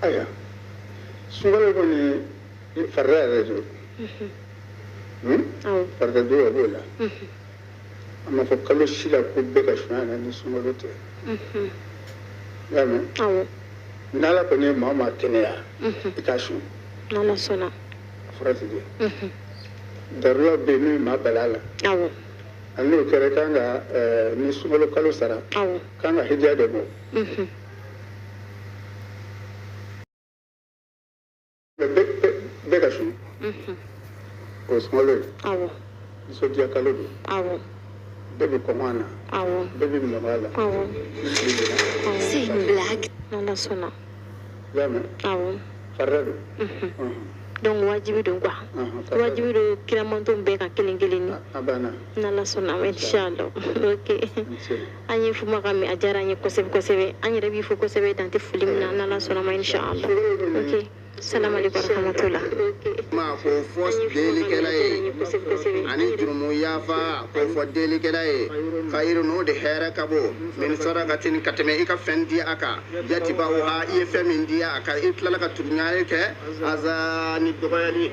Ayiwa, sunkalo kɔni farida yɛrɛ don. Farida don b'o la. A ma fɔ kalo si la ko bɛɛ ka sunya na ni sunkalo tɛ. I y'a mɛn? N'Ala kɔni ye maa o maa kɛnɛya, i k'a sun. N'Ala sɔnna. A fɔra ten de. Darula bɛ yen min bɛ maa bali a la. Ani n'o kɛra, i kan ka ni sunkalo kalo sara, kan ka hidiya de bɔ. Bɛɛ ka sun. O sunkalo ye. Nisɔndiya kalo don. Bɛɛ bɛ kɔngɔ a na. Bɛɛ bɛ minɔgɔ a la. C'est une blague. N'Ala sɔnna. I y'a mɛn? Awɔ. Farida don. Donc wajibi don quoi. Wajibi don kiramanton bɛɛ ka kelen kelen ni. A banna. N'Ala sɔnna, inshallah. Ok. An ye kumakan mɛn, a diyara an ye kosɛbɛ kosɛbɛ. An yɛrɛ b'i fo kosɛbɛ, dan tɛ foli min na. N'Ala sɔnna ma, inshallah. Ok. Salam alaikum warahmatullah. Ma k'o fɔ delikɛla ye, ani jurumu yafa k'o fɔ delikɛla ye, kayiru n'o de hɛrɛ ka bon min sarakatin ka tɛmɛ i ka fɛn di a kan jatibaw ha i ye fɛn min di a kan i tilala ka turuɲali kɛ aza ni dɔgɔyali.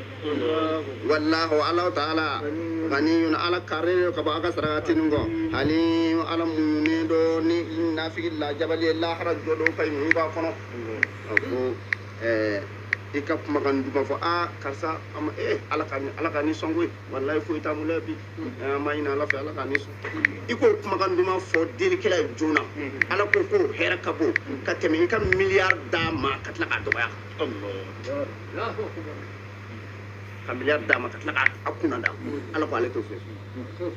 Wallahu Alahu taala ganiyun, Ala karilen ka bɔ a ka sarakatinin kɔ, hali Ala muɲunen don ni nafigi lajabali ye lahara jɔ don ka muɲu b'a kɔnɔ. Ko i ka kumakan duman fɔ, a karisa Ala ka ni sɔn koyi, walayi foyi t'an bolo bi, an ma ɲini Ala fɛ Ala ka ni sɔn. I k'o kumakan duman fɔ delikɛla ye joona, Ala ko k'o hɛrɛ ka bon ka tɛmɛ i ka miliyari d'a ma ka tila k'a dɔgɔya. Ka miliyari d'a ma ka tila k'a kunna da, Ala ko ale t'o fɛ,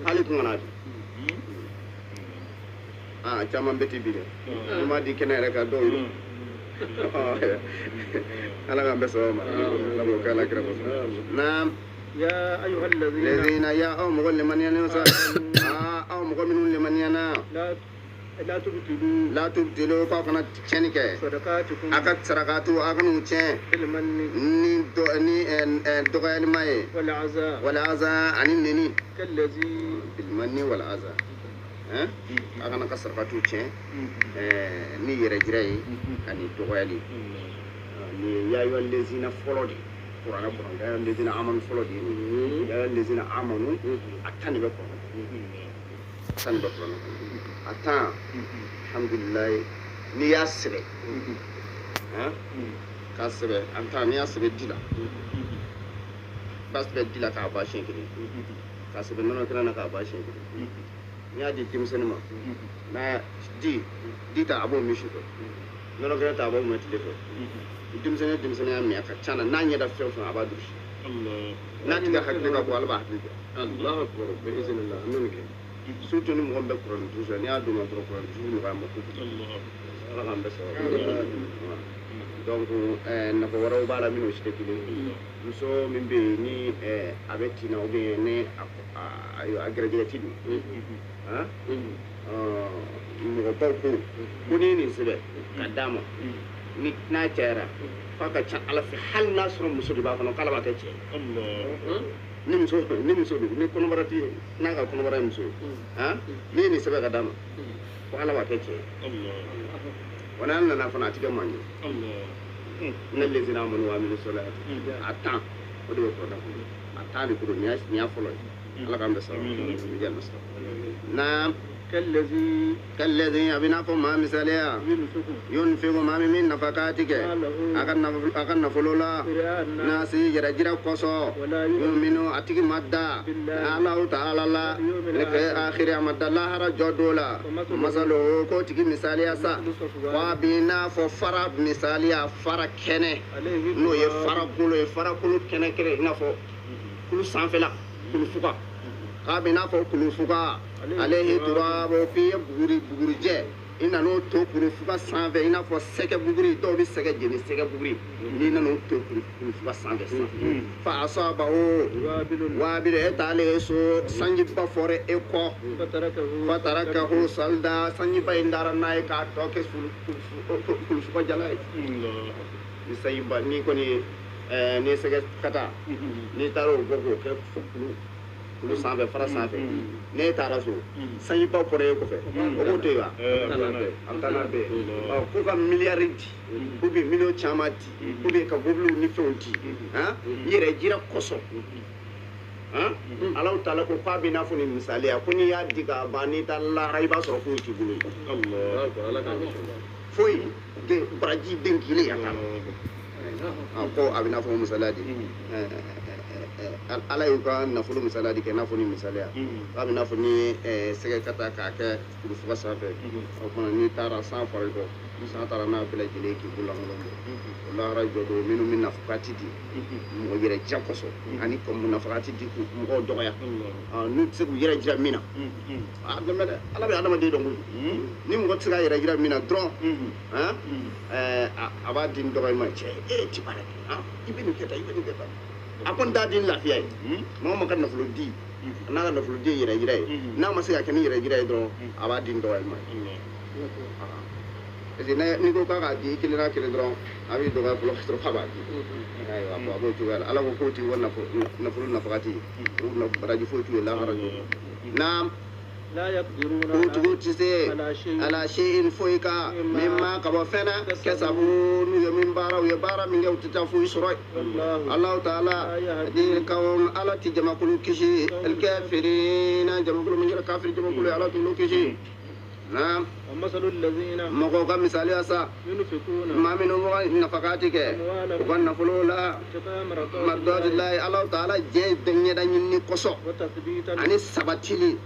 ale kun kana di. Aa caman bɛ ten bi dɛ, n'i m'a di kɛnɛ yɛrɛ kan dɔw ye. Ala k'an bɛɛ sɔrɔ ma, Ala k'o kɛ Ala kira kosɔn. Naam. Ya ayyuhal ladhina ya aw mɔgɔ limaniyanen sa, aa aw mɔgɔ minnu limaniyana, la tubtilu, la tubtilu k'aw kana tiɲɛni kɛ, sadaqatikum, a ka sarakatu a kan'u tiɲɛ bil manni, ni ni dɔgɔyalima ye, wal aza, wal aza ani neni, kallazi bil manni wal aza, a kana ka sarakatu tiɲɛ ni yɛrɛ jira ye ani dɔgɔyali. Ni ya ayyuhal ladzina fɔlɔ de kuranɛ kɔnɔ, ya ayyuhal ladzina amanu fɔlɔ de ye, ya ayyuhal ladzina amanu a 10 de bɛ kuranɛ kɔnɔ, a 10 de bɛ kuranɛ kɔnɔ, a 10. Alhamdulilayi, n'i y'a sɛbɛ, k'a sɛbɛ a 10, n'i y'a sɛbɛ ji la, i b'a sɛbɛ ji la k'a ban siɲɛ kelen, k'a sɛbɛ nɔnɔ kɛnɛ na k'a ban siɲɛ kelen. N'i y'a di denmisɛnnin ma, n'a di di ta a b'o min su fɛ, nɔnɔ kɛnɛ ta a b'o min tile fɛ. Denmisɛnnin y'a min a ka ca na, n'a ɲɛ da fɛn o fɛn a b'a durusi. N'a tigi hakili ka bon, Ala b'a hakili jɔ. Allahu akbar bi iznillah, an bɛ nin kɛ. Surtout ni mɔgɔ min bɛ kuranɛ durusi la, n'i y'a d'o ma dɔrɔn kuranɛ durusi nɔgɔya ma kojugu. Ala k'an bɛɛ sɔrɔ. Donc nafa wɛrɛw b'a la minnu si tɛ kelen ye. Muso min bɛ yen ni a bɛ tin na ou bien ni a gɛrɛjɛgɛ ti don, mɔgɔbaw ko ko n'i ye nin sɛbɛn ka d'a ma, ni n'a cayara f'a ka ca Ala fɛ, hali n'a sɔrɔ muso de b'a kɔnɔ k'Ala b'a kɛ cɛ ye. Ni muso don, ni kɔnɔbara ti n'a ka kɔnɔbara ye muso ye, n'i ye nin sɛbɛn ka d'a ma ko Ala b'a kɛ cɛ ye. Wa n'Ala nana fana a ti kɛ maa ye. Ne lezina amanu wa amilu solihati a 10 o de bɛ kuranɛ kɔnɔ, a 10 de ko don, nin y'a fɔlɔ ye. Ala k'an bɛɛ sɔrɔ. Naam. Kallazi a bɛ n'a fɔ maa misaliya yunfiqu maa min nafakati kɛ a ka nafolo la nasi yɛrɛ jira kosɔn, yuminu a tigi ma da Alahu taala la ni kɛ akhiri a ma da lahara jɔ don la. Masalo k'o tigi misaliya sa wa b'i n'a fɔ fara misaliya, fara kɛnɛ n'o ye farakolo ye, farakolo kɛnɛ kɛnɛ i n'a fɔ kulu sanfɛla kulufuga, k'a b'i n'a fɔ kulufuga alehi turabu k'i ye bugurijɛ I nan'o to kurufuga sanfɛ i n'a fɔ sɛgɛ buguri dɔw bɛ sɛgɛ jeni sɛgɛ buguri n'i nan'o to kurufuga sanfɛ sisan fa asabahu waabilu e taalen so sanjiba fɔra e kɔ fatarakahu salda sanjiba in dara n'a ye k'a tɔ kɛ kulufuga jala ye ni sanjiba n'i kɔni ni sɛgɛ kata n'i taara o bɔ k'o kɛ kulu sanfɛ fara sanfɛ n'e taara so sanjiba bɔra e kɔfɛ o k'o to yen wa a bɛ taa n'a bɛɛ ye k'u ka miliyari di ou bien miliyɔn caman di ou bien ka mobiliw ni fɛnw di i yɛrɛ jira kosɔn Alahu taala ko k'a bɛ i n'a fɔ nin misaliya ko n'i y'a di k'a ban n'i taara lahara i b'a sɔrɔ foyi t'i bolo yen foyi baraji den kelen a t'a la ko a bɛ n'a fɔ misaliya di Ala y'u ka nafolo misaliya di kɛ i n'a fɔ ni misaliya k'a bɛ n'a fɔ ni sɛgɛ ka taa k'a kɛ kurufuga sanfɛ o kumana n'i taara san fara i kɔ san taara n'a bɛɛ lajɛlen k'i bolo lankolon bɔ o lahara jɔ don minnu bɛ nafakati di mɔgɔ yɛrɛ diya kosɔn ani ka nafakati di k'u mɔgɔw dɔgɔya n'u tɛ se k'u yɛrɛ jira min na a dɛmɛ dɛ Ala bɛ adamaden dɔn kojugu ni mɔgɔ tɛ se k'a yɛrɛ jira min na dɔrɔn a b'a di n dɔgɔnin ma cɛ e ti baara kɛ i bɛ nin kɛ tan i bɛ nin kɛ tan a kɔni t'a di ni lafiya ye mɔgɔ ma ka nafolo di n'a ka nafolo di ye yɛrɛ jira ye n'a ma se ka kɛ ni yɛrɛ jira ye dɔrɔn a b'a di n dɔgɔnin ma parce que n'i ko k'a k'a di i kelen n'a kelen dɔrɔn a b'i dɔgɔya fɔlɔ ka sɔrɔ k'a b'a di ayiwa a b'o cogoya la Ala ko k'o tigi ka nafolo nafakati o baraji foyi t'u ye lahara jɔ naam k'o tigiw tɛ se ala seyin foyi kan mimma ka bɔ fɛn na kasabu n'u ye min baara u ye baara min kɛ u tɛ taa foyi sɔrɔ yen Alahu taala di kawm Ala ti jamakulu kisi alikafirina jamakulu min kɛra kafiri jamakulu ye Ala t'olu kisi naam mɔgɔw ka misaliya sa maa minnu bɛ nafakati kɛ u ka nafolo la mardatilahi Alahu taala diɲɛ ɲɛda ɲinini kosɔn ani sabatili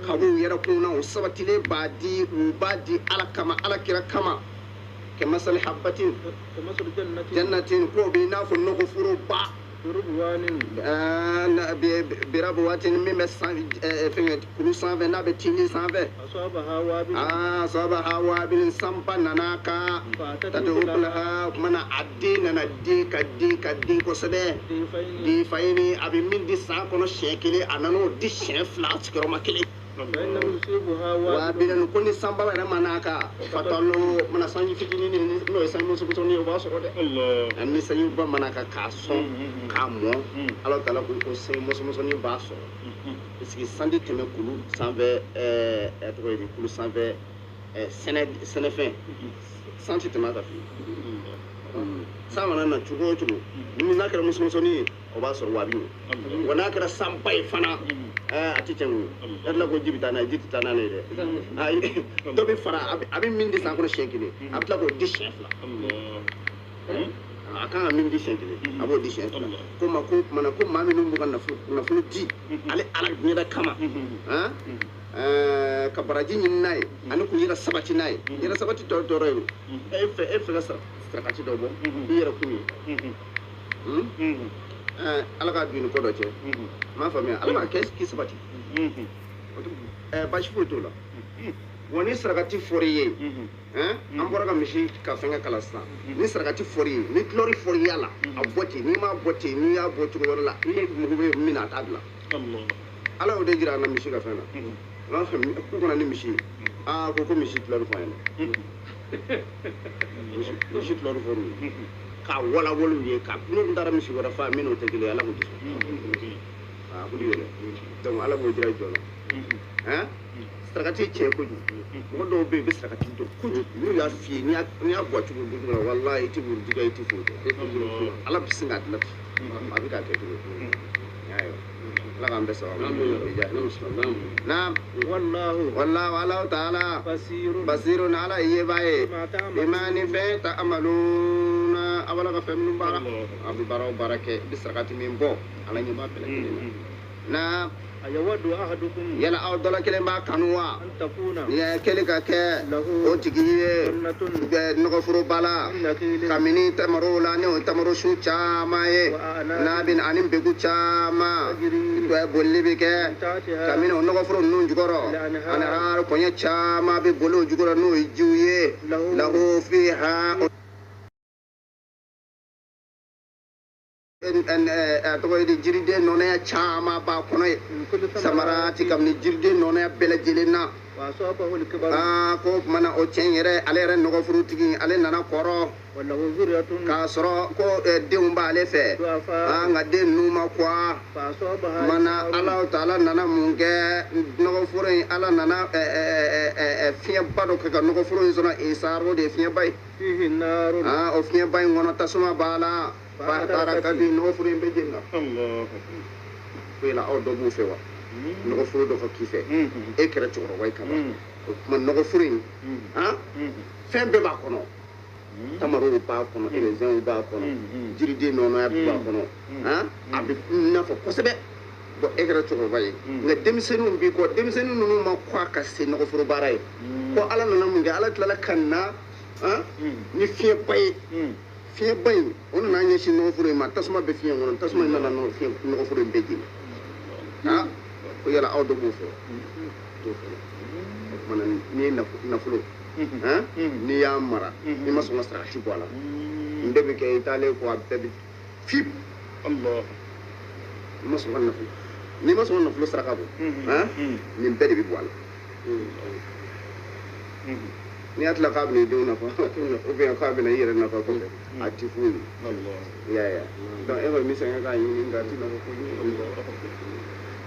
ka b'u yɛrɛ kun na o sabatilen b'a di u b'a di Ala kama Ala kira kama kɛ masali habatin jannatin k'o bɛ i n'a fɔ nɔgɔforoba birabuwatin min bɛ fɛngɛ kulu sanfɛ n'a bɛ tini sanfɛ asabaha wabilin sanba nana kan tadukulaha o kumana a den nana den ka den ka den kosɛbɛ difayini a bɛ min di san kɔnɔ siɲɛ kelen a nana o di siɲɛ fila sigiyɔrɔma kelen wabilin ko ni sanba yɛrɛ ma n'a kan fatalo mana sanji fitinin n'o ye sanji musomisɛnnin ye o b'a sɔrɔ dɛ ani sanjiba mana kan k'a sɔn k'a mɔn Ala taala ko ko sanji musomisɛnnin b'a sɔrɔ parce que sanji tɛmɛ kulu sanfɛ tɔgɔ ye di kulu sanfɛ sɛnɛfɛn san tɛ tɛmɛ a kan fiyewu san mana na cogo o cogo n'a kɛra musomisɛnnin ye o b'a sɔrɔ wa a bɛ ɲɛ wa n'a kɛra sanba ye fana a tɛ tiɲɛ koyi e tila ko ji bɛ taa n'a ye ji tɛ taa n'ale ye dɛ ayi dɔ bɛ fara a bɛ min di san kɔnɔ siɲɛ kelen a bɛ tila k'o di siɲɛ fila a kan ka min di siɲɛ kelen a b'o di siɲɛ fila ko ma ko kumana ko maa minnu b'u ka nafolo di ale Ala ɲɛda kama ka baraji ɲini n'a ye ani k'u yɛrɛ sabati n'a ye yɛrɛ sabati tɔ tɔɔrɔ ye e fɛ ka sarakati dɔ bɔ i yɛrɛ kun ye Ala k'a dun ni ko dɔ cɛ n m'a faamuya Ala b'a kɛ k'i sabati baasi foyi t'o la wa ni sarakati fɔr'i ye an bɔra ka misi ka fɛnkɛ kala sisan ni sarakati fɔr'i ye ni kulɔri fɔr'i y'a la a bɔ ten n'i m'a bɔ ten n'i y'a bɔ cogo wɛrɛ la i mago bɛ min na a t'a dilan Ala y'o de jira an na misi ka fɛn na n b'a fɛ k'u kana ni misi ye aa ko misi kulɔri fɔ an ɲɛna misi kulɔri fɔr'u ye k'a walawala u ye ka n'u taara misi wɛrɛ fa min n'o tɛ kelen ye Ala k'u tɛ sɔn a k'u yɛrɛ donc Ala b'o jira jɔn na sarakati tiɲɛ kojugu mɔgɔ dɔw bɛ yen u bɛ sarakati dɔn kojugu n'u y'a f'i ye n'i y'a bɔ cogo la walahi i tɛ wurudi kɛ i tɛ foyi kɛ Ala bɛ sin k'a dilan ten a bɛ k'a kɛ cogo Ala k'an bɛɛ sababu naam wallahu Alahu taala basirun Ala ye yebaa ye bima ni fɛn ta amaluna a b'ala ka fɛn minnu baara a bɛ baara o baara kɛ i bɛ sarakati min bɔ Ala ɲɛ b'a bɛɛ lajɛlen na naam. Yala aw dɔ la kelen b'a kanu wa kelen ka kɛ o tigi ye nɔgɔforoba la kabini tamarow la ni o ye tamaro sun caman ye n'a bɛ ani begu caman bolili bɛ kɛ kabini o nɔgɔforo ninnu jukɔrɔ ani kɔɲɛ caman bɛ boli o jukɔrɔ n'o ye jiw ye lahu fiha tɔgɔ ye di jiriden nɔnɔya caman b'a kɔnɔ ye samarati kabini jiriden nɔnɔya bɛɛ lajɛlen na ko tuma na o cɛ in yɛrɛ ale yɛrɛ nɔgɔforotigi ale nana kɔrɔ k'a sɔrɔ ko denw b'ale fɛ nka den ninnu ma kɔgɔ mana Ala taala nana mun kɛ nɔgɔforo in Ala nana fiɲɛba dɔ kɛ ka nɔgɔforo in sɔrɔ isaaro de ye fiɲɛba ye o fiɲɛba in kɔnɔ tasuma b'a la ba taara ka di nɔgɔforo in bɛɛ jeni na ko yala aw dɔ b'u fɛ wa nɔgɔforo dɔ ka k'i fɛ e kɛra cɛkɔrɔba ye ka ban o tuma nɔgɔforo in fɛn bɛɛ b'a kɔnɔ tamarow b'a kɔnɔ erezɛnw b'a kɔnɔ jiriden nɔnɔya b'a kɔnɔ a bɛ nafa kosɛbɛ bon e kɛra cɛkɔrɔba ye nka denmisɛnninw b'i kɔ denmisɛnnin ninnu ma kɔgɔ ka se nɔgɔforo baara ye ko Ala nana mun kɛ Ala tilala ka na ni fiɲɛba ye fiɲɛba in o nana ɲɛsin nɔgɔforo in ma tasuma bɛ fiɲɛ kɔnɔ tasuma in nana nɔgɔforo in bɛɛ jeni ko yala aw dɔ b'o fɛ t'o fɛ o tuma na n'i ye nafolo n'i y'a mara i ma sɔn ka sarakati bɔ a la n bɛɛ bɛ kɛ i taalen kɔ a bɛɛ bɛ fip i ma sɔn ka nafolo n'i ma sɔn ka nafolo saraka bɔ nin bɛɛ de bɛ bɔ a la n'i y'a tila k'a bɛna i denw nafa ou bien k'a bɛna i yɛrɛ nafa kɔfɛ a ti foyi ye i y'a ye donc e kɔni bɛ sɛgɛn k'a ɲini nka a ti nafa foyi ɲɛ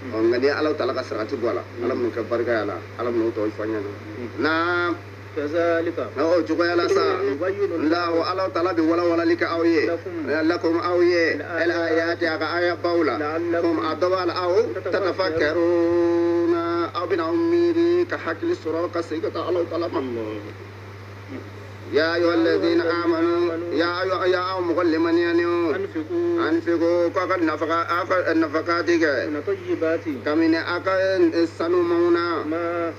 nka n'i ye Ala taala ka sarakati bɔ a la Ala min'o kɛ barika y'a la Ala min'o tɔ fɔ an ɲɛna naam o cogoya la sa nlahu Ala taala bɛ walawalali kɛ aw ye lakum aw ye al ayati a ka aya baw la kum a dɔ b'a la aw tatafakkaruna aw bɛna aw miiri ka hakili sɔrɔ ka segin ka taa Ala taala ma ya ayyuha alladhina amanu ya ayyuha aw mɔgɔ lemaniyalenw anfiqu ko aw ka nafaga aw ka nafakati kɛ kabini aw ka sanumanw na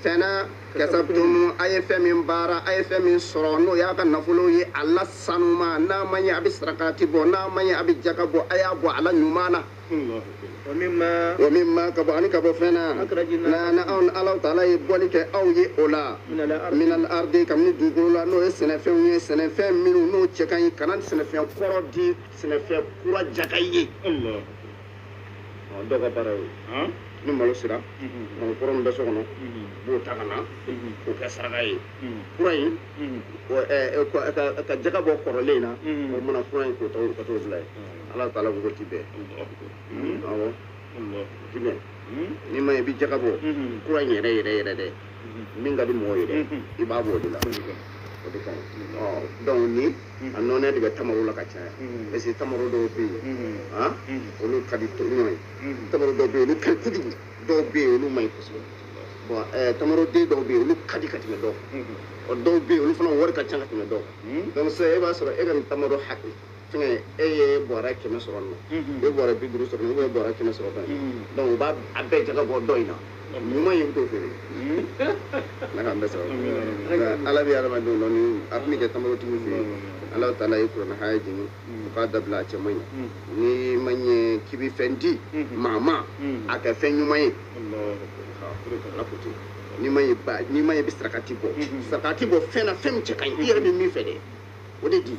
fɛn na kasabtum a ye fɛn min baara a ye fɛn min sɔrɔ n'o y'a ka nafolo ye a la sanuma n'a ma ɲɛ a bɛ sarakati bɔ n'a ma ɲɛ a bɛ jaka bɔ a y'a bɔ a la ɲuman na wa mimma ka bɔ ani ka bɔ fɛn na na anw Ala taala ye bɔli kɛ aw ye o la minal ardi kabini dugukolo la n'o ye sɛnɛfɛnw ye sɛnɛfɛn minnu n'o cɛ ka ɲi kana sɛnɛfɛn kɔrɔ di sɛnɛfɛn kura jaka ye dɔw ka baara y'o ye ni malo sera malo kɔrɔ min bɛ so kɔnɔ b'o ta ka na k'o kɛ saraka ye kura in ka jaka bɔ kɔrɔlen in na o mana kura in k'o ta ka t'o bila yen Ala taala ko ti bɛn awɔ ti bɛn n'i ma ye i bɛ jaka bɔ kura in yɛrɛ yɛrɛ yɛrɛ dɛ min ka di mɔgɔw ye dɛ i b'a bɔ o de la o de ka ɲi donc ni a nɔnɛ de bɛ tamaro la ka caya parce que tamaro dɔw bɛ yen olu ka di ɲɔgɔn ye tamaro dɔw bɛ yen olu ka ɲi kojugu dɔw bɛ yen olu man ɲi kosɛbɛ bon tamaroden dɔw bɛ yen olu ka di ka tɛmɛ dɔw kan dɔw bɛ yen olu fana wari ka ca ka tɛmɛ dɔw kan donc sisan e b'a sɔrɔ e ka nin tamaro hakɛ fɛngɛ e ye bɔrɛ 100 sɔrɔ nin na e ye bɔrɛ 50 sɔrɔ nin na ou bien bɔrɛ 100 sɔrɔ dɔ in na donc u b'a a bɛɛ jaga bɔ dɔ in na ɲuman in i bɛ t'o feere ala k'an bɛɛ sɔrɔ ala bɛ adamadenw dɔn ni a tun bɛ kɛ tamarotigiw fɛ yen Ala taala ye kuranɛ haya jigin u k'a dabila a cɛ man ɲi n'i ma ɲɛ k'i bɛ fɛn di maa ma a kɛ fɛn ɲuman ye ala ko ten n'i ma ɲɛ ba n'i ma ɲɛ i bɛ sarakati bɔ sarakati bɔ fɛn na fɛn min cɛ ka ɲi i yɛrɛ bɛ min fɛ dɛ o de di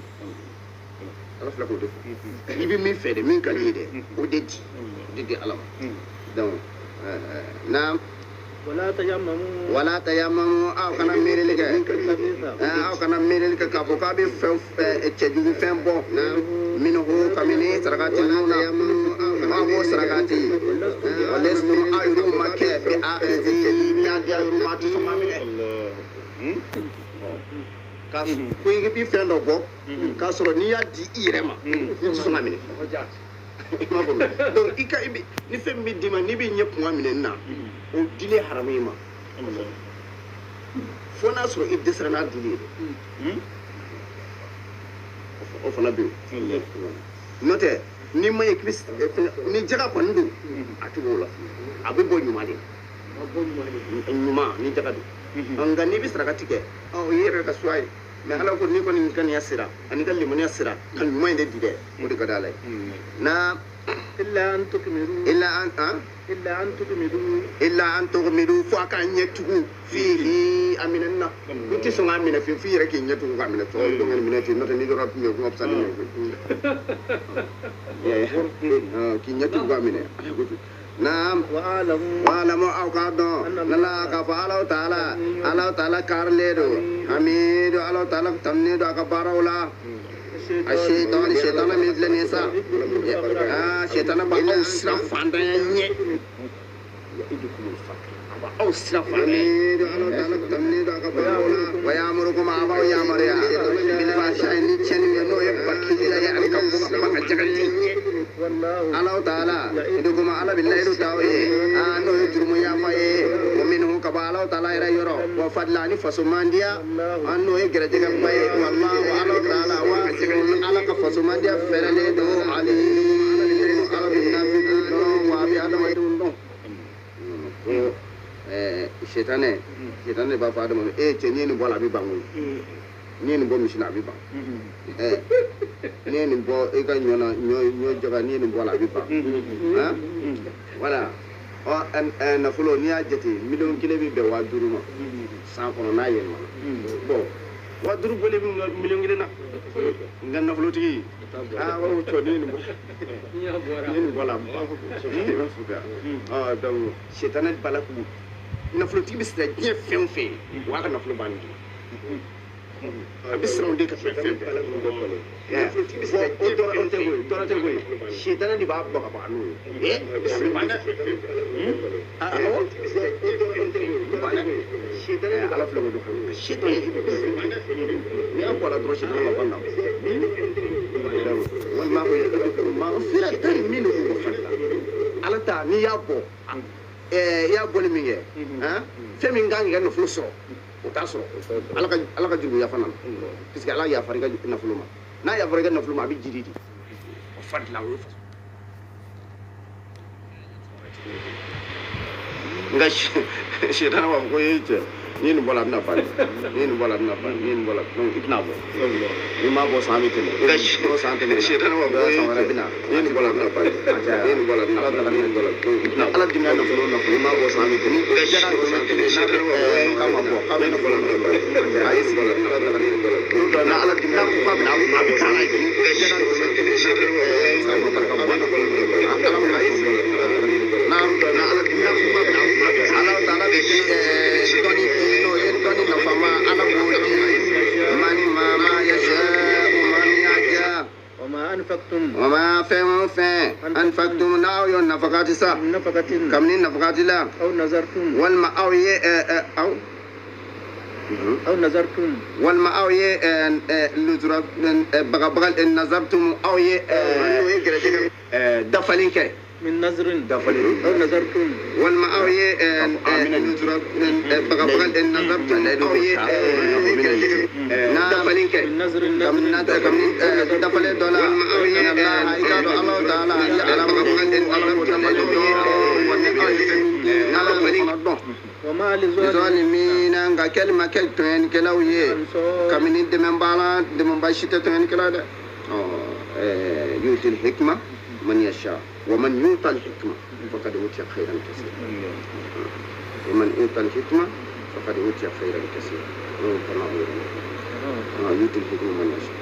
Ala filɛ k'o de fɔ i bɛ min fɛ dɛ min ka di i ye dɛ o de di o de di Ala ma donc naam wala tayamamu aw kana miirili kɛ aw kana miirili kɛ k'a fɔ k'a bɛ fɛn cɛjugu fɛn bɔ minhu kabini sarakati ninnu na aw b'o sarakati walestum aw yɛrɛw ma kɛ bi akhizi n'i y'a di aw yɛrɛw ma a tɛ sɔn k'a minɛ ka ko i bɛ fɛn dɔ bɔ k'a sɔrɔ n'i y'a di i yɛrɛ ma i tɛ sɔn k'a minɛ i m'a faamu donc i ka i bɛ ni fɛn min bɛ d'i ma n'i bɛ ɲɛ kunga minɛ nin na o dilen haramu i ma fo n'a sɔrɔ i dɛsɛra n'a dili ye dɛ o fana bɛ yen n'o tɛ Ni ma ye ni jaga kɔni don a ti b'o la a bɛ bɔ ɲuman de ɲuman ni jaga don nka n'i bɛ saraka tigɛ o ye yɛrɛ ka suwa ye mais ala ko n'i kɔni ŋaniya sera ani ka limaniya sera ka ɲuman in de di dɛ o de ka di ala ye na illa an tukmiru illa an illa an tukmiru illa an tukmiru fo a k'a ɲɛ tugu fihi a minɛni na n tɛ sɔn k'a minɛ fiyewu f'i yɛrɛ k'i ɲɛ tugu k'a minɛ tɔ dɔn minɛ ten n'o tɛ n'i dɔrɔn tun bɛ kuma fisa ni minɛ k'i ɲɛ tugu k'a minɛ naam wa'alamu aw k'a dɔn nala k'a fɔ Alahu taala Alahu taala karilen don hamidu Alahu taala tanunen don a ka baaraw la a sitani sitana min filɛ nin ye sa sitana b'aw siran fantanya ɲɛ a b'aw siran fantanya ɲɛ Alahu taala tanunen don a ka baaraw la wa ya'murukum a b'aw yamaruya bil fahsha'i ni tiɲɛni ye n'o ye bakiliya ye ani ka bɔ ka kuma ka jaga di Alahu taala idukum ala bɛ layidu t'aw ye n'o ye jurumu yafa ye o minnu ka bɔ Alahu taala yɛrɛ yɔrɔ wa fadila ani faso mandiya n'o ye gɛrɛjɛgɛba ye walahi Alahu taala wa ala ka faso mandiya fɛrɛlen don ali ala bɛ nafigi dɔn wa a bɛ adamadenw dɔn ko sitanɛ sitanɛ b'a fɔ adamaden e cɛ n'i ye nin bɔ a la a bɛ ban koyi n'i ye nin bɔ misi la a bɛ ban n'i ye nin bɔ i ka ɲɔ na ɲɔ jaga n'i ye nin bɔ a la a bɛ ban voilà ɔ nafolo n'i y'a jate miliyɔn kelen bɛ bɛn 5000 ma san kɔnɔ n'a yɛlɛmana bon 5000 bɔlen bɛ miliyɔn kelen na nka nafolotigi aa o cɔ n'i ye nin bɔ n'i ye nin bɔ a la a bɛ ban donc sitanɛ b'a la k'u nafolotigi bɛ siran diɲɛ fɛn o fɛn o y'a ka nafolo bannen de a bɛ siran o de ka tɛmɛ fɛn bɛɛ o dɔrɔn tɛ koyi dɔrɔn tɛ koyi sitanɛ de b'a bagabaga n'o ye a bɛ siran dɛ awɔ sitanɛ ala filɛ k'o dɔn sitanɛ n'i y'a bɔ a la dɔrɔn sitanɛ b'a ban na walima ko maghfiratan minhu wa fadla ala ta n'i y'a bɔ i y'a bɔli min kɛ fɛn min kan k'i ka nafolo sɔrɔ o t'a sɔrɔ ala ka jurumu yafa nana parce que ala yafara i ka nafolo ma n'a yafara i ka nafolo ma a bɛ jiri di o fadila o ye faso nka sitanɛ b'a fɔ ko e cɛ n'i ye nin bɔ a la a bɛna ban n'i ye nin bɔ a la a bɛna ban n'i ye nin bɔ a la donc i tɛna bɔ n'i m'a bɔ san bɛ tɛmɛ n'o san tɛmɛna sitanɛ b'a fɔ ko san wɛrɛ bɛ na n'i ye nin bɔ a la a bɛna ban n'i ye nin bɔ a la a bɛna ban n'i ye nin bɔ a la i tɛna ala dimina nafolo nafolo n'i m'a bɔ san bɛ tɛmɛ jaga dɔrɔn n'a bɛ k'a ma bɔ k'a bɛ nafolo a ye sigi n'a ala dimina ko k'a bɛna a bɛ taa n'a ye jaga dɔrɔn n'a bɛ k'a ma bɔ ala bɛna a ye sigi n'a ala dimina ko k'a bɛna ala taala bɛ dɔnni di n'o ye dɔnni nafama ala b'o di man ma yasha'u man yasha wa ma fɛn o fɛn anfaqtum n'aw y'o nafakati sa kabini nafakati la walima aw ye aw walima aw ye luzura bagabaga nazartum aw ye n'o ye gɛrɛjɛgɛ dafalen kɛ من نظر دفلين أو نظرتم والما أو ي نظر بغبغ نظرتم أو ي دفلين كي من نظر كم دفلين دولا والما أو ي الله تعالى على وما للظالمين كلمة كلتين كلاوي كمن دمن بالا دمن باشيت تين كلا يؤتي الحكمة من يشاء ومن يؤتى الحكمة فقد أوتي خيرا كثيرا ومن أوتى الحكمة فقد أوتي خيرا كثيرا يؤتي الحكمة من يشاء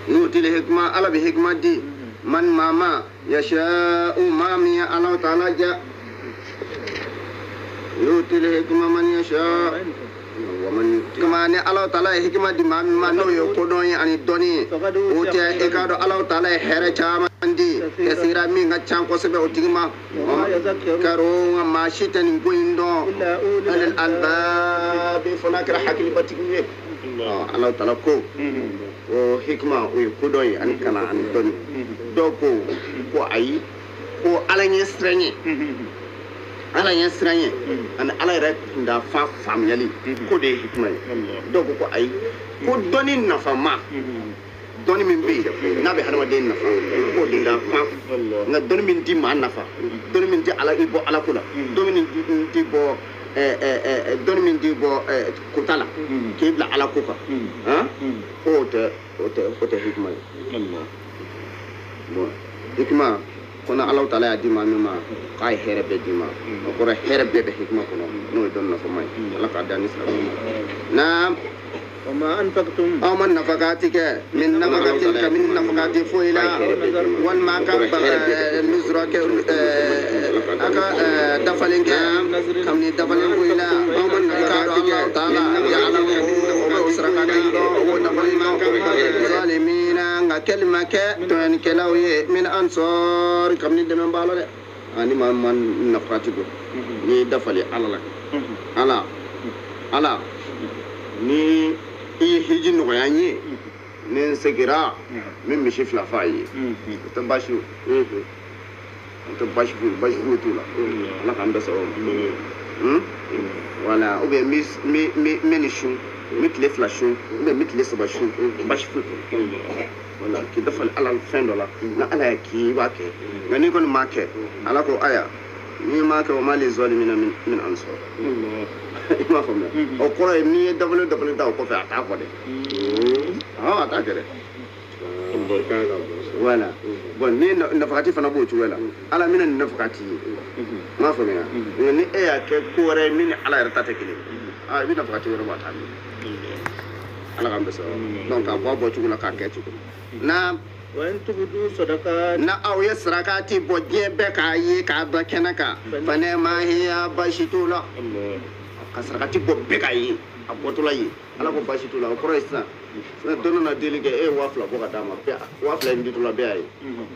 يؤتي الحكمة على بحكمة دي من ما يشاء ما مي الله تعالى جاء يؤتي الحكمة من يشاء ومن كما أن الله تعالى حكمة دي ما نو يكودون يعني دوني أوتي إكادو الله تعالى هرا شامندي كثيرا من كان كوسبة أوتيما كارون ما شيتن غويندو الألباب فنكر حكي بتيجي الله تعالى كو o hikma o ye kodɔn ye ani kalan ani dɔnni dɔw ko ko ayi ko ala ɲɛ siran ye ala ɲɛ siran ye ani ala yɛrɛ kunda faamuyali ko de ye hikma ye dɔw ko ko ayi ko dɔnni nafama Dɔnni min bɛ yen n'a bɛ hadamaden nafa k'o de la kuma nka dɔnni min ti maa nafa dɔnni min ti ala i bɔ ala ko la dɔnni min ti bɔ dɔnni min ti bɔ kota la k'i bila ala ko kan k'o tɛ o tɛ hikima ye bon hikima kono Allahu taala y'a di maa min ma k'a ye hɛrɛ bɛɛ d'i ma o kɔrɔ hɛrɛ bɛɛ bɛ hikima kɔnɔ n'o ye dɔnni nafama ye ala k'a da ni silamɛw ma naam. وما أنفقتم aw ma nafakati kɛ min nafakati ka min nafakati foyi la walima ka nusura kɛ a ka dafalen kɛ kabini dafalen foyi la aw ma nafakati kɛ ya'lamu o bɛ o sarakati dɔn o dafalen dɔn zalimina nka kɛli ma kɛ tɔɲɔnikɛlaw ye min ansɔr kabini dɛmɛ b'a la dɛ ani maa ma nafakati bɔ n'i ye dafalen ala la ala ala ni i ye hiji nɔgɔya n ye ni n seginna n bɛ misi 2 f'a ye o tɛ baasi ye o tɛ baasi foyi baasi foyi t'o la ala k'an bɛɛ sɔrɔ o ma wala ou bien n bɛ nin sun n bɛ tile 2 sun ou bien n bɛ tile 3 sun baasi foyi t'o la wala k'i dafali ala fɛn dɔ la ni ala y'a k'i i b'a kɛ nka n'i kɔni m'a kɛ ala ko aya n'i m'a kɛ o ma li zalimina min ansar i m'a faamuya o kɔrɔ ye n'i ye dafalen dafalen ta o kɔfɛ a t'a fɔ dɛ a t'a kɛ dɛ wala bon ni nafakati fana b'o cogoya la ala bɛna nin nafakati ye i m'a faamuya nka ni e y'a kɛ ko wɛrɛ ye min ni ala yɛrɛ ta tɛ kelen ye i bɛ nafakati wɛrɛ bɔ a t'a min ala k'an bɛɛ sɔrɔ donc k'a bɔ a bɔcogo la k'a kɛ cogo na na aw ye sarakati bɔ diɲɛ bɛɛ k'a ye k'a da kɛnɛ kan fana ma hiya baasi t'o la ka sarakati bɔ bɛɛ k'a ye a bɔtɔla ye ala ko baasi t'o la o kɔrɔ ye sisan dɔ nana deli kɛ e ye 2000 bɔ ka d'a ma 2000 in ditɔla bɛɛ y'a ye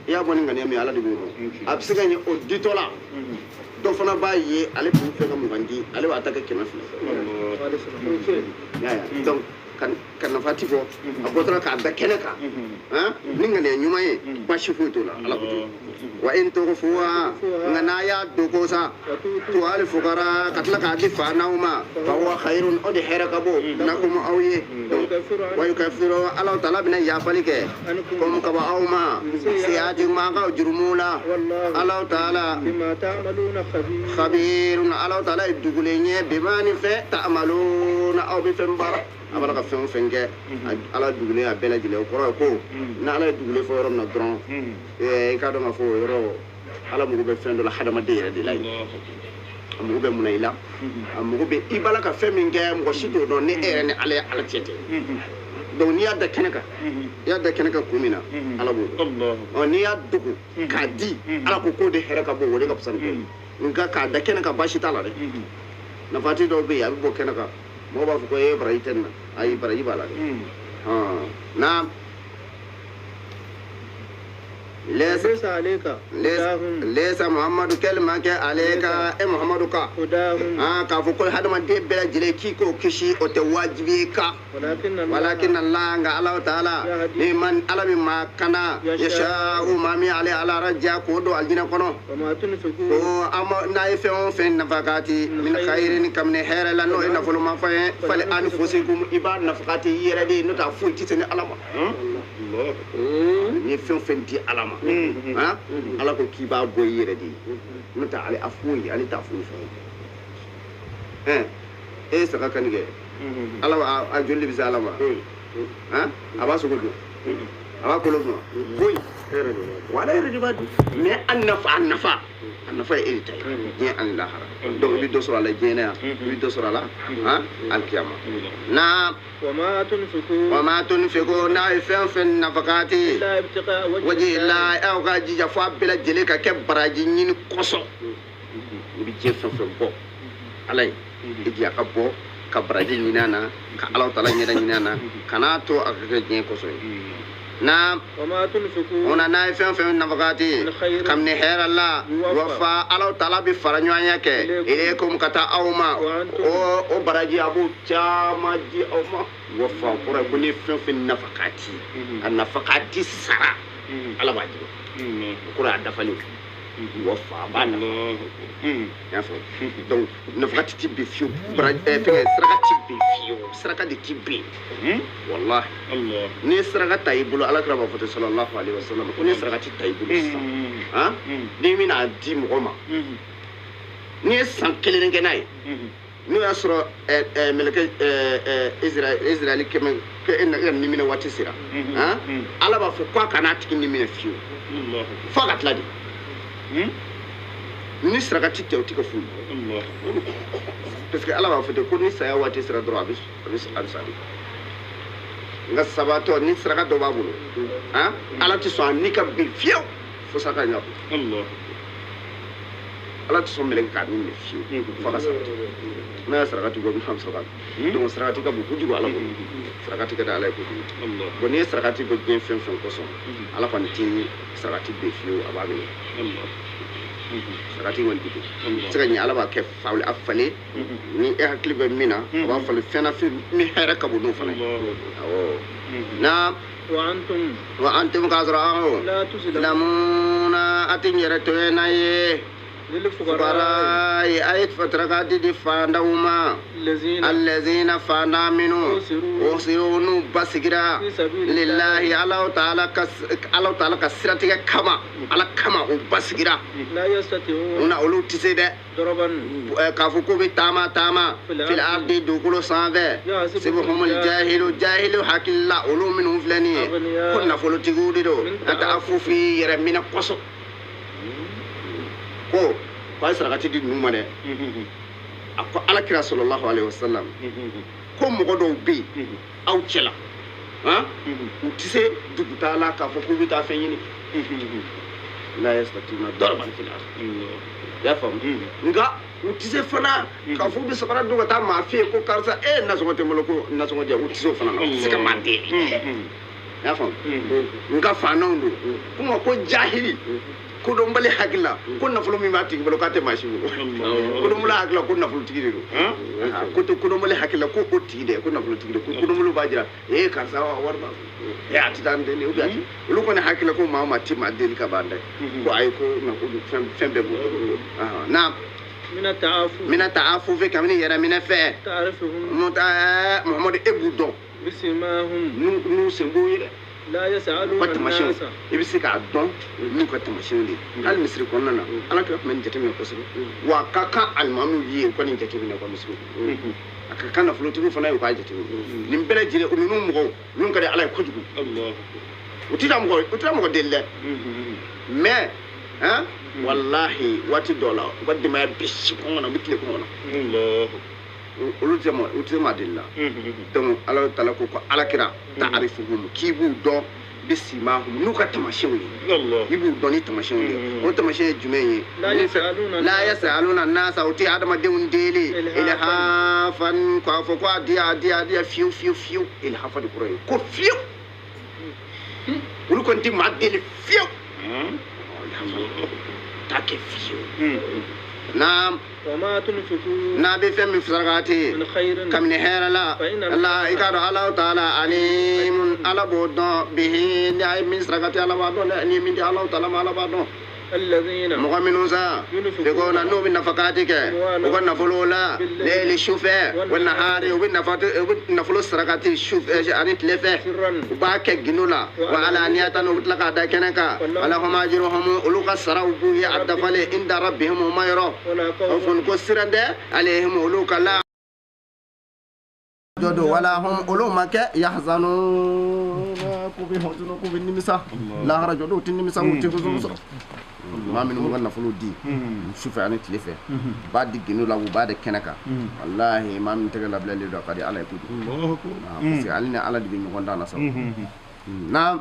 i y'a bɔ ni ŋaniya min ye ala de b'o dɔn a bɛ se ka ɲɛ o ditɔ la dɔ fana b'a ye ale tun fɛ ka 20 di ale b'a ta kɛ 200 i y'a ye donc ka nafa ti bɔ a bɔtɔla k'a da kɛnɛ kan ni ŋaniya ɲuman ye baasi foyi t'o la ala ko ten wa in tughfuha nka n'a y'a dogo sa tu'al fukara ka tila k'a di faanaw ma fa huwa khayrun o de hɛrɛ ka bon lakum aw ye wa yukaffiru Allahu taala bɛna yafali kɛ komi ka bɔ aw ma siyaati ma ka jurumu la Allahu taala khabirun Allahu taala ye dugulen ye bima ni fɛn ta'maluna aw bɛ fɛn baara a b'a la ka fɛn o fɛn kɛ ala dugulen a bɛɛ lajɛlen o kɔrɔ ye ko ni ala ye dugulen fɔ yɔrɔ min na dɔrɔn i k'a dɔn k'a fɔ o yɔrɔ ala mago bɛ fɛn dɔ la hadamaden yɛrɛ de la yen a mago bɛ mun na i la a mago bɛ i b'a la ka fɛn min kɛ mɔgɔ si t'o dɔn ni e yɛrɛ ni ala ye ala cɛ tɛ donc n'i y'a da kɛnɛ kan i y'a da kɛnɛ kan kun min na ala b'o dɔn ɔ n'i y'a dogo k'a di ala ko k'o de hɛrɛ ka bon o de ka fisa ni bɛɛ ye nka k'a da kɛnɛ kan baasi t'a la dɛ nafati dɔw bɛ yen a bɛ bɔ kɛnɛ kan mɔgɔw b'a fɔ ko e baraji tɛ nin na ayi baraji b'a la dɛ naam lesa muhammadu kɛli ma kɛ ale ka e muhammadu ka k'a fɔ ko hadamaden bɛɛ lajɛlen k'i k'o kisi o tɛ wajibi ye kan walakin Allah nka Allahu taala ni man ala min ma kana yasha'u maa min ale ala raja k'o don alijinɛ kɔnɔ ko n'a ye fɛn o fɛn nafakati min khairin kabini hɛrɛ la n'o ye nafolomafɛn ye fali anfusikum i b'a nafakati i yɛrɛ de ye n'o tɛ a foyi tɛ se ni ala ma n'i ye fɛn o fɛn di ala ma ala ko k'i b'a bɔ i yɛrɛ de ye n'o tɛ ale a foyi ale t'a foyi fɛ e ye saga kanni kɛ ala a joli de bɛ se ala ma a b'a sogo dun a b'a kolo dun foyi wala yɛrɛ de b'a dun mais a nafa ye e de ta ye diɲɛ ani lahara donc i bɛ dɔ sɔrɔ a la diɲɛ na yan i bɛ dɔ sɔrɔ a la alikiyama na wama tunfiku n'a ye fɛn o fɛn nafakati waji la aw ka jija fo a bɛɛ lajɛlen ka kɛ baraji ɲini kosɔn i bɛ diɲɛ fɛn o fɛn bɔ ala ye i jija ka bɔ ka baraji ɲini a na ka Alahu taala ɲɛda ɲini a na kan'a to a ka kɛ diɲɛ kosɔn ye na o n'a ye fɛn o fɛn nafakati kabini hɛrɛ la wafa Alahu taala bɛ fara ɲɔgɔnya kɛ ilaykum ka taa aw ma o baraji a b'o caman di aw ma wafa o kɔrɔ ye ko n'i ye fɛn o fɛn nafakati a nafakati sara ala b'a di o kɔrɔ ye a dafalen Wa fa b'a nafa. I y'a faamu? Donc nafakati ti bin fiyewu, fɛngɛ saraka ti bin fiyewu, saraka de ti bin. Walahi. N'i ye saraka ta i bolo, ala kira b'a fɔ ten sallallahu alaihi wa sallam ko n'i ye saraka ti ta i bolo sisan, han, n'i bɛna di mɔgɔ ma, n'i ye san kelen kɛ n'a ye, n'o y'a sɔrɔ mɛlɛkɛ Israɛli kɛmɛ e ka niminɛ waati sera, han, ala b'a fɔ k'a kana a tigi niminɛ fiyewu f'a ka tila de. Ni sarakati tɛ o ti kɛ foyi ye, parce que ala b'a fɔ ten ko ni saya waati sera dɔrɔn a bɛ sa de. Nka sabatɔ ni saraka dɔ b'a bolo, han, ala ti sɔn a ni ka bin fiyewu fo saraka in ka bɔ. Ala ti sɔn mɛlɛkɛ k'a ni minɛ fiyewu f'a ka saraka. N'a ye sarakati bɔ, bɛ saraka. Donc sarakati ka bon kojugu ala bolo, sarakati ka di ala ye kojugu. Bon n'i ye sarakati bɔ diɲɛ fɛn fɛn kosɔn, ala kɔni ti sarakati bɛ fiyewu, a b'a minɛ. Sarakati kɔni ti bin, se ka ɲɛ ala b'a kɛ a falen ni e hakili bɛ min na, a b'a falen fɛn na fɛn min hɛrɛ ka bon n'o fana ye. Awɔ. Na wa antum k'a sɔrɔ aw lamuna a ti n yɛrɛ to ye n'a ye. Fuqara a ye sarakati di fantanw ma, allazina fantan minnu usiru n'u basigira lillahi Alahu taala ka siratigɛ kama, ala kama u basigira. Nka olu tɛ se dɛ k'a fɔ k'u bɛ taama taama fil ardi dugukolo sanfɛ, sibuhumul jahilu jahilu hakili la olu minnu filɛ nin ye ko nafolotigiw de don, ka taa afufi yɛrɛ minɛ kosɔn. Ko k'a ye sarakati di ninnu ma dɛ, a ko ala kira sallallahu alaihi wasallam ko mɔgɔ dɔw bɛ yen aw cɛla, han, u tɛ se dugutaa la k'a fɔ k'u bɛ taa fɛn ɲini, la yastatina darban fil ard, i y'a faamu? Nka u tɛ se fana k'a fɔ u bɛ sabara don ka taa maa fɛ yen ko karisa e nasɔngɔ tɛ n bolo ko nasɔngɔ di yan, u tɛ se o fana na, u tɛ se ka maa deli, i y'a faamu? Nka faananw don, ko ko jahili kodɔnbali hakili la ko nafolo min b'a tigi bolo k'a tɛ maa si bolo, kodɔnbali hakili la ko nafolotigi de don, ko tɛ kodɔnbali hakili la ko o tigi dɛ ko nafolotigi de, ko kodɔnbaliw b'a jira ee karisa wari b'a bolo ee a tɛ taa n deli ou bien olu kɔni hakili la ko maa o maa ti maa deli ka ban dɛ, ko ayi ko fɛn bɛɛ b'u bolo. Na mina ta'afufi kabini yɛrɛ minɛ fɛ, Muhamadu e b'u dɔn n'u sen b'u ye dɛ. U ka tamasiyɛnw i bɛ se k'a dɔn n'u ka tamasiyɛnw de ye. Hali misiri kɔnɔna na ala kira tun bɛ nin jateminɛ kosɛbɛ, wa a ka kan alimamiw ye u ka nin jateminɛ u ka misiri kɔnɔ, a ka kan nafolotigiw fana ye u k'a jateminɛ. Nin bɛɛ lajɛlen ninnu mɔgɔw ninnu ka di ala ye kojugu, u tɛ taa mɔgɔ deli dɛ, mais han walahi waati dɔw la u ka denbaya bɛ si kɔngɔ na, u bɛ tile kɔngɔ na, olu tɛ u tɛ maa deli la. Donc ala taala ko ko ala kira ta'arifuhum k'i b'u dɔn bisimahum n'u ka tamasiyɛnw ye, i b'u dɔn ni tamasiyɛnw ye. O tamasiyɛn ye jumɛn ye? La yasaluna nasa u tɛ adamadenw deli ilhafan k'a fɔ ko a di a di a di fiyewu fiyewu fiyewu, ilhafa de kɔrɔ ye ko fiyewu, olu kɔni tɛ maa deli fiyewu, t'a kɛ fiyewu. Naam. N'a bɛ fɛn min sarakati kabini hɛrɛ la, ala i k'a dɔn Alahu taala alimun ala b'o dɔn bihi ni a ye min sarakati ala b'a dɔn dɛ, ni ye min di Alahu taala ma ala b'a dɔn. Mɔgɔ minnu sa fekona n'u bɛ nafakati kɛ u ka nafolo la leyili sufɛ wa nahari, u bɛ nafolo sarakati sufɛ ani tile fɛ, u b'a kɛ gindo la wa alaniyatan u bɛ tila k'a da kɛnɛ kan, walahum ajruhum olu ka saraw b'u ye a dafalen inda rabbihim u ma yɔrɔ o fɔ ko siran tɛ alayhim olu ka la jɔ don wala hum olu ma kɛ yahzanun k'u bɛ hɔnzunu k'u bɛ nimisa lahara jɔ don u tɛ nimisa u tɛ hɔnzunu sɔrɔ. Maa minnu b'u ka nafolo di sufɛ ani tile fɛ, u b'a di gindo la u b'a di kɛnɛ kan, walahi maa min tɛgɛ labilalen don a ka di ala ye kojugu, parce que ale ni ala de bɛ ɲɔgɔn dan na sa. Naam.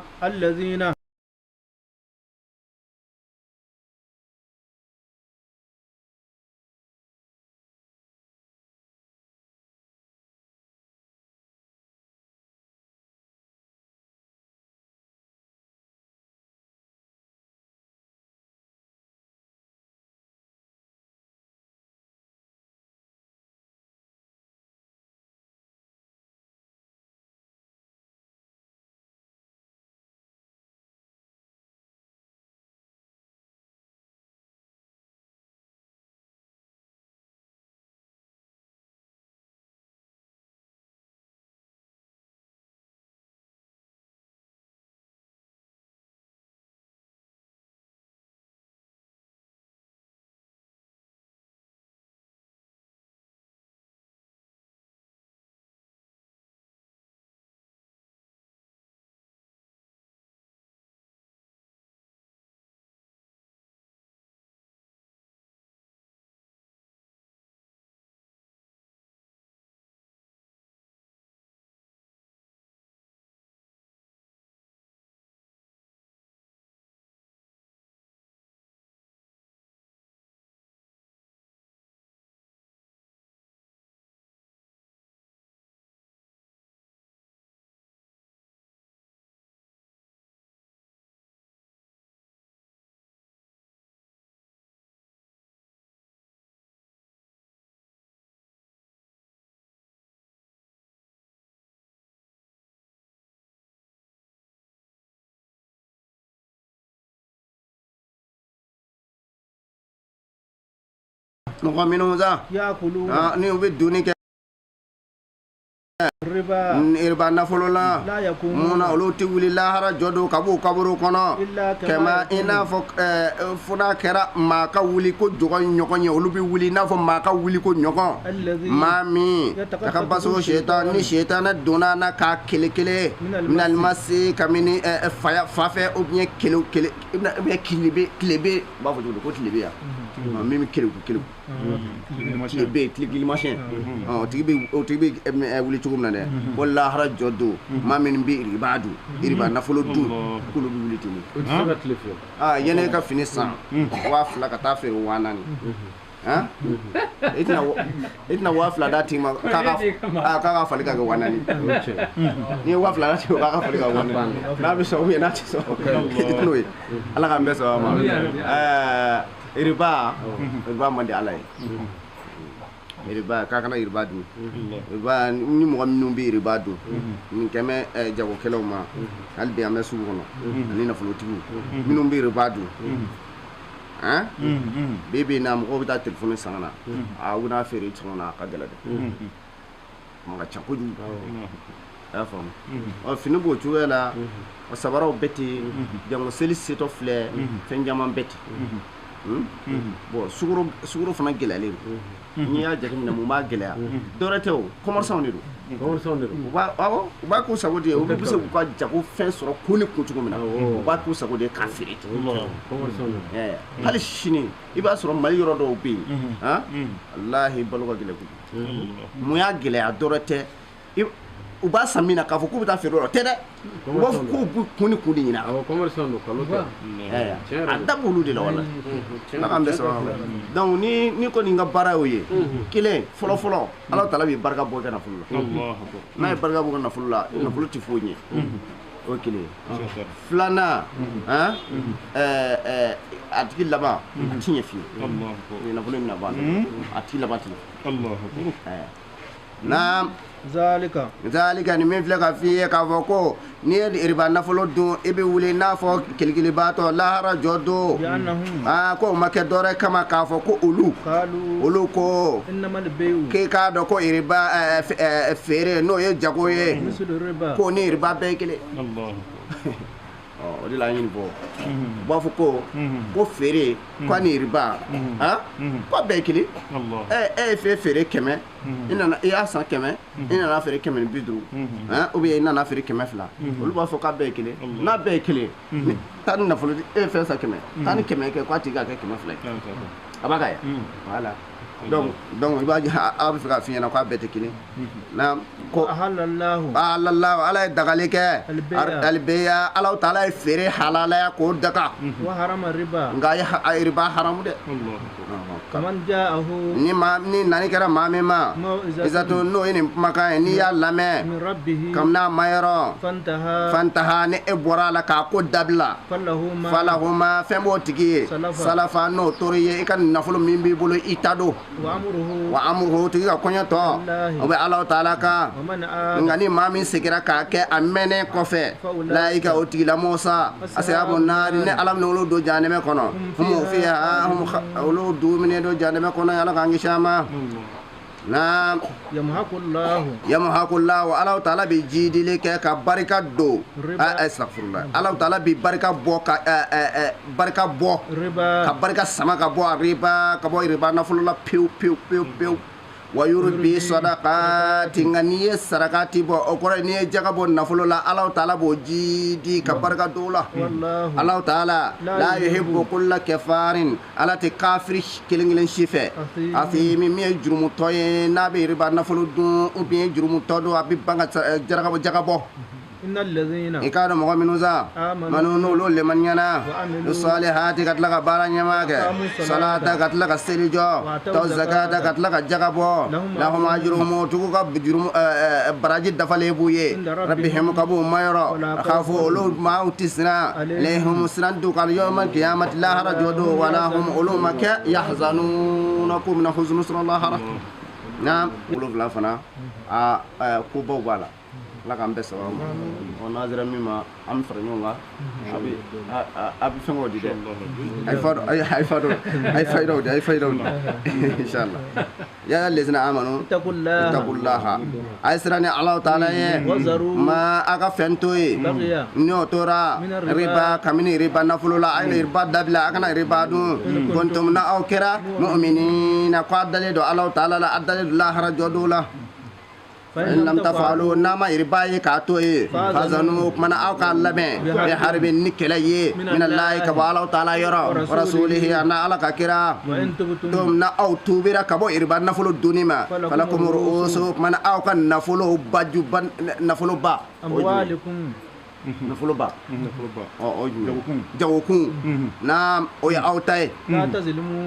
Mɔgɔ minnu sa ni u bɛ dunni kɛ riba nafolo la mun na olu tɛ wuli lahara jɔ don ka b'u kaburu kɔnɔ kɛmɛ i n'a fɔ fo n'a kɛra maa ka wuli ko jɔgɔn ɲɔgɔn ye olu bɛ wuli i n'a fɔ maa ka wuli ko ɲɔgɔn maa min ka baso setan ni setanɛ donna na k'a kele kele minalima se kabini fa fɛ ou bien kele kele ou bien tilebe tilebe u b'a fɔ cogo di ko tilebe ya min bɛ keleku keleku tilebe tilemasiyɛn o tigi bɛ wuli cogo min na dɛ ko lahara jɔ don maa minnu bɛ riba dun riba nafolo dun k'olu bɛ wuli ten de yanni e ka fini san 2000 ka taa feere 4000 e tɛna 2000 d'a tigi ma k'a ka fali ka kɛ 4000 n'i ye 2000 d'a tigi ma k'a ka fali ka kɛ 4000 n'a bɛ sɔn ou bien n'a tɛ sɔn i tɛn'o ye ala k'an bɛɛ sɔn a ma riba riba man di ala ye riba k'a kana riba dun riba ni mɔgɔ minnu bɛ riba dun nin kɛmɛ jagokɛlaw ma hali bi an bɛ sugu kɔnɔ ani nafolotigiw minnu bɛ riba dun bi bi in na mɔgɔw bɛ taa telefɔni san ka na a u bɛna feere sɔngɔ na a ka gɛlɛn dɛ kuma ka ca kojugu a y'a faamu ɔ fini b'o cogoya la sabaraw bɛ ten jango seli setɔ filɛ fɛn caman bɛ ten bon sukaro fana gɛlɛyalen don n'i y'a jateminɛ mun b'a gɛlɛya dɔwɛrɛ tɛ o commerçant de don awɔ u b'a k'u sago de ye u bɛ se k'u ka jago fɛn sɔrɔ ko ni kun cogo min na u b'a k'u sago de ye k'a feere ten hali sini i b'a sɔrɔ Mali yɔrɔ dɔw bɛ yen walahi balo ka gɛlɛn kojugu mun y'a gɛlɛya dɔwɛrɛ tɛ u b'a san min na k'a fɔ k'u bɛ taa feere o la o tɛ dɛ u b'a fɔ k'u bɛ kun ni kun de ɲini a da b'olu de la walahi ala k'an bɛɛ sɔrɔ donc ni kɔni ka baara y'o ye kelen fɔlɔ fɔlɔ ala taala bɛ barika bɔ i ka nafolo la n'a ye barika bɔ i ka nafolo la nafolo tɛ foyi ɲɛ o ye kelen ye filanan a tigi laban a ti ɲɛ fiyewu nafolo in bɛna ban a tigi laban ti ɲɛ naam zalika zalika ni min filɛ ka f'i ye k'a fɔ ko n'i ye riba nafolo dun i bɛ wuli n'a fɔ kelikelibaatɔ lahara jɔ don ko o ma kɛ dɔwɛrɛ kama k'a fɔ ko olu ko k'e k'a dɔn ko riba feere n'o ye jago ye ko ni riba bɛɛ ye kelen o de la an ye nin fɔ u b'a fɔ ko feere k'a ni riba k'a bɛɛ ye kelen e ye fɛn feere 100 i nana i y'a san 100 i nana feere 150 ou bien i nana feere 200 olu b'a fɔ k'a bɛɛ ye kelen n'a bɛɛ ye kelen taa ni nafolo e ye fɛn san 100 taa ni 100 kɛ k'a tigi ka kɛ 200 ye a b'a ka ye voilà donc i b'a a bɛ fɛ k'a f'i ɲɛna k'a bɛɛ tɛ kelen na ko alallahu ala ye dagali kɛ alibeya ala taala ye feere halalaya k'o daga nka a ye riba haramu dɛ ni maa ni nani kɛra maa min ma isato n'o ye nin kumakan ye n'i y'a lamɛn kabini a ma yɔrɔ fantaha ni e bɔra a la k'a ko dabila falahuma fɛn b'o tigi ye salafa n'o tor'i ye i ka nafolo min b'i bolo i ta don wa amuruhu tigi ka kɔɲɔ tɔ o bɛ ala taala kan nka ni maa min seginna k'a kɛ a mɛnnen kɔfɛ layika o tigilamɔgɔ sa asabu naari ni ala bɛna olu don jahanɛmɛ kɔnɔ humu fiha olu dumuni don jahanɛmɛ kɔnɔ ala k'an kisi a ma naam yamuhakullahu ala taala bɛ jidili kɛ ka barika don astaghfirullah ala taala bɛ barika bɔ ka barika bɔ ka barika sama ka bɔ a riba ka bɔ riba nafolo la pewu pewu pewu pewu wa yurbi sadaqati nka n'i ye sarakati bɔ o kɔrɔ ye n'i ye jaga bɔ nafolo la ala taala b'o jidi ka barika don o la ala taala la yuhibbu kulla kafarin ala tɛ kafiri kelen kelen si fɛ asimi min ye jurumutɔ ye n'a bɛ riba nafolo dun ou bien jurumutɔ don a bɛ ban ka jaga bɔ i k'a dɔn mɔgɔ minnu sa manu n'olu lemaniyana salihati ka tila ka baara ɲɛmaa kɛ salata ka tila ka seli jɔ tɔ zakata ka tila ka jaga bɔ lahum ajruhum o tigiw ka jurumu baraji dafalen b'u ye rabbihim ka b'u mayɔrɔ khafu olu maaw tɛ siran lehum siran t'u kan yawmal qiyamati lahara jɔ don wala hum olu ma kɛ yahzanuna k'u bɛna huzunu sɔrɔ lahara naam 7 fana a kobaw b'a la. Ala k'an bɛɛ sababu ma. Ɔ n'an sera min ma an bɛ fara ɲɔgɔn kan a bɛ fɛngɛw di dɛ. A ye fa dɔw a ye fayidaw di a ye fayidaw di inshallah. Ya lezina amanu ittaqullaha a ye siran ni Alahu taala ye ma a ka fɛn to yen n'o tora riba kabini riba nafolo la a ye riba dabila a kana riba dun kuntum na aw kɛra mu'minina ko a dalen don Alahu taala la a dalen don lahara jɔ don la. In lam tafalu n'a ma riba ye k'a to yen fazanu o kumana aw k'a labɛn bi harbin ni kɛlɛ ye minallahi ka bɔ Alahu taala yɔrɔ wa rasulihi a n'a Ala ka kira tom na aw tuubira ka bɔ riba nafolo dunni ma falakum ru'usu o kumana aw ka nafolo bajuba nafolo ba nafolo ba o jumɛn jagokun na o ye aw ta ye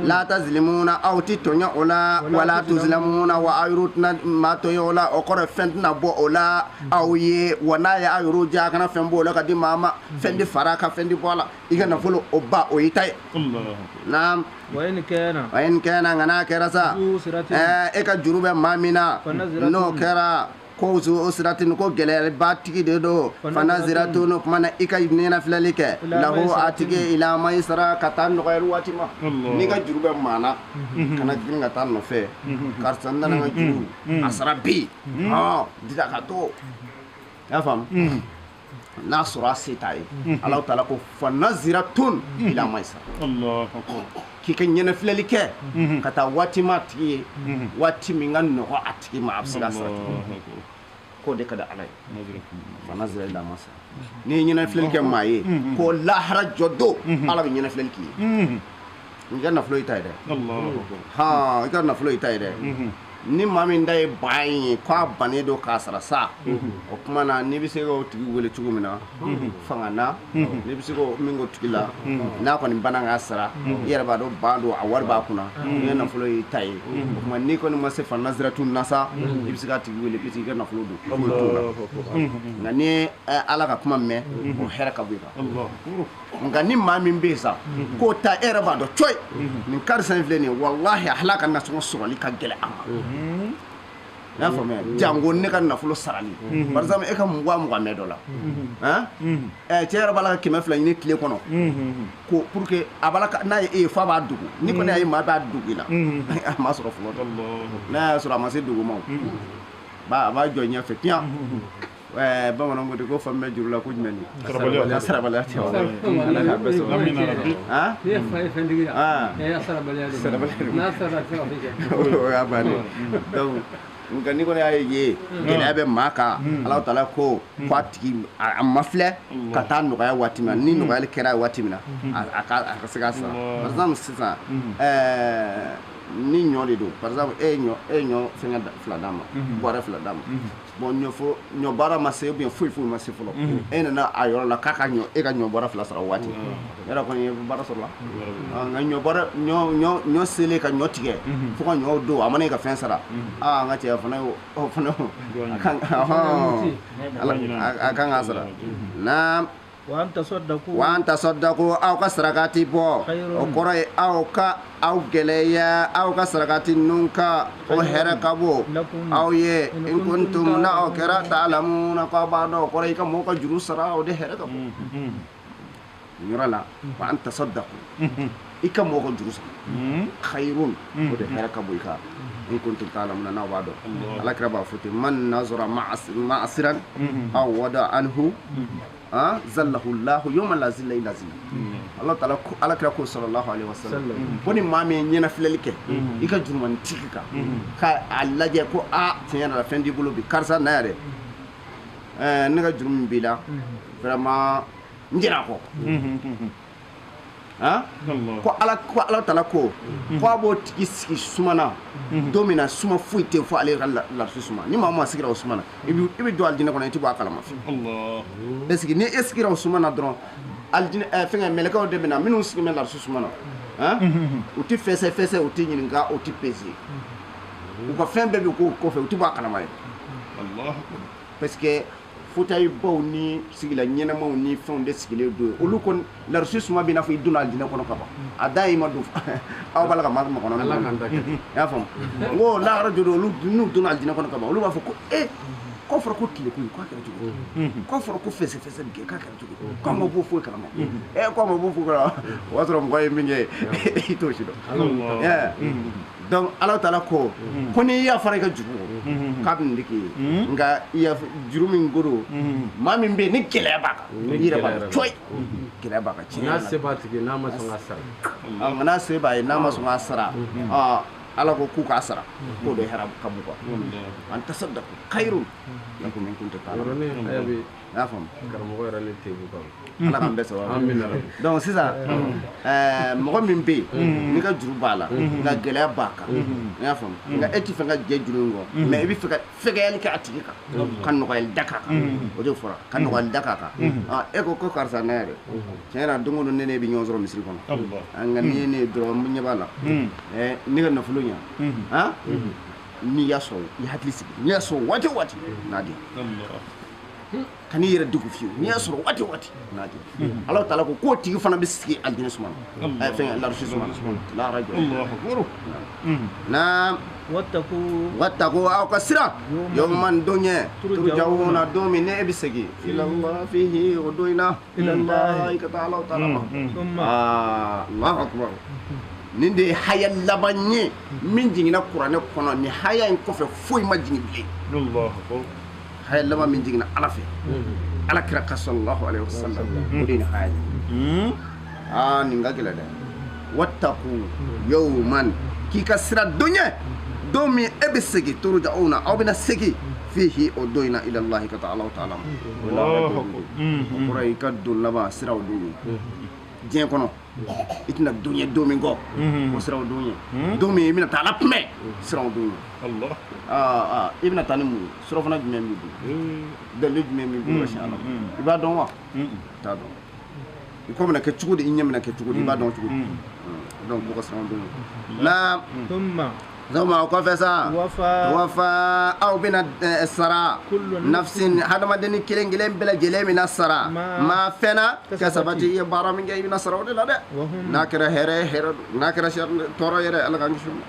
la tazlimuna aw ti tɔɲɔ o la wala tuzlamuna wa aw yɛrɛw tɛna maa tɔɲɔ o la o kɔrɔ fɛn tɛna bɔ o la aw ye wa n'a ye aw yɛrɛw diya a kana fɛn bɔ o la ka di maa ma fɛn di fara a kan fɛn di bɔ a la i ka nafolo o ba o y'i ta ye naam wa in kɛna nka n'a kɛra sa e ka juru bɛ maa min na n'o kɛra ko o siratin ko gɛlɛyaba tigi de don fanaziratun o kuma na i ka ɲɛnafilɛli kɛ lahu a tigi ila maysara ka taa nɔgɔyali waati ma n'i ka juru bɛ maa na kana girin ka taa nɔfɛ karisa n nana n ka juru a sara bi dida ka to i y'a faamu n'a sɔrɔ a se t'a ye Alahu taala ko fanaziratun ila maysara k'i ka ɲɛnafilɛli kɛ ka taa waati ma a tigi ye waati min ka nɔgɔ a tigi ma a bɛ se ka sara k'o de ka di Ala ye fanazira ila maysara n'i ye ɲɛnafilɛli kɛ maa ye ko lahara jɔ don Ala bɛ ɲɛnafilɛli k'i ye i ka nafolo y'i ta ye dɛ han i ka nafolo y'i ta ye dɛ ni maa min da ye ban ye k'a bannen don k'a sara sa o tuma na n'i bɛ se k'o tigi wele cogo min na fanga na n'i bɛ se k'o min k'o tigi la n'a kɔni banna k'a sara i yɛrɛ b'a dɔn ban don a wari b'a kunna n'i ka nafolo y'i ta ye o tuma n'i kɔni ma se fanaziratu na sa i bɛ se k'a tigi wele parce que i ka nafolo don foyi t'o la nka n'i ye Ala ka kuma mɛn o hɛrɛ ka bon i kan nka ni maa min bɛ yen sa k'o ta e yɛrɛ b'a dɔn coyi nin karisa in filɛ nin ye walahi a hal'a ka nasɔngɔ sɔrɔli ka gɛlɛn a ma i y'a faamuya jango ne ka nafolo sarali par exemple e ka 20 mɛn dɔ la cɛ yɛrɛ b'a la ka 200 ɲini tile kɔnɔ ko pour que a b'a la n'a ye e ye f'a b'a dogo ni kɔni y'a ye maa b'a dogo i la a ma sɔrɔ fɔlɔ n'a y'a sɔrɔ a ma se dogo ma o a b'a jɔ ɲɛfɛ tiɲɛ bamananw ko ten ko fan bɛ juru la ko jumɛn ni sarabaliya tɛ wa Ala k'a bɛɛ sɔrɔ n'i ye fa ye fɛntigi ya sarabaliya de n'a sara tɛ ka foyi kɛ o y'a bannen donc nka n'i kɔni y'a ye gɛlɛya bɛ maa kan Alahu taala ko k'a tigi a ma filɛ ka taa nɔgɔya waati min na ni nɔgɔyali kɛra waati min na a ka se k'a sara par exemple sisan ni ɲɔ de don par exemple e ye ɲɔ fɛngɛ fila d'a ma bɔrɛ fila d'a ma bon ɲɔ baara ma se ou bien foyi foyi ma se fɔlɔ e nana a yɔrɔ la k'a ka ɲɔ e ka ɲɔ bɔrɛ fila sara o waati yɔrɔ kɔni ye baara sɔrɔ la nka ɲɔ bɔrɛ ɲɔ selen ka ɲɔ tigɛ fo ka ɲɔ don a mana e ka fɛn sara aa n ka cɛ fana o fana a kan k'a sara naam wa an tasaddaqu aw ka sarakati bɔ o kɔrɔ ye aw ka aw gɛlɛya aw ka sarakati ninnu ka o hɛrɛ ka bon aw ye in kuntum na aw kɛra ta'lamuna k'aw b'a dɔn o kɔrɔ ye i ka mɔgɔw ka juru sara o de hɛrɛ ka bon nin yɔrɔ la wa an tasaddaqu i ka mɔgɔw ka juru sara khayrun o de hɛrɛ ka bon i kan in kuntum ta'lamuna n'aw b'a dɔn Ala kira b'a fɔ ten man nazara ma'asiran aw wada anhu zallahu llahu yawma la zilla illa zilluhu Allah taala Ala kira ko sallallahu alaihi wasallam ko ni maa min ye ɲɛnafilɛli kɛ i ka jurumanitigi kan ka a lajɛ ko a tiɲɛ yɛrɛ la fɛn t'i bolo bi karisa na yɛrɛ ne ka juru min b'i la vraiment n jɛn'a kɔ ko Ala taala ko a b'o tigi sigi suma na don min na suma foyi tɛ fo ale ka larisu suma ni maa o maa sigira o suma na i bɛ don alijinɛ kɔnɔ i tɛ bɔ a kalama fiyewu parce que ni e sigira o suma na dɔrɔn alijinɛ fɛngɛ mɛlɛkɛw de bɛ na minnu sigilen bɛ larisu suma na u tɛ fɛsɛ fɛsɛ u tɛ ɲininka u tɛ pese u ka fɛn bɛɛ bɛ k'o kɔfɛ u tɛ bɔ a kalama yɛrɛ parce que Fauteuil baw ni sigila ɲɛnamaw ni fɛnw de sigilen don olu ko larusi suma bɛ i n'a fɔ i donna alijinɛ kɔnɔ ka ban a da y'i ma don aw b'a la ka makɔnɔ Ala k'an ta kɛ. I y'a faamu n ko lahara jɔ don olu n'u donna alijinɛ kɔnɔ ka ban olu b'a fɔ ko e k'o fɔra ko tile ko in k'a kɛra cogo di k'o fɔra ko fɛsɛfɛsɛ bɛ kɛ k'a kɛra cogo di k'an ma bɔ foyi kalama ɛ k'an ma bɔ foyi kalama o y'a sɔrɔ mɔgɔ ye min kɛ i t'o si dɔn. Donc Ala taala ko ko n'i yafara i ka juru k'a bɛ nin de k'i ye nka juru min ko don maa min bɛ yen ni gɛlɛya b'a kan i yɛrɛ b'a dɔn cɔyi gɛlɛya b'a kan tiɲɛ n'a se b'a tigi n'a ma sɔn ka sara nka n'a se b'a ye n'a ma sɔn ka sara Ala ko k'u k'a sara k'o de hɛrɛ ka bon quoi an tasaddaqu khayrun lakum in kuntum ta'lamun. Yɔrɔnin I y'a faamu karamɔgɔ yɛrɛ ni tebu kan Ala k'an bɛɛ sababu. Amina. Donc sisan mɔgɔ min bɛ yen n'i ka juru b'a la nka gɛlɛya b'a kan i y'a faamu nka e t'i fɛ ka jɛ juru in kɔ mais i bɛ fɛ ka fɛgɛyali kɛ a tigi kan ka nɔgɔyali da k'a kan o de fɔra ka nɔgɔyali da k'a kan e ko ko karisa ne yɛrɛ tiɲɛ na don o don ne ne bɛ ɲɔgɔn sɔrɔ misiri kɔnɔ nka n'i ye ne ye dɔrɔn n ɲɛ b'a la ne ka nafolo ɲa n'i y'a sɔrɔ i hakili sigi n'i y'a sɔrɔ waati o waati n'a di kan'i yɛrɛ degun fiyewu n'i y'a sɔrɔ waati o waati n'a di Ala taala ko k'o tigi fana bɛ sigi alijinɛ suma na fɛn larusi suma na lahara jɔ naam wattaqu aw ka siran yawman don ɲɛ turja'una don min ne e bɛ segin ilallah fihi o don in na ilallah ka taa Ala taala ma Allahu akbar. Nin de ye haya laban ye min jiginna kuranɛ kɔnɔ nin haya in kɔfɛ foyi ma jigin bilen. Haya laban min jiginna Ala fɛ Ala kira ka sallallahu alaihi wasallam o de ye nin haya ye nin ka gɛlɛn dɛ. Wattaqu yawman k'i ka sira don ɲɛ don min e bɛ segin turja'una aw bɛna segin fihi o don in na ilallahi ka taa Ala taala ma. O kɔrɔ ye i ka don laban sira o don ye diɲɛ kɔnɔ i tɛna don ɲɛ don min kɔ o sira o don ye don min i bɛna taa Ala kunbɛn sira o don ye i bɛna taa ni mun ye surafana jumɛn b'i bolo dalilu jumɛn b'i bolo ka sin Ala ma i b'a dɔn wa i t'a dɔn i kɔ bɛna kɛ cogo di i ɲɛ bɛna kɛ cogo di i b'a dɔn cogo di donc k'o ka siran o don ye na o kɔfɛ sa wafa aw bɛna sara nafsin hadamaden kelen kelen bɛɛ lajɛlen bɛna sara maa fɛn na ka sabati i ye baara min kɛ i bɛna sara o de la dɛ n'a kɛra hɛrɛ ye hɛrɛ don n'a kɛra tɔɔrɔ yɛrɛ Ala k'an kisi o ma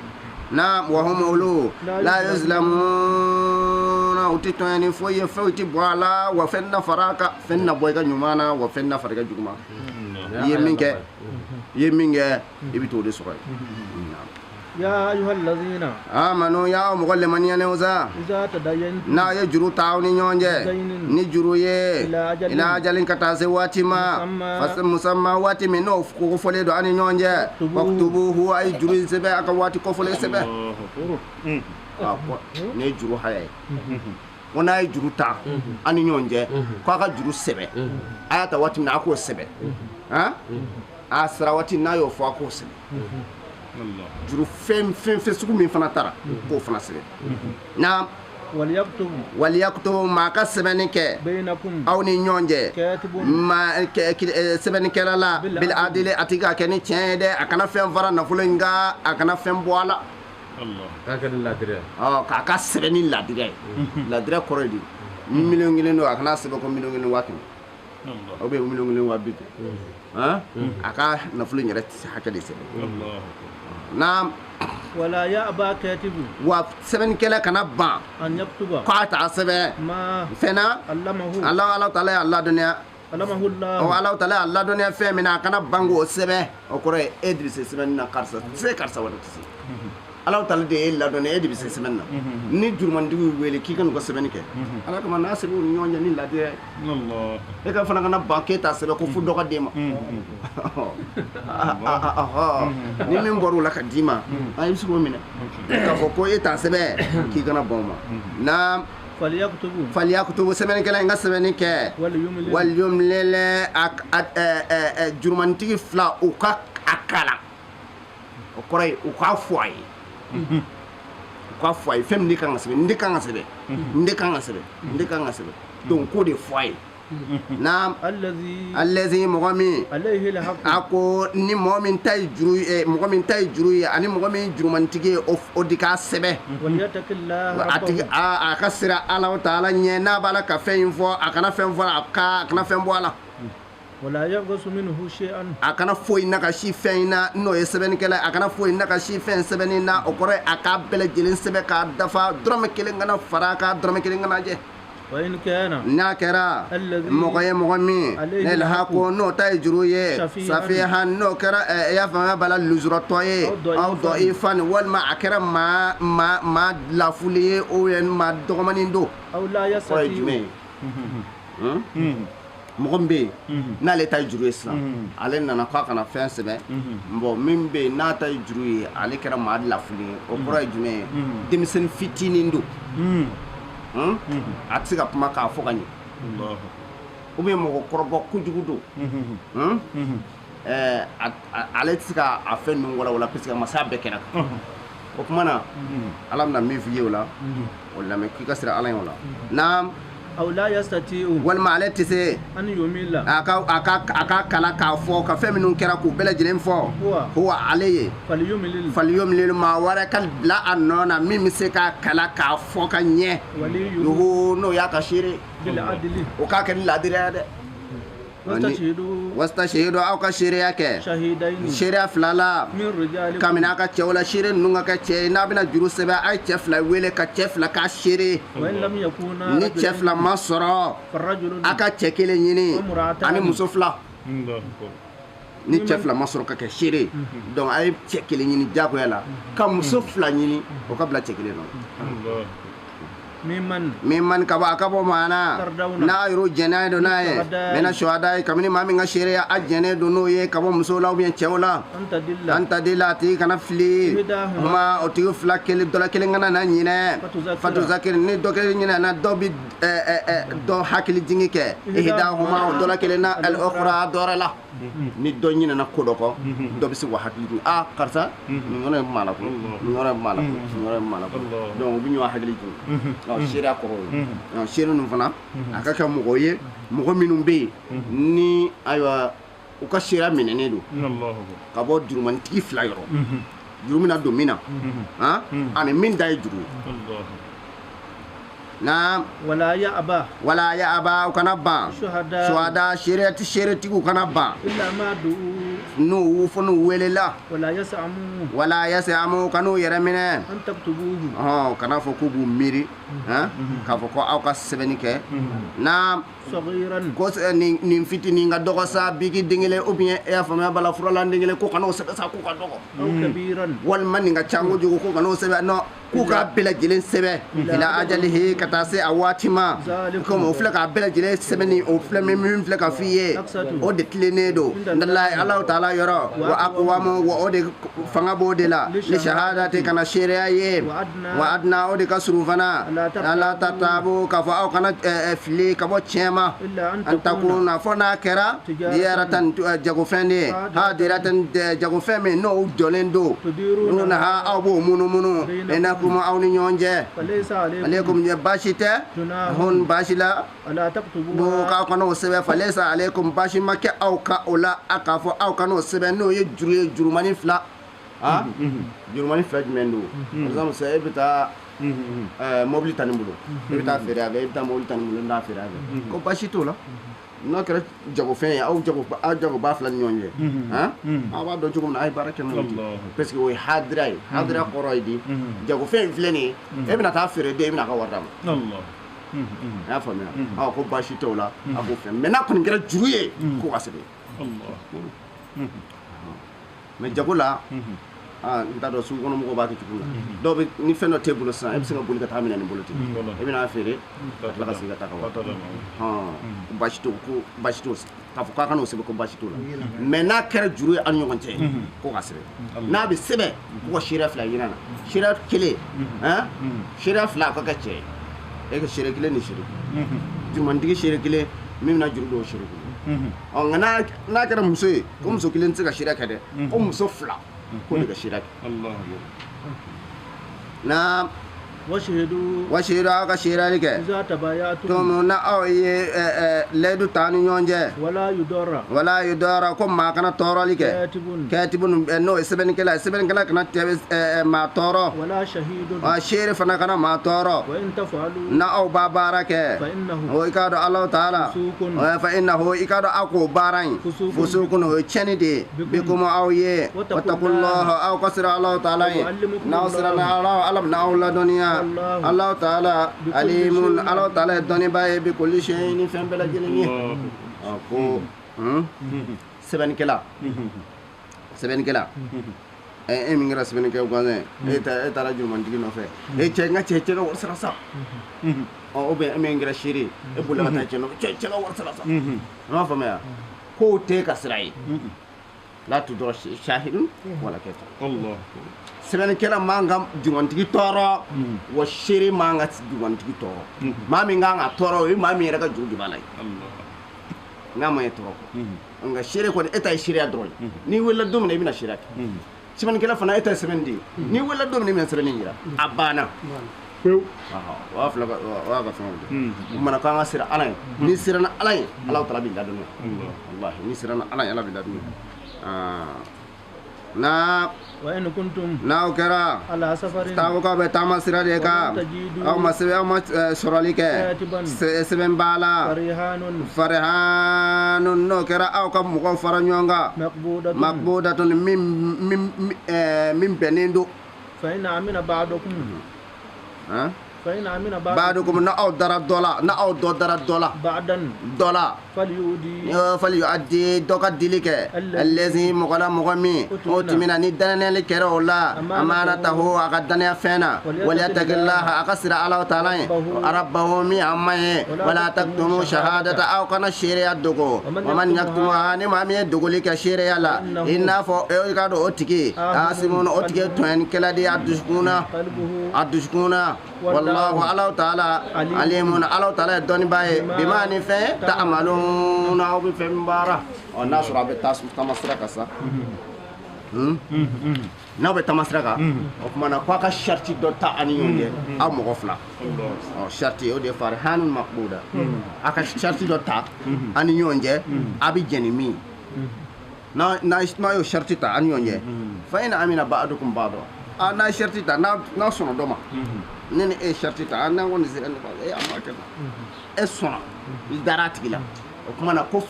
na wahum olu la yuzlamuna u tɛ tɔɲɔ ni foyi ye foyi tɛ bɔ a la wa fɛn na fara a kan fɛn na bɔ i ka ɲuman na wa fɛn na fara i ka juguman i ye min kɛ i ye min kɛ i bɛ t'o de sɔrɔ yen. Ya ayyuhallazina amanu ya mɔgɔ lemaniyalenw sa n'a ye juru ta aw ni ɲɔgɔn cɛ ni juru ye ila ajalin ka taa se waati ma musamma waati min n'o kofɔlen don aw ni ɲɔgɔn cɛ faktubuhu a ye juru in sɛbɛn a ka waati kofɔlen sɛbɛn nin ye juru haya ye ko n'a ye juru ta aw ni ɲɔgɔn cɛ k'a ka juru sɛbɛn a y'a ta waati min na a k'o sɛbɛn a sara waati n'a y'o fɔ a k'o sɛbɛn juru fɛn fɛn sugu min fana taara k'o fana sɛbɛn na waliyakutubu maa ka sɛbɛnni kɛ aw ni ɲɔgɔn cɛ maa sɛbɛnnikɛla la bil adili a tigi ka kɛ ni tiɲɛ ye dɛ a kana fɛn fara nafolo in kan a kana fɛn bɔ a la k'a kɛ ni ladiriya k'a ka sɛbɛn ni ladiriya ye ladiriya kɔrɔ ye di 1,000,000 don a kana sɛbɛn ko 1,100,000 ou bien 1,250,000 a ka nafolo in yɛrɛ hakɛ de sɛbɛn naam wala ya'ba katibu wa sɛbɛnnikɛla kana ban an yaktuba k'a t'a sɛbɛn fɛn na Ala taala y'a ladɔnniya Ala taala y'a ladɔnniya fɛn min na a kana ban k'o sɛbɛn o kɔrɔ ye e de bɛ se sɛbɛnni na karisa tɛ se karisa wɛrɛ tɛ se Ala taala de ye ladɔnniya e de bɛ se sɛbɛnni na ni jurumantigiw wele k'i ka n'u ka sɛbɛnni kɛ Ala kama n'a sɛbɛn u ni ɲɔgɔn cɛ ni ladiriya ye e ka fana kana ban k'e t'a sɛbɛn ko fo dɔ ka d'e ma ni min bɔra o la ka d'i ma i bɛ se k'o minɛ k'a fɔ ko e t'a sɛbɛn k'i kana ban o ma na faliyakutubu sɛbɛnnikɛla in ka sɛbɛnni kɛ waliyumlil jurumantigi fila u ka a kalan o kɔrɔ ye u k'a fɔ a ye u k'a fɔ a ye fɛn min de kan ka sɛbɛn n de kan ka sɛbɛn n de kan ka sɛbɛn n de kan ka sɛbɛn donc k'o de fɔ a ye Naam allazi mɔgɔ min a ko ni mɔgɔ min ta ye juru ye mɔgɔ min ta ye juru ye ani mɔgɔ min jurumantigi ye o de k'a sɛbɛn a tigi a ka siran Alahu taala ɲɛ n'a b'a la ka fɛn in fɔ a kana fɛn fɔ a kana fɛn bɔ a la a kana foyi nagasi fɛn in na n'o ye sɛbɛnnikɛla ye a kana foyi nagasi fɛn sɛbɛnni na o kɔrɔ ye a k'a bɛɛ lajɛlen sɛbɛn k'a dafa dɔrɔmɛ kelen kana fara a kan dɔrɔmɛ kelen kana jɛ n'a kɛra mɔgɔ ye mɔgɔ min ko n'o ta ye juru ye safihan n'o kɛra i y'a faamuya b'a la lujuratɔ ye aw dɔifan walima a kɛra maa lafuli ye ou bien maa dɔgɔmanin don o ye jumɛn ye mɔgɔ min bɛ yen n'ale ta ye juru ye sisan ale nana k'a kana fɛn sɛbɛn bon min bɛ yen n'a ta ye juru ye ale kɛra maa lafuli ye o kɔrɔ ye jumɛn ye denmisɛnnin fitinin don a tɛ se ka kuma k'a fɔ ka ɲɛ ou bien mɔgɔkɔrɔba kojugu don ale tɛ se k'a fɛn ninnu walawala parce que a ma s'a bɛɛ kɛnɛ kan o tuma na Ala bɛna min f'i ye o la o lamɛn k'i ka siran Ala ɲɛ o la naam walima ale tɛ se a ka kalan k'a fɔ ka fɛn minnu kɛra k'u bɛɛ lajɛlen fɔ huwa ale ye falyumlil maa wɛrɛ ka bila a nɔ na min bɛ se k'a kalan k'a fɔ ka ɲɛ n'o y'a ka seere o k'a kɛ ni laadiriya dɛ wastashhidu aw ka seereya kɛ seereya fila la kabini aw ka cɛw la seere ninnu ka kɛ cɛ ye n'a bɛna juru sɛbɛn a ye cɛ fila wele ka cɛ fila k'a seere ni cɛ fila ma sɔrɔ a ka cɛ kelen ɲini ani muso fila ni cɛ fila ma sɔrɔ ka kɛ seere donc a ye cɛ kelen ɲini diyagoya la ka muso fila ɲini o ka bila cɛ kelen nɔ min man ka bɔ a ka bɔ maa na n'a yɛrɛ jɛnnen don n'a ye mina shuhada ye kabini maa min ka seereya a jɛnnen don n'o ye ka bɔ musow la ou bien cɛw la an tadila a tigi kana fili kuma o tigi fila kelen dɔ la kelen kana na ɲinɛ fatuzakiri ni dɔ kelen ɲinɛ na dɔ bɛ dɔ hakili jigin kɛ ihdahuma o dɔ la kelen na al ukhra dɔ wɛrɛ la ni dɔ ɲinɛna ko dɔ kɔ dɔ bɛ se k'o hakili jigin ah karisa nin yɔrɔ in maa la koyi nin yɔrɔ in maa la koyi nin yɔrɔ in maa la koyi donc u bɛ ɲɔgɔn hakili jigin ɔ seereya kɔrɔ ye seere ninnu fana a ka kɛ mɔgɔ ye mɔgɔ minnu bɛ yen ni ayiwa u ka seereya minɛnen don ka bɔ jurumantigi fila yɔrɔ juru bɛna don min na ani min ta ye juru ye naam wala ya'ba wala ya'ba u kana ban shuhada seeretigiw kana ban n'u fo n'u welela wala yas'amu kan'u yɛrɛ minɛ kana fɔ k'u b'u miiri k'a fɔ ko aw ka sɛbɛnni kɛ naam ko nin fitinin ka dɔgɔ sa biki den kelen ou bien e y'a faamuya bala furalan den kelen ko kan'o sɛbɛn sa k'u ka dɔgɔ walima nin ka ca kojugu ko kan'o sɛbɛn non k'u k'a bɛɛ lajɛlen sɛbɛn ila ajalihi ka taa se a waati ma komi o filɛ k'a bɛɛ lajɛlen sɛbɛnni o filɛ min filɛ ka f'i ye o de tilennen don ndalayi Alahu taala yɔrɔ wa aqwamu wa o de fanga b'o de la li shahadati kana seereya ye wa adna o de ka surun fana ala tatabu k'a fɔ aw kana fili ka bɔ tiɲɛ ma an takuna fo n'a kɛra diyaratan jagofɛn de ye hadiratan jagofɛn min n'o jɔlen don n'o ha aw b'o munumunu kuma aw ni ɲɔgɔn cɛ aleykum baasi tɛ hun baasi la bo k'aw kana o sɛbɛn falesa aleykum baasi ma kɛ aw ka o la a k'a fɔ aw kana o sɛbɛn n'o ye juru ye jurumani fila jurumani fila jumɛn don par exemple sisan e bɛ taa mobili ta nin bolo e bɛ taa feere a fɛ e bɛ taa mobili ta nin bolo n t'a feere a fɛ ko baasi t'o la n'a kɛra jagofɛn ye aw jagoba fila ni ɲɔgɔn cɛ aw b'a dɔn cogo min na a ye baara kɛ n'o ye parce que o ye hadira ye hadira kɔrɔ ye di jagofɛn in filɛ nin ye e bɛna taa feere den e bɛna a ka wari d'a ma a y'a faamuya aw ko baasi t'o la a k'o fɛn mais n'a kɔni kɛra juru ye k'o ka sɛbɛn mais jago la n t'a dɔn sugu kɔnɔ mɔgɔw b'a kɛ cogo min na dɔw bɛ ni fɛn dɔ t'e bolo sisan e bɛ se ka boli ka taa minɛ nin bolo ten e bɛna feere ka tila ka segin ka taa ka wari baasi t'o ko baasi t'o k'a fɔ k'a kana o sɛbɛn ko baasi t'o la mais n'a kɛra juru ye aw ni ɲɔgɔn cɛ k'o ka sɛbɛn n'a bɛ sɛbɛn k'o ka seereya fila ɲini a na seereya kelen seereya fila a ka kɛ cɛ ye e ka seere kelen ni seere kelen jurumantigi seere kelen min bɛna juru don o seere kelen ɔ nka n'a kɛra muso ye ko muso kelen tɛ se ka seereya kɛ dɛ ko muso fila ko de ka seereya kɛ na Wa aw ka seereyali kɛ to na aw ye layidu ta ni ɲɔgɔn cɛ wala yudara ko maa kana tɔɔrɔli kɛ katibun n'o ye sɛbɛnnikɛla ye sɛbɛnnikɛla kana maa tɔɔrɔ seere fana kana maa tɔɔrɔ na aw b'a baara kɛ o i k'a dɔn Alahu taala fa innahu i k'a dɔn aw k'o baara in fusukun o ye tiɲɛni de ye bikum aw ye wattaqullaha aw ka siran Alahu taala ye n'aw siranna Ala Ala bɛna aw ladɔnniya Alahu taala alimun Alahu taala ye dɔnnibaa ye bi kulli shay'in ni fɛn bɛɛ lajɛlen ye. Ko sɛbɛnnikɛla sɛbɛnnikɛla e min kɛra sɛbɛnnikɛ gansan ye e taara jurumantigi nɔfɛ e cɛ n ka cɛ ka wari sara sa ɔ ou bien e min kɛra seere e bolila ka taa cɛ nɔfɛ cɛ ka wari sara sa an b'a faamuya k'o tɛ ka sira ye la tudra shahidun wala katib sɛbɛnnikɛla man ka jurumantigi tɔɔrɔ wa seere man ka jurumantigi tɔɔrɔ maa min kan ka tɔɔrɔ o ye maa min yɛrɛ ka juru de b'a la ye n'a ma ye tɔɔrɔ kɔ nka seere kɔni e ta ye seereya dɔrɔn ye n'i wulila don min na i bɛna seereya kɛ sɛbɛnnikɛla fana e ta ye sɛbɛnni de ye n'i wulila don min na i bɛna sɛbɛnni jira a banna pewu o y'a fila o y'a ka fɛnw de o kumana k'an ka siran Ala ye n'i siranna Ala ye Alahu taala b'i ladɔnniya walahi n'i siranna Ala ye Ala b'i ladɔnniya na n'aw kɛra taw k'aw bɛ taama sira de kan aw ma sɛbɛn aw ma sɔrɔli kɛ sɛbɛn b'a la farihanun n'o kɛra aw ka mɔgɔw fara ɲɔgɔn kan makbudatun min bɛnnen don ba'dukum na aw dara dɔ la na aw dɔ dara dɔ la dɔ la falyu'addi dɔ ka dili kɛ allazi mɔgɔ la mɔgɔ min o timina ni danayali kɛra o la amanatahu a ka danaya fɛn na walyattaqillaha a ka siran Alahu taala ye rabbahu min a ma ye wala taktumu shahadata aw kana seereya dogo wa man yaktumuha ni maa min ye dogoli kɛ seereya la i n'a fɔ i k'a dɔn o tigi asimun o tigi ye tɔɲɔnikɛla de ye a dusukun na a dusukun na wallahu Alahu taala alimun Alahu taala ye dɔnnibaa ye bima ni fɛn ta'maluna aw bɛ fɛn min baara ɔ n'a sɔrɔ a bɛ taama sira kan sa n'aw bɛ taama sira kan o tuma na k'a ka sariti dɔ ta a ni ɲɔgɔn cɛ aw mɔgɔ fila ɔ sariti o de ye farihanun makbuda a ka sariti dɔ ta a ni ɲɔgɔn cɛ a bɛ jɛn ni min ye n'a y'o sariti ta a ni ɲɔgɔn cɛ fa in amina ba'dukum ba'da a n'a ye sariti ta n'a sɔnna dɔ ma ne ni e ye sariti ta n'an kɔni sera ne ba e a ma kɛ tan e sɔnna i dara a tigi la o tuma na ko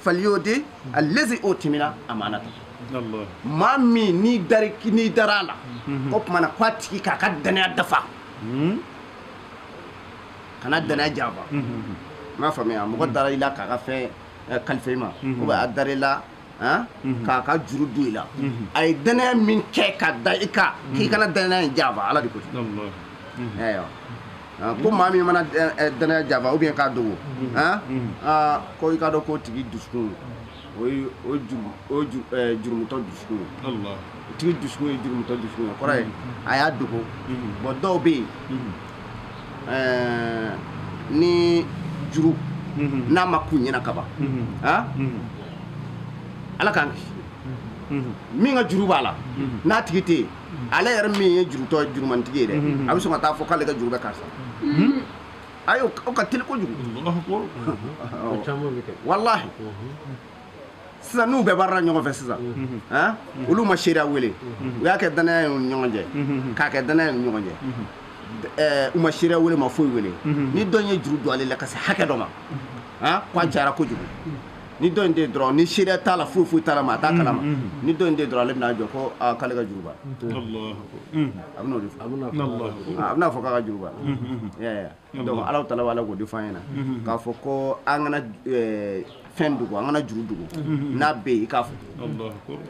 falyu'addi allazi utumina amanata maa min n'i dara a la o tuma na k'a tigi k'a ka danaya dafa kana danaya janfa n m'a faamuya mɔgɔ dara i la k'a ka fɛn kalifa i ma ou bien a dara i la k'a ka juru don i la a ye danaya min kɛ ka da i kan k'i kana danaya in janfa Ala de ko ten ayiwa ko maa min mana danaya janfa ou bien k'a dogo ko i k'a dɔn k'o tigi dusukun o ye jurumutɔ dusukun ye o tigi dusukun ye jurumutɔ dusukun ye o kɔrɔ ye a y'a dogo bon dɔw bɛ yen ni juru n'a ma kun ɲɛna kaban Ala k'an kisi min ka juru b'a la n'a tigi tɛ yen ale yɛrɛ min ye jurutɔ jurumantigi ye dɛ a bɛ sɔn ka taa fɔ k'ale ka juru bɛ karisa ayi o ka teli kojugu walahi sisan n'u bɛɛ baarala ɲɔgɔn fɛ sisan olu ma seereya wele u y'a kɛ danaya ye u ni ɲɔgɔn cɛ k'a kɛ danaya ye u ni ɲɔgɔn cɛ u ma seereya wele ma foyi wele ni dɔ ye juru don ale la ka se hakɛ dɔ ma k'a cayara kojugu ni dɔ in tɛ dɔrɔn ni seereya t'a la foyi foyi t'a la maa t'a kalama ni dɔ in tɛ dɔrɔn ale bɛna jɔ ko aa k'ale ka juru b'a a bɛn'o de fɔ a bɛna fɔ k'a ka juru b'a la donc Alahu taala b'a la k'o de fɔ an ɲɛna k'a fɔ ko an kana fɛn dogo an kana juru dogo n'a bɛ yen i k'a fɔ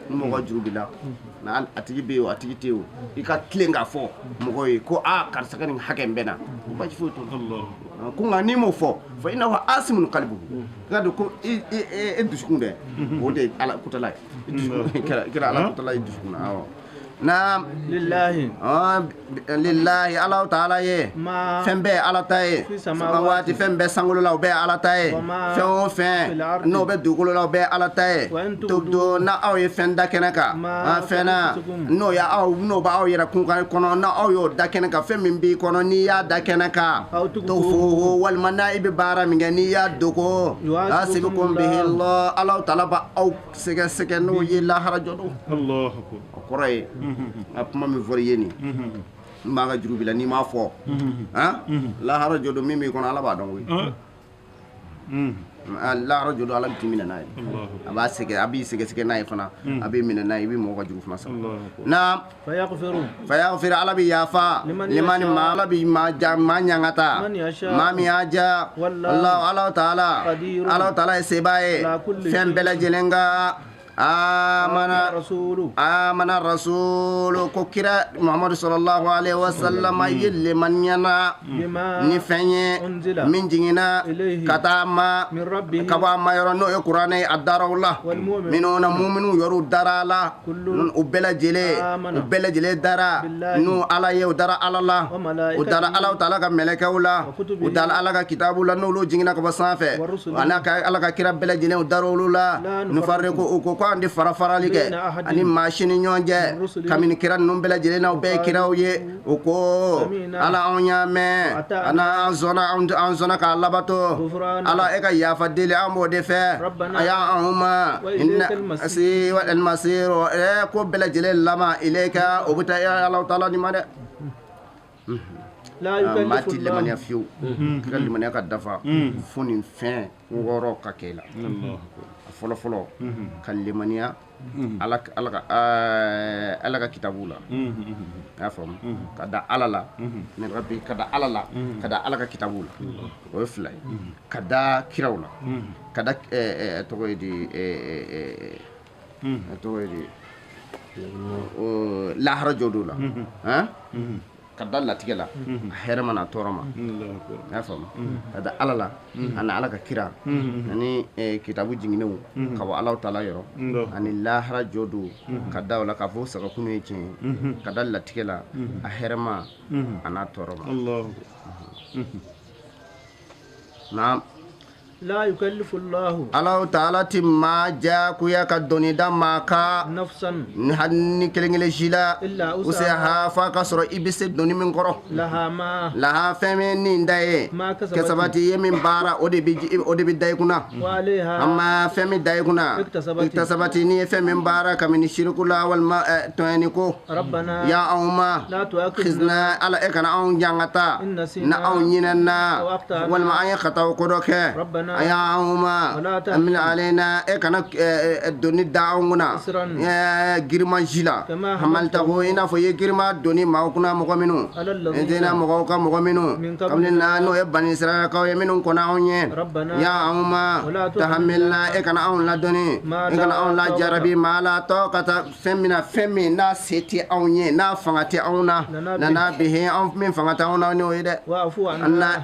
ni mɔgɔ juru b'i la n'a a tigi bɛ yen o a tigi tɛ yen o i ka tilen k'a fɔ mɔgɔw ye ko aa karisa ka nin hakɛ in bɛ na ko baasi foyi t'o la ko nka n'i m'o fɔ fa innahu asimun qalbuhu i ka dɔn ko e dusukun dɛ o de ye Ala kutala ye i dusukun kɛra Ala kutala ye dusukun na awɔ. Naam lillahi lillahi Allahu ta'ala ye fɛn bɛɛ Ala ta ye samawati fɛn bɛɛ sankolo la o bɛɛ Ala ta ye fɛn o fɛn n'o bɛ dugukolo la o bɛɛ Ala ta ye tubdu na aw ye fɛn da kɛnɛ kan fɛn na n'o ya aw n'o b'aw yɛrɛ kun kɔnɔ na aw y'o da kɛnɛ kan fɛn min b'i kɔnɔ n'i y'a da kɛnɛ kan to fo walima n'a i bɛ baara min kɛ n'i y'a dogo asibukum bihi Allah Allahu ta'ala b'aw sɛgɛsɛgɛ n'o ye lahara jɔ don. Allahu akbar. O kɔrɔ ye a kuma min fɔra i ye nin n b'a ka juru bila n'i m'a fɔ lahara jɔ don min b'i kɔnɔ Ala b'a dɔn koyi. Lahara jɔ don Ala bɛ t'i minɛ n'a ye a b'a sɛgɛ a b'i sɛgɛsɛgɛ n'a ye fana a b'i minɛ n'a ye i bɛ mɔgɔ ka juru fana sara. Naam fayaghfiru Ala bɛ yafa liman ma Ala bɛ maa ɲangata maa min y'a ja Allahu ta'ala Allahu ta'ala ye sebaa ye fɛn bɛɛ lajɛlen kan. Amana rasulu ko kira Muhammadu sallallahu alaihi wasallam ye limaniya ni fɛn ye min jiginna ka taa ma ka bɔ a ma yɔrɔ n'o ye kuranɛ ye a daraw la minnu na muminu yɔrɔw dara la u bɛɛ lajɛlen dara n'u Ala ye u dara Ala la u dara Allahu ta'ala ka mɛlɛkɛw la u dara Ala ka kitabu la n'olu jiginna ka bɔ sanfɛ ani ka Ala ka kira bɛɛ lajɛlen u dara olu la nufarriqu u ko an tɛ fara farali kɛ ani maa si ni ɲɔgɔn cɛ kabini kira ninnu bɛɛ lajɛlen na u bɛɛ ye kiraw ye u ko Ala anw y'a mɛn ana an sɔnna k'a labato Ala e ka yafa deli an b'o de fɛ a y'a anw ma almasiru ko bɛɛ lajɛlen laban ilayka o bɛ taa Allahu ta'ala ni ma dɛ. Maa ti limaniya fiyewu k'i ka limaniya ka dafa fo nin fɛn wɔɔrɔ ka kɛ i la. Fɔlɔ fɔlɔ ka limaniya Ala ka kitabu la i y'a faamu ka da Ala la ka da Ala la ka da Ala ka kitabu la o ye fila ye ka da kiraw la ka da tɔgɔ ye di tɔgɔ ye di lahara jɔ don la ka da latigɛ la a hɛrɛ ma n'a tɔɔrɔ ma i y'a faamu ka da Ala la ani Ala ka kira ani kitabu jiginnenw ka bɔ Allahu ta'ala yɔrɔ ani lahara jɔ don ka da o la k'a fɔ sagakunu ye tiɲɛ ye ka da latigɛ la a hɛrɛ ma a n'a tɔɔrɔ ma. Naam. La yukallifu Allahu Allahu ta'ala ti maa diyagoya ka dɔnni da maa kan nafsan ni hali ni kelen kelen si la usaha f'a ka sɔrɔ i bɛ se dɔnni min kɔrɔ laha fɛn min nin da ye kasabati ye min baara o de bɛ da i kunna amma fɛn min da i kunna iktasabati n'i ye fɛn min baara kabini siriku la walima tɔɲɛni ko ya anw ma khizna Ala e kana anw ɲangata na anw ɲinɛna walima an ye khataw ko dɔ kɛ. Ya anw ma amin alena e kana doni da anw kunna girima ji la hamaltahu i n'a fɔ i ye girima doni maaw kunna mɔgɔ minnu tɛna mɔgɔw ka mɔgɔ minnu kabini na n'o ye bani Israɛlakaw ye minnu kɔnna anw ye ya anw ma tahamilna e kana anw ladɔnni e kana anw lajarabi maa la tɔ ka taa fɛn min na fɛn min n'a se tɛ anw ye n'a fanga tɛ anw na nana bihi anw min fanga tɛ anw na n'o ye dɛ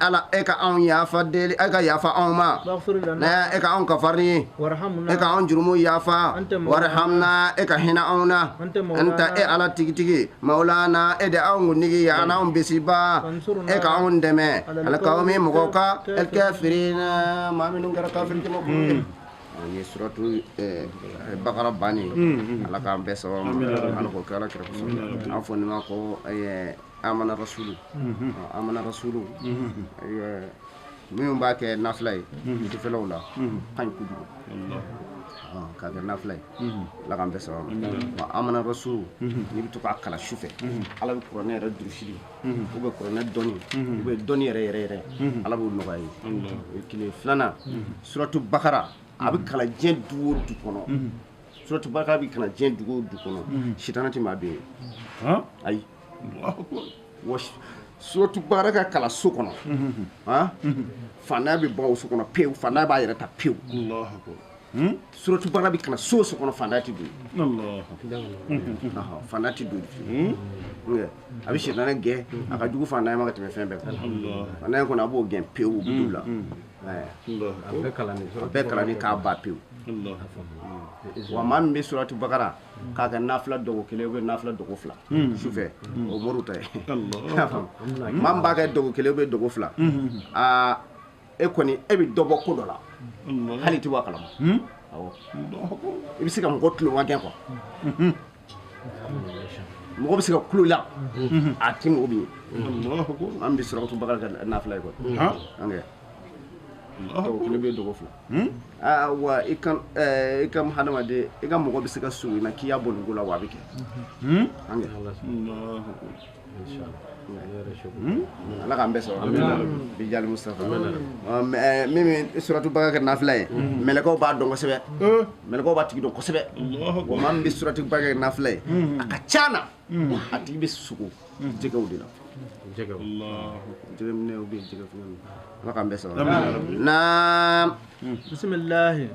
Ala e ka anw yafa deli e ka yafa anw ma e ka anw kafari e ka anw jurumu yafa warhamna e ka hinɛ anw na anta e Ala tigitigi maulana e de anw kuntigi ye a n'anw bisiba e ka anw dɛmɛ alqawmi mɔgɔw ka alkafirina maa minnu kɛra kafiri jamakulu ye. O ye suratu Bakara bannen Ala k'an bɛɛ sababu ma Ala k'o kɛ Ala kira kosɔn an fɔ nin ma ko amana rasulu amana rasulu minnu b'a kɛ nafila ye sufɛlaw la ka ɲi kojugu k'a kɛ nafila ye Ala k'an bɛɛ sababu ma amana rasulu n'i bɛ to k'a kalan sufɛ Ala bɛ kuranɛ yɛrɛ durusili ou bien kuranɛ dɔnni ou bien dɔnni yɛrɛ yɛrɛ yɛrɛ Ala b'o nɔgɔya i ye. O ye kelen ye. Filanan suratu Bakara a bɛ kalan diɲɛ du o du kɔnɔ suratu Bakara bɛ kalan diɲɛ dugu o du kɔnɔ sitana tɛ maa bin ye ayi wa suratu Bakara ka kalan so kɔnɔ faantanya bɛ bɔ o so kɔnɔ pewu faantanya b'a yɛrɛ ta pewu suratu Bakara bɛ kalan so o so kɔnɔ faantanya tɛ don faantanya tɛ don fiyewu a bɛ sitanɛ gɛn a ka jugu faantanya ma ka tɛmɛ fɛn bɛɛ kan faantanya kɔni a b'o gɛn pewu o bɛ don la a bɛɛ kalanni k'a ban pewu. Wa maa min bɛ suratu bakara k'a kɛ nafila dogo kelen ou bien nafila dogo fila sufɛ o moriw ta ye. Maa min b'a kɛ dogo kelen ou bien dogo fila, aa e kɔni e bɛ dɔ bɔ ko dɔ la hali i tɛ bɔ a kalama. Awɔ, i bɛ se ka mɔgɔ tulo gɛn quoi. Mɔgɔ bɛ se ka kulo la a ti mɔgɔ bi ye. An bɛ suratu bakara kɛ nafila ye quoi. An kɛ dogo kelen bɛ dogo fila. Aa wa i ka hadamaden i ka mɔgɔ bɛ se ka surun i na k'i y'a bɔ nin ko la wa a bɛ kɛ. An kɛ. Ala k'an bɛɛ sɔrɔ. Bi jali Mustafa. Min bɛ suratu bakara kɛ nafila ye, mɛlɛkɛw b'a dɔn kosɛbɛ. Mɛlɛkɛw b'a tigi dɔn kosɛbɛ. Wa maa min bɛ suratu bakara kɛ nafila ye, a ka ca na a tigi bɛ sogo jɛgɛw de la. Jɛgɛ minɛw bɛ yen, jɛgɛ fɛngɛw. Ala k'an bɛɛ sɔrɔ. Naam. Bisimilahi.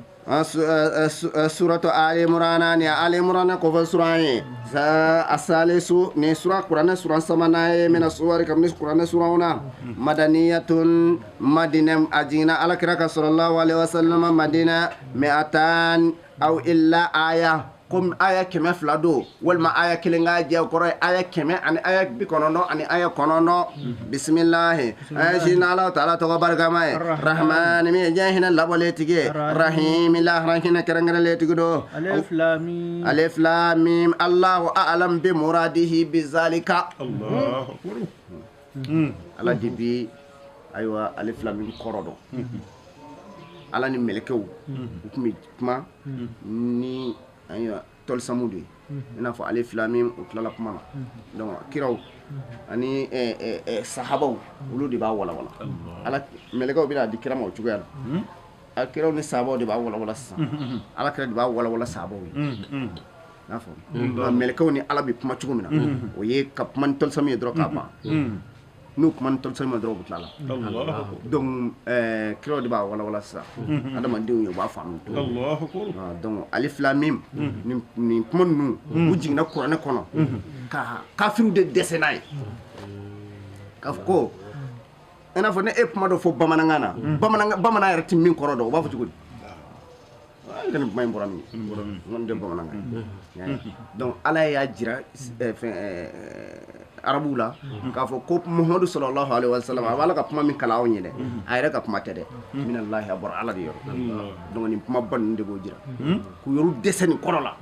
Suratu Ali Imran ni Ali Imran kɔfɛ suran ye. Asalisu ni sura kuranɛ suran sabanan ye mina suwari kabini kuranɛ suranw na. Madaniyatun Madina a jiginna Ala kira ka sallallahu alaihi wasallam Madina mi'atan aw illa aya. Komi aya 200 don walima aya kelen k'a jɛ o kɔrɔ ye aya 100 ani aya 90 ani aya 9. Bisimilahi. Aya si n'Ala taala tɔgɔ barikama ye. Rahmani min ye diɲɛ hinɛ labɔlen tigi ye. Rahimi lahara hinɛ kɛrɛnkɛrɛnlen tigi don. Alif lam mim. Alif lam mim. Allahu a'lam bi muradihi bi zalika. Allahu akbar. Ala de bi ayiwa alif lam mim kɔrɔ dɔn. Ala ni mɛlɛkɛw u tun bɛ kuma ni ayiwa tɔlisamu de ye i n'a fɔ alif lam mim u tilala kuma na. Donc kiraw ani sahabaw olu de b'a walawala. Ala mɛlɛkɛw bɛna di kira ma o cogoya la. A kiraw ni sahabaw de b'a walawala sisan. Ala kira de b'a walawala sahabaw ye. N'a fɔ mɛlɛkɛw ni Ala bɛ kuma cogo min na, o ye ka kuma ni tɔlisamu ye dɔrɔn k'a ban. N'u kuma ni tɔlisamu ye dɔrɔn u bɛ tila la. Donc kiraw de b'a walawala sisan. Adamadenw ye u b'a faamu. Donc alif lam mim nin kuma ninnu u jiginna kuranɛ kɔnɔ ka kafiriw de dɛsɛ n'a ye. K'a fɔ ko i n'a fɔ ne e kuma dɔ fɔ bamanankan na, bamanan yɛrɛ tɛ min kɔrɔ dɔn, u b'a fɔ cogo di? Hali nin kuma in bɔra min? N kɔni tɛ bamanankan ye. Donc Ala y'a jira fɛn arabuw la k'a fɔ ko Muhamadu sallallahu alaihi wasallam a b'Ala ka kuma min kalan anw ye dɛ, a yɛrɛ ka kuma tɛ dɛ. Minallahi a bɔra Ala de yɔrɔ. Donc nin kumaba ninnu de b'o jira k'u yɔrɔ dɛsɛ nin kɔrɔ la.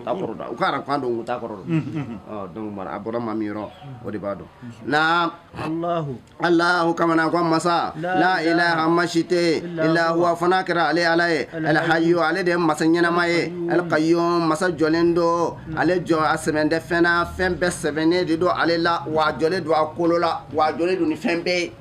T'a kɔrɔ dɔn, u ka arabukan dɔn, u t'a kɔrɔ dɔn. Donc a bɔra maa min yɔrɔ o de b'a dɔn. Naam. Allahu. Allahu kamana ko masa la ilaha ma si tɛ illa huwa fana kɛra ale Ala ye. Al hayyu ale de ye masa ɲɛnama ye. Al qayyum masa jɔlen don, ale jɔ a sɛbɛn tɛ fɛn na, fɛn bɛɛ sɛbɛnnen de don ale la, wa a jɔlen don a kolo la, wa a jɔlen don ni fɛn bɛɛ ye.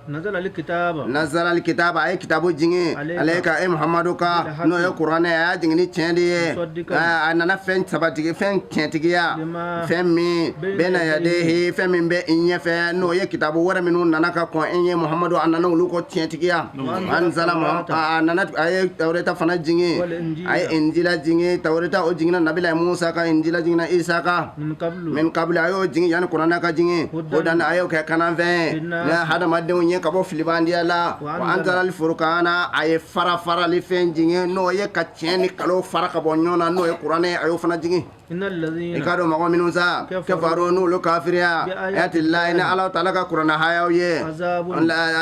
Nazala al-kitaba. Nazala al-kitaba a ye kitabu jigin ale ka e Muhamadu ka n'o ye kuranɛ a y'a jigin ni tiɲɛ de ye. A nana fɛn sabatigi fɛn tiɲɛtigiya fɛn min bɛna yadehi fɛn min bɛ i ɲɛfɛ n'o ye kitabu wɛrɛ minnu nana ka kɔn e ɲɛ Muhamadu a nana olu kɔ tiɲɛtigiya. Anzala a nana a ye Tawureta fana jigin, a ye Injila jigin. Tawureta o jiginna Nabila Musa kan, Injila jiginna Isa kan. Min qablu a y'o jigin yanni kuranɛ ka jigin. O dan a y'o kɛ kanafɛn ye hadamadenw ye ka bɔ filibandiya la. Wa anzala al-furqana a ye fara farali fɛn jigin n'o ye ka tiɲɛ ni kalo fara ka bɔ ɲɔgɔn na n'o ye kuranɛ a y'o fana jigin. I k'a dɔn mɔgɔ minnu sa kafaru n'olu kafiriya ayatillahi ni Ala taala ka kuranɛ hayaw ye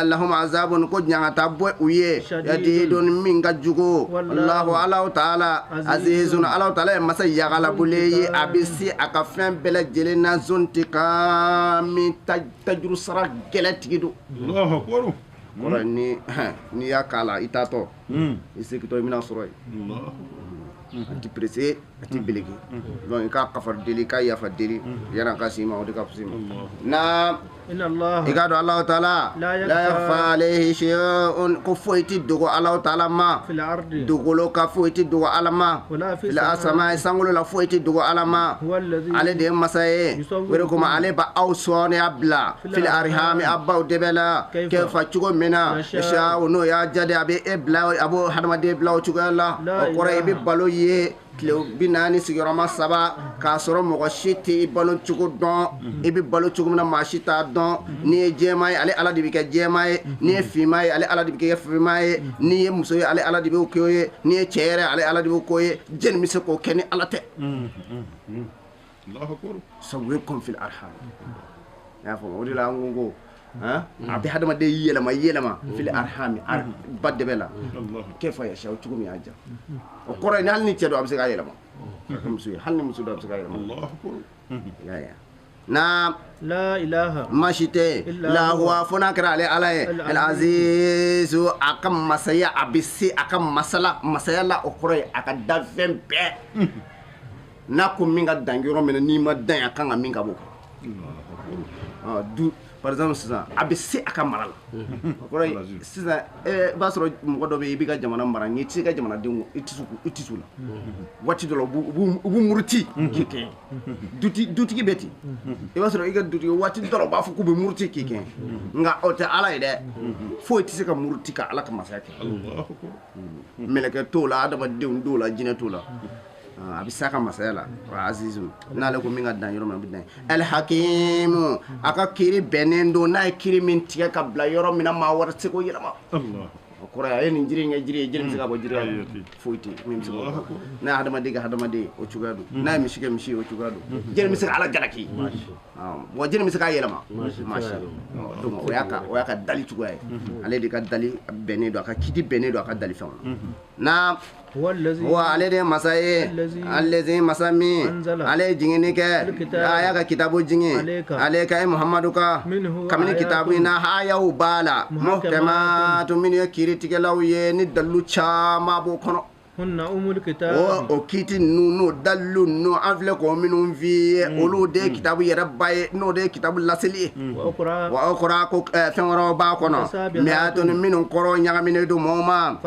lahum azabun ko ɲangata bɔ u ye yadidun min ka jugu. Allahu Ala taala azizun Ala taala ye masa yagalabule ye, a bɛ se a ka fɛn bɛɛ lajɛlen na zuntikami tajuru sara gɛlɛn tigi don. Kɔrɔ ni n'i y'a k'a la i taatɔ i segintɔ i bɛna sɔrɔ yen. A ti pressé, a ti belege. Donc i ka kafari deli, i ka yafa deli yan'a ka s'i ma, o de ka fisa i ma. Naam. I k'a dɔn Alahu taala la yakhfa alayhi shay'un ko foyi ti dogo Alahu taala ma. Dugukolo ka foyi ti dogo Ala ma. Fil asama'i sankolo la foyi ti dogo Ala ma. Ale de ye masa ye. O de kama ale b'aw sɔnniya bila fil arhami a baw dɛbɛ la kɛfa cogo min na yasha'u n'o y'a diya de a bɛ e bila a b'o hadamaden bila o cogoya la. O kɔrɔ i bɛ balo ye tile 43 k'a sɔrɔ mɔgɔ si tɛ i balo cogo dɔn i bɛ balo cogo min na maa si t'a dɔn n'i ye jɛman ye ale Ala de bɛ kɛ jɛman ye n'i ye finman ye ale Ala de bɛ kɛ finman ye n'i ye muso ye ale Ala de b'o k'o ye n'i ye cɛ yɛrɛ ale Ala de b'o k'o ye jɛni bɛ se k'o kɛ ni Ala tɛ. Sawwirkum fil arham. I y'a faamu o de la an ko a bɛ hadamaden yɛlɛma yɛlɛma fil arhami ba dɛbɛ la kayfa yasha cogo min y'a diya o kɔrɔ ye hali ni cɛ don a bɛ se k'a yɛlɛma ka kɛ muso ye hali ni muso don a bɛ se k'a yɛlɛma. I y'a ye naam. La ilaha. Ma si tɛ la huwa fo n'a kɛra ale Ala ye al azizu a ka masaya a bɛ se a ka masala masaya la o kɔrɔ ye a ka danfɛn bɛɛ n'a ko min ka dan yɔrɔ min na n'i ma dan a kan ka min ka b'o kan du par exemple sisan a bɛ se a ka mara la o kɔrɔ ye sisan i b'a sɔrɔ mɔgɔ dɔ bɛ yen i b'i ka jamana mara n'i tɛ se ka jamanadenw i tɛ se u la waati dɔ la u b'u muruti k'i kɛɲɛ dutigi bɛ ten i b'a sɔrɔ i ka dutigi waati dɔ la u b'a fɔ k'u bɛ muruti k'i kɛɲɛ nka o tɛ Ala ye dɛ foyi tɛ se ka muruti ka Ala ka masaya kɛ mɛlɛkɛ t'o la adamadenw t'o la jinɛ t'o la a bɛ se a ka masaya la wa azizu n'ale ko min ka dan yɔrɔ min a bɛ dan alhakimu a ka kiiri bɛnnen don n'a ye kiiri min tigɛ ka bila yɔrɔ min na maa wɛrɛ tɛ se k'o yɛlɛma o kɔrɔ ye a ye nin jiri in kɛ jiri ye jiri bɛ se ka bɔ jiri la foyi tɛ min bɛ se k'o bɔ n'a ye hadamaden kɛ hadamaden o cogoya don n'a ye misi kɛ misi ye o cogoya don jiri bɛ se ka Ala jalaki wa jiri bɛ se k'a yɛlɛma maa si donc o y'a ka dali cogoya ye ale de ka dali bɛnnen don a ka kiti bɛnnen don a ka dalifɛnw na. Wa ale de ye masa ye allazi masa min ale ye jiginni kɛ a y'a ka kitabu jigin ale ka e Muhamadu kan kabini kitabu in na hayaw b'a la muhkamatu minnu ye kiiritigɛlaw ye ni dalilu caman b'o kɔnɔ o kiiti ninnu n'o dalilu ninnu an filɛ k'o minnu f'i ye olu de ye kitabu yɛrɛ ba ye n'o de ye kitabu laseli ye wa o kɔrɔ ko fɛn wɛrɛw b'a kɔnɔ mais a to ni minnu kɔrɔ ɲagaminen don mɔgɔw ma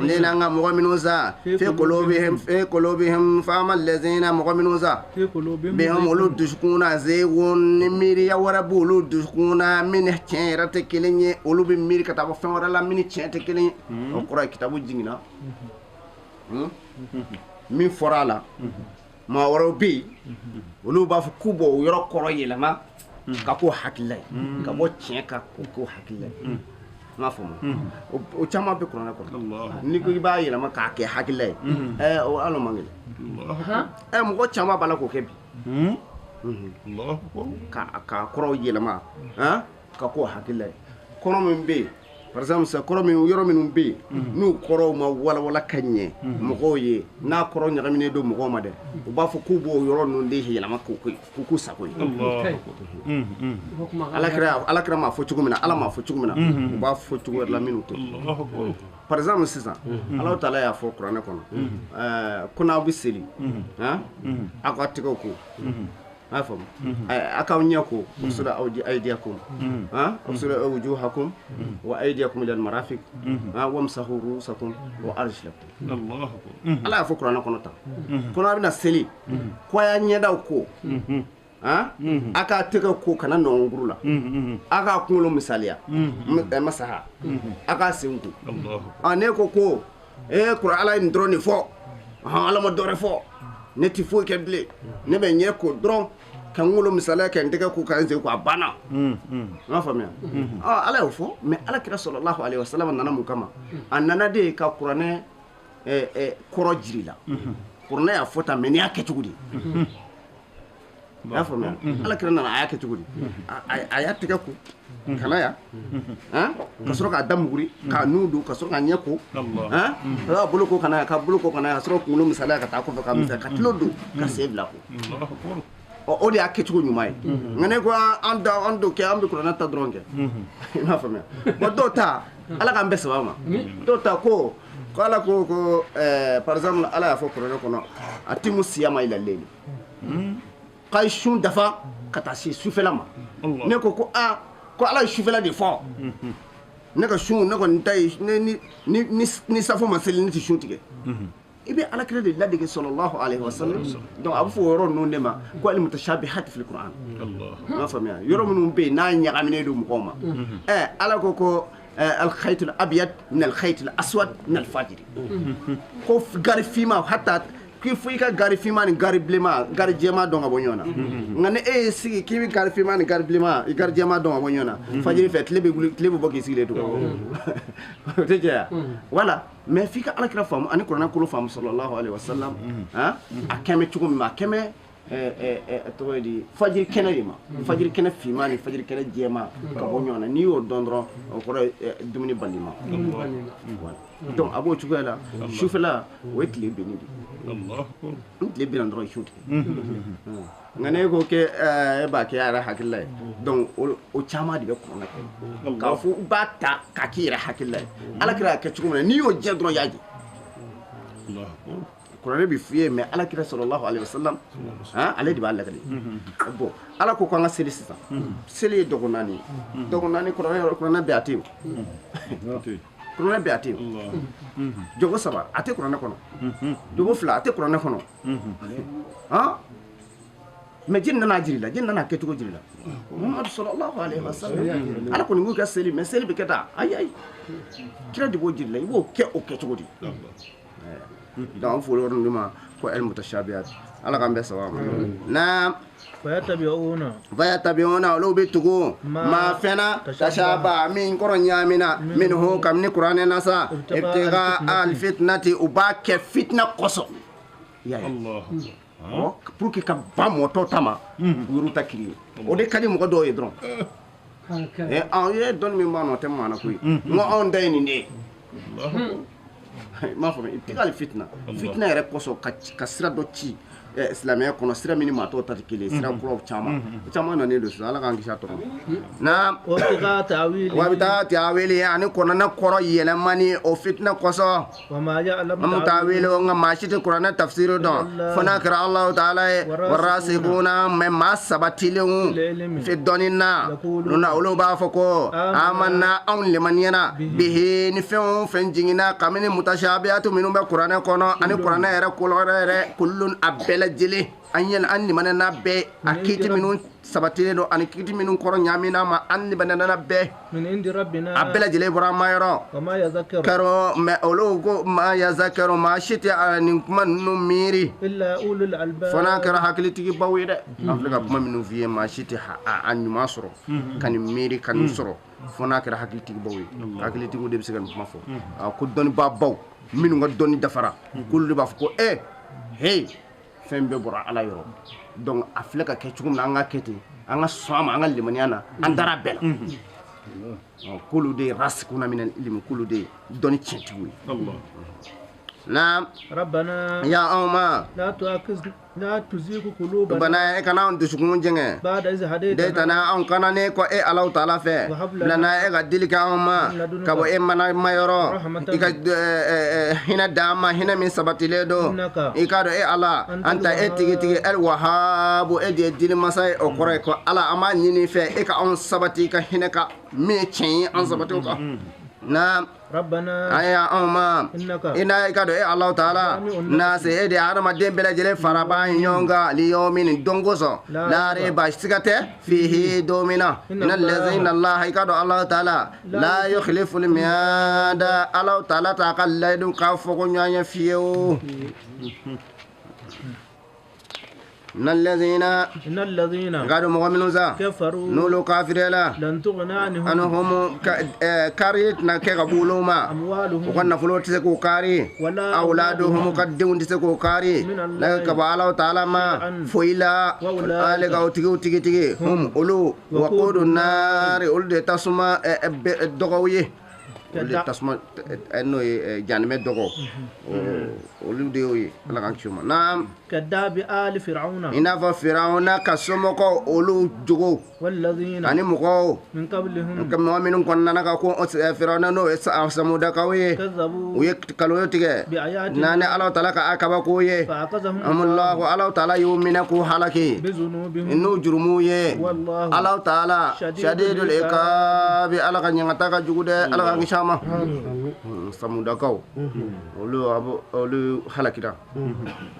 ne n'an ka mɔgɔ minnu sa fi qulubihim fama allazina mɔgɔ minnu sa bihim olu dusukun na zaygun ni miiriya wɛrɛ b'olu dusukun na min ni tiɲɛ yɛrɛ tɛ kelen ye olu bɛ miiri ka taa bɔ fɛn wɛrɛ la min ni tiɲɛ tɛ kelen ye o kɔrɔ ye kitabu jiginna min fɔra a la maa wɛrɛw bɛ yen olu b'a fɔ k'u b'o yɔrɔ kɔrɔ yɛlɛma ka k'o hakilila ye ka bɔ tiɲɛ kan k'o k'o hakilila ye n m'a faamu o caman bɛ kuranɛ kɔnɔ n'i ko i b'a yɛlɛma k'a kɛ hakilila ye o hali o man gɛlɛn mɔgɔ caman b'a la k'o kɛ bi k'a kɔrɔ yɛlɛma ka k'o hakilila ye kɔrɔ min bɛ yen par exemple sisan kɔrɔ min yɔrɔ minnu bɛ yen n'u kɔrɔw ma walawala ka ɲɛ mɔgɔw ye n'a kɔrɔ ɲagaminen don mɔgɔw ma dɛ u b'a fɔ k'u b'o yɔrɔ ninnu de yɛlɛma k'o k'u sago ye Alakira m'a fɔ cogo min na Ala m'a fɔ cogo min na u b'a fɔ cogo wɛrɛ la minnu tɛ par exemple sisan Alahu taala y'a fɔ kuranɛ kɔnɔ ko n'aw bɛ seli aw ka tɛgɛw ko a y'a faamu a k'aw ɲɛ ko ughsilu aydiyakum ughsilu wujuhakum wa aydiyakum ila almarafiq wamsahu ru'usakum wa arjulakum Ala y'a fɔ kuranɛ kɔnɔ tan ko n'a bɛna seli ko a y'a ɲɛdaw ko a k'a tɛgɛ ko kana nɔngɔnkuru la a k'a kunkolo misaliya masaha a k'a sen ko ne ko kura Ala ye nin dɔrɔn de fɔ Ala ma dɔ wɛrɛ fɔ ne tɛ foyi kɛ bilen ne bɛ ɲɛ ko dɔrɔn ka n kunkolo misaliya kɛ n tɛgɛ ko ka n sen ko a banna n m'a faamuya Ala y'o fɔ mais Ala kira sallallahu alaihi wasallam nana mun kama a nana de ka kuranɛ kɔrɔ jiri la kuranɛ y'a fɔ tan mais n'i y'a kɛ cogo di i y'a faamuya Ala kira nana a y'a kɛ cogo di a y'a tɛgɛ ko kana yan ka sɔrɔ k'a da muguri k'a nun don ka sɔrɔ k'a ɲɛ ko k'a bolo ko kana yan ka bolo ko kana yan ka sɔrɔ kunkolo misaliya ka taa kɔfɛ ka misaliya ka tulo don ka sen bila ko o de y'a kɛcogo ɲuman ye nka ne ko an da an d'o kɛ an bɛ kuranɛ ta dɔrɔn kɛ i m'a faamuya bon dɔw ta Ala k'an bɛɛ sababa ma dɔw ta ko Ala ko par exemple Ala y'a fɔ kuranɛ kɔnɔ atimu siyama ila leyli k'a ye sun dafa ka taa se sufɛla ma ne ko aa ko Ala ye sufɛla de fɔ ne ka sun ne kɔni ta ye ni safo ma seli ne tɛ sun tigɛ i bɛ Ala kira de ladege sallallahu alaihi wasallam donc a bɛ fɔ o yɔrɔ ninnu de ma ko al mutashabihati fil Qur'an i m'a faamuya yɔrɔ minnu bɛ yen n'a ɲagaminen don mɔgɔw ma Ala ko al khayt al abyad min al khayt al aswad min al fajr ko gari finma hatta K'i fo i ka gari finman ni gari bilenman, gari jɛman dɔn ka bɔ ɲɔgɔn na. Nka ni e y'i sigi k'i bɛ gari finman ni gari bilenman, i gari jɛman dɔn ka bɔ ɲɔgɔn na, fajiri fɛ tile bɛ wuli, tile bɛ bɔ k'i sigilen to. O tɛ jɛ wa? Voilà. Mais f'i ka Alakira faamu ani kuranɛ kolo faamu sallallahu alaihi wasallam. A kɛmɛ cogo min ma, a kɛmɛ tɔgɔ ye di, fajiri kɛnɛ de ma. Fajiri kɛnɛ finman ni fajiri kɛnɛ jɛman ka bɔ ɲɔgɔn na, n'i y'o dɔn dɔrɔn, o kɔrɔ ye dumuni balima. Voilà. Donc a b'o cogoya la, sufɛla o ye tile binni de ye. Ni tile binna dɔrɔn su tigɛ. Nka n'e ko k'e b'a kɛ a yɛrɛ hakilila ye, donc o caman de bɛ kuranɛ kɔnɔ. K'a fɔ i b'a ta k'a k'i yɛrɛ hakilila ye. Alakira y'a kɛ cogo min na, n'i y'o jɛ dɔrɔn i y'a jɛ. Kuranɛ bɛ f'i ye, mais Alakira sallallahu alaihi wasallam, ale de b'a lakale. Bon, Ala ko k'an ka seli sisan. Seli ye dɔgɔ naani ye. Dɔgɔ naani kuranɛ bɛɛ a tɛ yen. Kuranɛ bɛɛ a tɛ yen. Jogo 3 a tɛ kuranɛ kɔnɔ. Jogo 2 a tɛ kuranɛ kɔnɔ. Mais jini nana jiri la, jini nana kɛcogo jiri la. Muhammadu sallallahu alaihi wasallam. Ala kɔni k'u ka seli, mais seli bɛ kɛ tan. Ayi ayi. Kira de b'o jiri la, i b'o kɛ o kɛcogo de. Donc an foli yɔrɔ ninnu ma ko el mutashabiyat. Ala k'an bɛɛ sababu ma. Naam. Fayatabi'una olu bɛ tugu ma fɛnna tashaba min kɔrɔ ɲaamina minhu kabini kuranɛ na sa ibtiga al fitnati u b'a kɛ fitna kosɔn. I y'a ye? Pour que ka ban mɔtɔ ta ma, u yɛrɛ ta kiri ye. O de ka di mɔgɔ dɔw ye dɔrɔn. Anw ye dɔnni min b'an na o tɛ maa na koyi. N ko anw ta ye nin de ye. I m'a faamu, ibtiga al fitna. Fitna yɛrɛ kosɔn ka sira dɔ ci silamɛya kɔnɔ, sira min ni maa tɔw ta tɛ kelen ye, sira kuraw caman caman nanen don sisan, Ala k'an kisi a tɔɔrɔ ma. Naam. Wa bɛ taa taawili ani kuranɛ kɔrɔ yɛlɛmani o fitina kosɔn. Taawili nka maa si tɛ kuranɛ tafsiri dɔn fo n'a kɛra Alahu taala ye. Warasikuna mɛ maa sabatilenw fi dɔnni na, olu b'a fɔ ko amanna anw limaniyana bihi ni fɛn o fɛn jiginna kabini mutashabiyatu minnu bɛ kuranɛ kɔnɔ ani kuranɛ yɛrɛ kɔrɔ yɛrɛ kullun a bɛɛ lajɛlen an yɛlɛ an limaniyana bɛɛ a kiiti minnu sabatilen don ani kiiti minnu kɔrɔ ɲaamina ma an limaniyana bɛɛ a bɛɛ lajɛlen bɔra an ma yɔrɔ kɛrɔ mɛ olu ko ma yazakɛrɔ maa si tɛ nin kuma ninnu miiri fo n'a kɛra hakilitigibaw ye dɛ. An filɛ ka kuma minnu f'i ye, maa si tɛ a ɲuman sɔrɔ ka nin miiri ka nin sɔrɔ fo n'a kɛra hakilitigibaw ye. Hakilitigiw de bɛ se ka nin kuma fɔ. Ko dɔnnibaabaw minnu ka dɔnni dafara k'olu de b'a fɔ ko hey fɛn bɛɛ bɔra Ala yɔrɔ. Donc a filɛ ka kɛ cogo min na, an ka kɛ ten, an ka sɔn a ma, an ka limaniya na, an dara bɛɛ la. K'olu de ye rasikuna minal ilmi, k'olu de ye dɔnni tiɲɛtigiw ye. Naam. Rabbana ya anw ma la tuzigu qulubana bana e kana anw dusukun jɛngɛ deyitana anw kana ne kɔ e Alahu taala fɛ bilana e ka dili kɛ anw ma ka bɔ e mana ma yɔrɔ i ka hinɛ d'an ma, hinɛ min sabatilen don. I k'a dɔn e Ala an ta e tigitigi el wahabu e de ye dili masa ye. O kɔrɔ ye ko Ala an b'a ɲini fɛ e ka anw sabati i ka hinɛ ka min ye tiɲɛ ye an sabati o kan. Naam. Rabbana aya anw ma ina i ka dɔn e Alahu taala na se e de ye hadamaden bɛɛ lajɛlen faraba ɲɔgɔn kan liyɔmini don kosɔn la reba siga tɛ fihi don min na inna lazina Allah i ka dɔn Alahu taala la yukhliful miada Alahu taala t'a ka layidu k'a fɔ ko ɲɔgɔn ye fiyewu. Inna alladhina k'a dɔn mɔgɔ minnu sa kafaru n'olu kafiriyala lan tughna anhum anhum kari tɛna kɛ ka bɔ olu ma, u ka nafolo tɛ se k'o kari, awladuhum ka denw tɛ se k'o kari ka bɔ Alahu taala ma foyi la ale ka o tigiw tigitigi hum olu waqudu naari olu de tasuma dɔgɔw ye, olu de tasuma n'o ye janimɛ dɔgɔ olu de y'o ye. Ala k'an kisi o ma. Naam. Kadabi ali fir'auna i n'a fɔ Firawuna ka somɔgɔw olu jogo ani mɔgɔw min qablihim mɔgɔ minnu kɔnɔna ka ko Firawuna n'o ye Samudakaw ye, u ye kalo tigɛ n'a ni Alahu taala ka a kabako ye. Allahu Alahu taala y'u minɛ k'u halaki n'u jurumuw ye. Alahu taala shadidul iqabi Ala ka ɲangata ka jugu dɛ, Ala k'an kisi a ma. Samudakaw olu halakira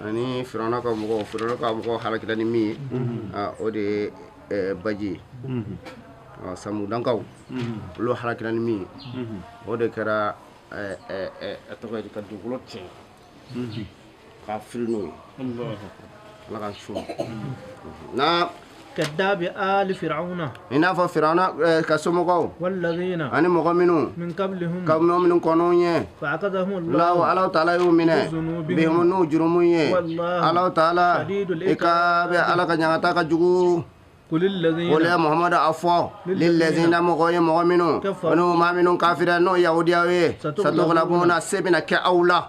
ani Firawuna ka mɔgɔw, Firawuna ka mɔgɔw halakira ni min ye, o de ye baji ye. Samudankaw olu halakira ni min ye, o de kɛra a tɔgɔ ye di, ka dugukolo tiɲɛ. K'a firi n'o ye. Ala k'an su. Na. كداب آل فرعون. I n'a fɔ Firawuna ka somɔgɔw. والذين. Ani mɔgɔ minnu. من قبلهم. Ka mɔgɔ minnu kɔnɔ ɲɛ. فأخذهم الله. Alahu taala y'u minɛ. Bihum n'u jurumu ye. Alahu taala. I ka bɛ Ala ka ɲangata ka jugu. قل الذين قل يا محمد أفو للذين مغوي مغمنو ونو ما منو كافر نو يهوديا ستغلبون سبنا كأولا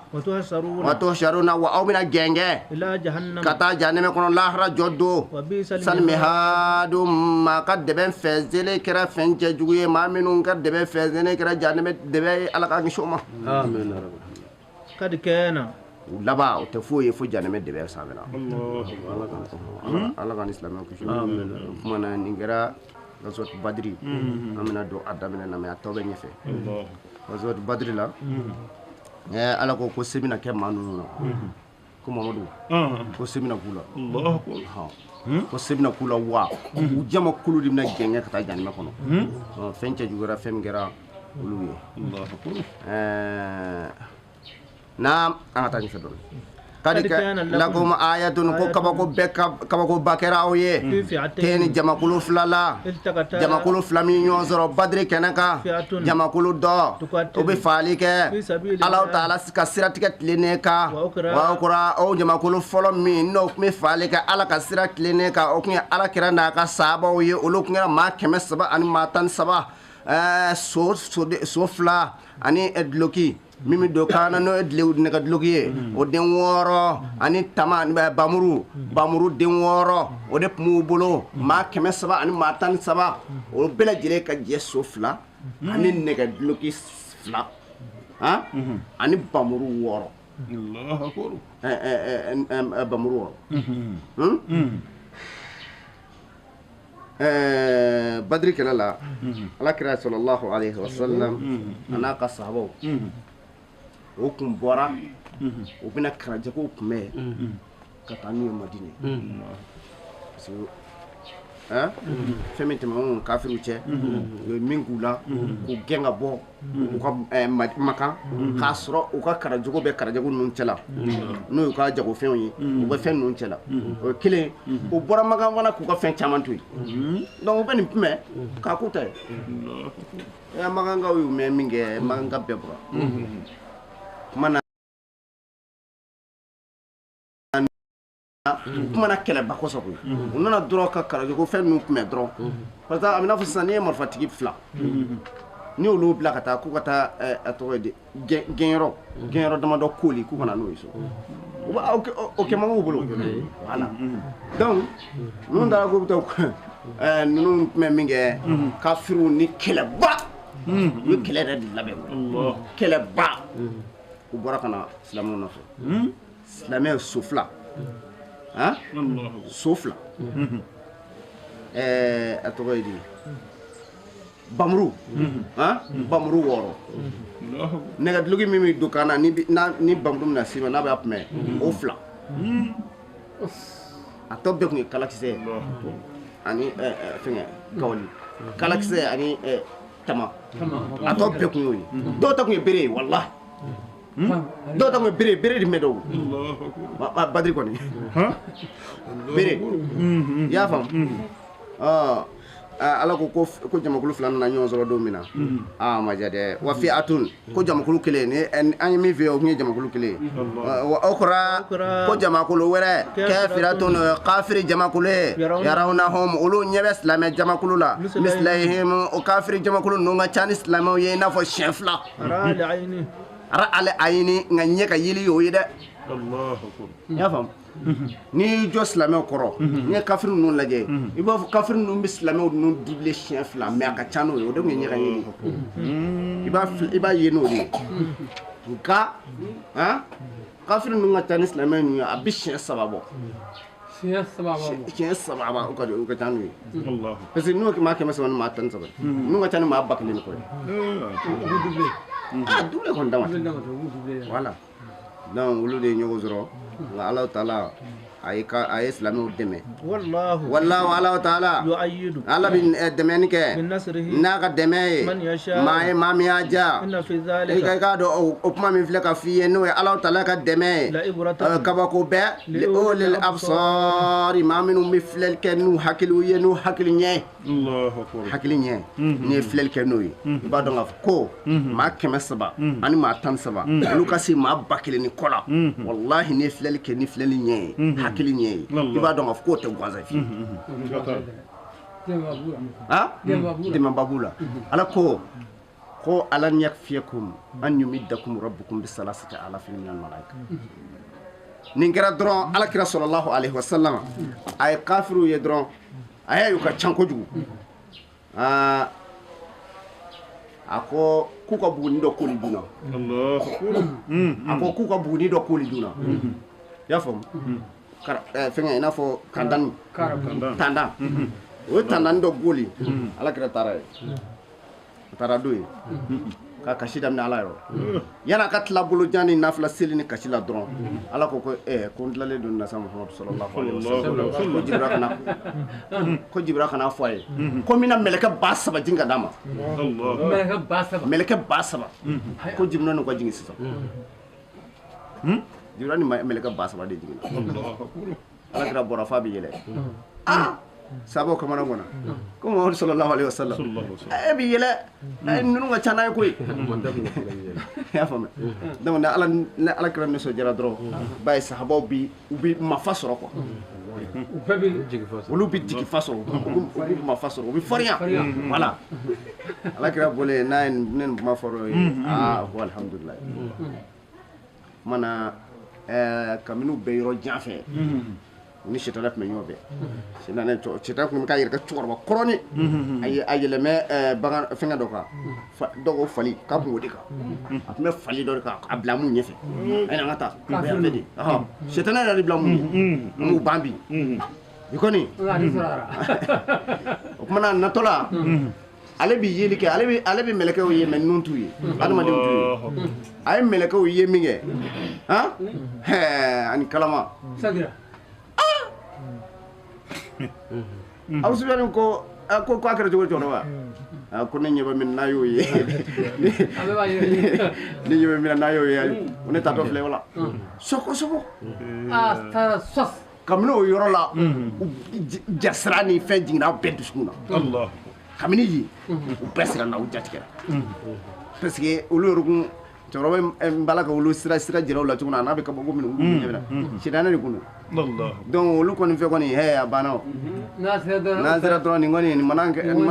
وتحشرون وأو من جنجة إلى جهنم كتا جهنم كن الله رجدو سلمهاد ما قد دبن فزل كرا فنج جوي ما منو قد دبن فزل كرا جهنم دبن على كان شوما آمين يا رب قد كان laban o tɛ foyi ye fo janɛmɛ de bɛ sanfɛ la. Ala k'an ni silamɛw kisi. O kuma na nin kɛra Gazwat Badri. An bɛna don a daminɛ na mɛ a tɔ bɛ ɲɛfɛ. Gazwat Badri la, Ala ko ko se bɛna kɛ maa ninnu na. Ko Mamadu, ko se bɛna k'u la. Ko se bɛna k'u la wa u jama kulu de bɛna gɛngɛ ka taa janɛmɛ kɔnɔ. Fɛn cɛjuguyara fɛn min kɛra olu ye. Naam, an ka taa ɲɛfɛ dɔɔni. Kadi lakum ayatun ko kabako bɛɛ kabako ba kɛra aw ye. Teni jamakulu fila la. Jamakulu fila min ɲɔgɔn sɔrɔ Badiri kɛnɛ kan. Jamakulu dɔ o bɛ faali kɛ. Alahu taala ka siratigɛ tilennen kan. Wa okura o jamakulu fɔlɔ min n'o tun bɛ faali kɛ Ala ka sira tilennen kan o tun ye Ala kira n'a ka sahabaw ye olu tun kɛra maa 313. So fila ani duloki. Min bɛ don kan na n'o ye nɛgɛ duloki ye o den 6 ani tama bamuru den 6 o de tun b'u bolo maa 313 o bɛɛ lajɛlen ka jɛ so 2 ani nɛgɛ duloki 2 ani bamuru 6 bamuru 6 Badiri kɛlɛ la Ala kira sallallahu alayhi wa sallam a n'a ka sahabaw o kun bɔra u bɛna karajɛkow kunbɛn ka taa n'u ye Madinɛ parce que fɛn min tɛmɛna kafiriw cɛ u ye min k'u la k'u gɛn ka bɔ u ka Makan k'a sɔrɔ u ka karajɛko bɛ karajɛko ninnu cɛla n'o y'u ka jagofɛnw ye u bɛ fɛn ninnu cɛla o ye kelen u bɔra Makan fana k'u ka fɛn caman to yen donc u bɛ nin kunbɛn k'a k'u ta ye Makankaw y'u mɛn min kɛ Makanka bɛɛ bɔra kuma na kɛlɛba kɔsɔn koyi u nana dɔrɔn ka karajɛko fɛn ninnu kunbɛn dɔrɔn parce que a bɛ n'a fɔ sisan n'i ye marifatigi 2 n'i y'olu bila ka taa k'u ka taa a tɔgɔ ye di gɛnyɔrɔ damadɔ koli k'u ka na n'o ye so o kɛ man k'u bolo voilà donc ninnu taara k'u bɛ taa ninnu tun bɛ min kɛ kafiriw ni kɛlɛba u ye kɛlɛ yɛrɛ de labɛn kɛlɛba u bɔra ka na silamɛw nɔfɛ silamɛ so 2 so 2 a tɔgɔ ye di bamuru bamuru 6 nɛgɛduloki min bɛ don kan na ni bamuru bɛna s'i ma n'a b'a kunbɛn o 2 a tɔ bɛɛ tun ye kalakisɛ ani fɛngɛ gawali kalakisɛ ani tama a tɔ bɛɛ tun y'o ye dɔw ta tun ye bere ye walahi dɔw ta tun ye bere bere de tun bɛ dɔw Badiri kɔni bere i y'a faamu Ala ko ko jamakulu 2 nana ɲɔgɔn sɔrɔ don min na a ma diya dɛ wa fi'atun ko jamakulu kelen ni an ye min f'i ye o tun ye jamakulu kelen ye wa okura ko jamakulu wɛrɛ kafiratun kafiri jamakulu ye yarawnahum olu ɲɛ bɛ silamɛ jamakulu la mislayhim o kafiri jamakulu ninnu ka ca ni silamɛw ye i n'a fɔ siɲɛ 2 ara ale ayini nka ɲɛ ka yeli y'o ye dɛ i y'a faamu n'i y'i jɔ silamɛw kɔrɔ n'i ye kafiri ninnu lajɛ i b'a fɔ kafiri ninnu bɛ silamɛw ninnu doublé siɲɛ 2 mais a ka ca n'o ye o de tun ye ɲɛ ka yeli i b'a ye n'o de ye nka kafiri ninnu ka ca ni silamɛ ninnu ye a bɛ siɲɛ 3 bɔ siɲɛ 3 bɔ o ka ca n'o ye parce que n'o maa 313 ninnu ka ca ni maa 1000 ni kɔ ye doublé kɔni dama voilà donc olu de ye ɲɔgɔn sɔrɔ. Nka Alahu taala a ye silamɛw dɛmɛ. Wallahu Alahu taala Ala bɛ dɛmɛni kɛ n'a ka dɛmɛ ye maa ye maa min y'a diya. I k'a dɔn o kuma min filɛ ka f'i ye n'o ye Alahu taala ka dɛmɛ ye kabako bɛɛ li ulil absari maa minnu bɛ filɛli kɛ n'u hakiliw ye n'u hakili ɲɛ. Hakili ɲɛ n'i ye filɛli kɛ n'o ye i b'a dɔn k'a fɔ ko maa 300 ani maa 13 olu ka se maa 1000 ni kɔ la walahi n'i ye filɛli kɛ ni filɛli ɲɛ ye hakili ɲɛ ye i b'a dɔn k'a fɔ k'o tɛ gansan fiyewu. Dɛmɛba b'u la. Ala ko alan yakfiyakum an yumiddakum rabbukum bisalasati alafin minal malaika. Nin kɛra dɔrɔn Ala kira sallallahu alaihi wasallam a ye kafiriw ye dɔrɔn a y'a ye u ka ca kojugu. A ko k'u ka buguni dɔ koli dunna. A ko k'u ka buguni dɔ koli dunna. I y'a faamu? Fɛngɛ i n'a fɔ kandani. Tandan. O ye tandani dɔ goli. Ala kira taara ye. A taara don ye. Ka kasi daminɛ Ala yɔrɔ. Yan'a ka tila bolojan ni nafila seli ni kasi la dɔrɔn Ala ko ko ko n tilalen don nasa Muhamadu sallallahu alaihi wasallam. Ko Jibira kana fɔ a ye. Ko n bɛna mɛlɛkɛ 3000 jigin ka d'a ma. Mɛlɛkɛ 3000. Ko Jibira n'u ka jigin sisan. Jibira ni mɛlɛkɛ 3000 de jiginna. Ala kira bɔra f'a bɛ yɛlɛ. Sabaw kamana gwana. Ko Muhamadu sallallahu alaihi wasallam. E bɛ yɛlɛ ninnu ka ca n'a ye koyi. I y'a faamuya. Donc ni Ala kira nisɔndiyara dɔrɔn ba ye sahabaw bi u bi mafa sɔrɔ quoi. Olu bi jigi fa sɔrɔ, u bɛ mafa sɔrɔ, u bɛ farinya. Voilà. Ala kira bɔlen n'a ye nin kuma fɔra o ye aa ko alhamdulilayi. Kumana kabini u bɛ yɔrɔ jan fɛ. U ni sitanɛ tun bɛ ɲɔgɔn fɛ. Sitanɛ tun bɛ k'a yɛrɛ kɛ cɛkɔrɔba kɔrɔnin. A yɛlɛmɛ bagan fɛngɛ dɔ kan. Dɔw ko fali k'a tun b'o de kan. A tun bɛ fali dɔ de kan a bila mun ɲɛfɛ. A ye na an ka taa. Sitanɛ yɛrɛ de bila mun ɲɛ. An b'u ban bi. I kɔni. O kumana a natɔ la. Ale bɛ yeli kɛ ale bɛ mɛlɛkɛw ye mɛ nun t'u ye adamadenw t'u ye. A ye mɛlɛkɛw ye min kɛ ani kalama. Abu Sufiyani ko ko a kɛra cogo cɛkɔrɔba. Ko ne ɲɛ bɛ min n'a y'o ye. Ne ɲɛ bɛ min n'a y'o ye ko ne taatɔ filɛ o la. Sɔgɔ sɔgɔ. Kabini o yɔrɔ la jasira ni fɛn jiginna bɛɛ dusukun na. Kabini yen u bɛɛ siranna u jatigɛra. Parce que olu yɛrɛ kun cɛkɔrɔba in b'a la ka olu sira jira u la cogo min na a n'a bɛ kabako minnu olu ɲɛ bɛ na. Sitanɛ de kun don. Donc olu kɔni fɛ kɔni a banna o. N'an sera dɔrɔn nin kɔni nin mana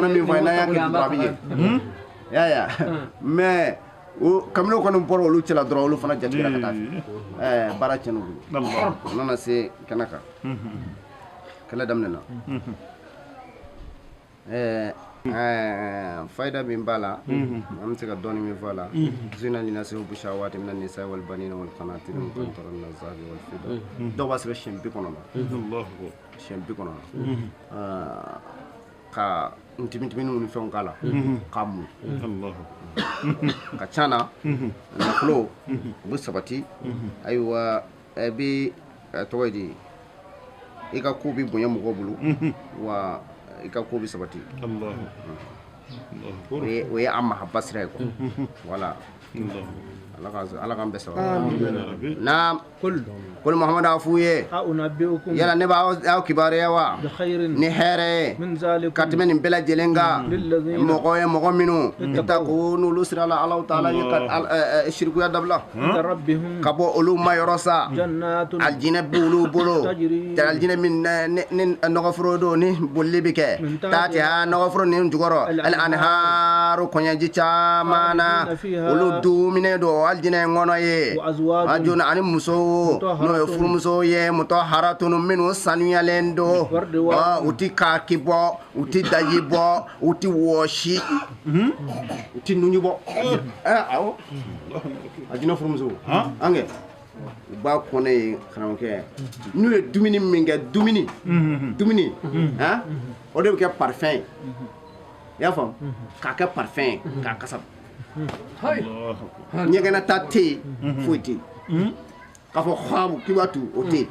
min fɔ a ye n'an y'a kɛ dɔrɔn a bɛ ɲɛ. I y'a ye mais kabini o kɔni bɔra olu cɛla dɔrɔn olu fana jatigɛra ka taa fɛ. Baara tiɲɛna u bolo. U nana se kɛnɛ kan. Kɛlɛ daminɛna. Fayida min b'a la an bɛ se ka dɔɔni min fɔ a la. Zina linasi busha waati min na nisa wal banina wal qanatir muqantara min az-zahabi wal fidda. Dɔw b'a sɛbɛn siɲɛ 90. Siɲɛ 90. Ka ntimitimininw ni fɛnw k'a la k'a mun. Ka ca na nafolo o bɛ sabati. Ayiwa i bɛ tɔgɔ ye di i ka ko bɛ bonya mɔgɔw bolo wa i ka ko bɛ sabati. O ye a mahaba sira ye quoi. Voilà. Ala k'an bɛɛ sabati. Naam. Kul Muhamadu a f'u ye. Yala ne b'aw kibaruya wa ni hɛrɛ ye ka tɛmɛ nin bɛɛ lajɛlen kan mɔgɔ ye mɔgɔ minnu ittaqu n'olu sira la Alahu taala ye ka sirikuya dabila ka bɔ olu ma yɔrɔ sa alijinɛ b'olu bolo alijinɛ min ni nɔgɔforo don ni bolili bɛ kɛ taati ha nɔgɔforo nin jukɔrɔ al anharu kɔɲɛji caman na olu duminen don alijinɛ in kɔnɔ ye ani muso n'o ye furumuso ye mutahharatun minnu sanuyalen don u ti kaki bɔ u ti daji bɔ u ti wɔsi u ti nunji bɔ awɔ alijinɛ furumuso an kɛ u b'a kɔnɛ ye karamɔgɔkɛ n'u ye dumuni min kɛ dumuni o de bɛ kɛ parfum ye i y'a faamu k'a kɛ parfum ye k'a kasa ɲɛgɛnɛta tɛ yen foyi tɛ yen. K'a fɔ xaamu k'i b'a tu o tɛ yen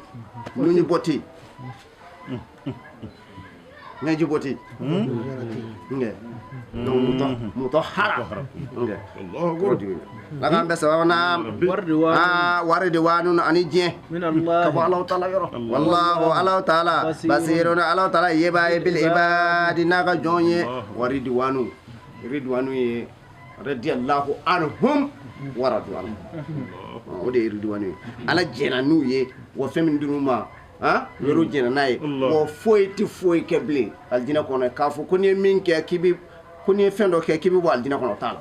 nuji bɔ tɛ yen ɲɛji bɔ tɛ yen donc mutahhara ala k'an bɛɛ sababa na wariduwanu ani diɲɛ ka bɔ Alahu taala yɔrɔ wallahu Alahu taala basirun Alahu taala yebaa ye bil ibadi n'a ka jɔn ye wariduwanu ridwanu ye radiyallahu anhum wa radu anhu o de ye ridwanu ye Ala jɛnna n'u ye wa fɛn min dir'u ma yɔrɔ jɛnna n'a ye wa foyi tɛ foyi kɛ bilen alijinɛ kɔnɔ k'a fɔ ko n'i ye min kɛ k'i bɛ ko n'i ye fɛn dɔ kɛ k'i bɛ bɔ alijinɛ kɔnɔ o t'a la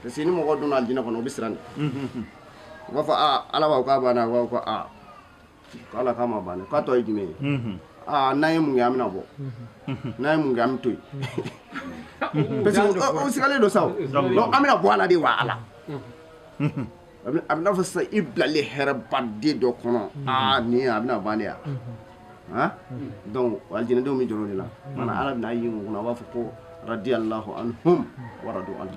parce que ni mɔgɔ donna alijinɛ kɔnɔ o bɛ siran de u b'a fɔ aa Ala b'a fɔ k'a banna u b'a fɔ ko aa k'Ala k'a ma ban dɛ k'a tɔ ye jumɛn ye aa n'an ye mun kɛ an bɛna bɔ n'an ye mun kɛ an bɛ to yen parce que o sigalen don sa o donc an bɛna bɔ a la de wa Ala a bɛ n'a fɔ sisan i bilalen hɛrɛbaden dɔ kɔnɔ aa nin a bɛna ban de yan donc alijinɛdenw bɛ jɔrɔ o de la maana Ala bɛna ye mun kɔnɔ a b'a fɔ ko radiyallahu anhum wa radu anhu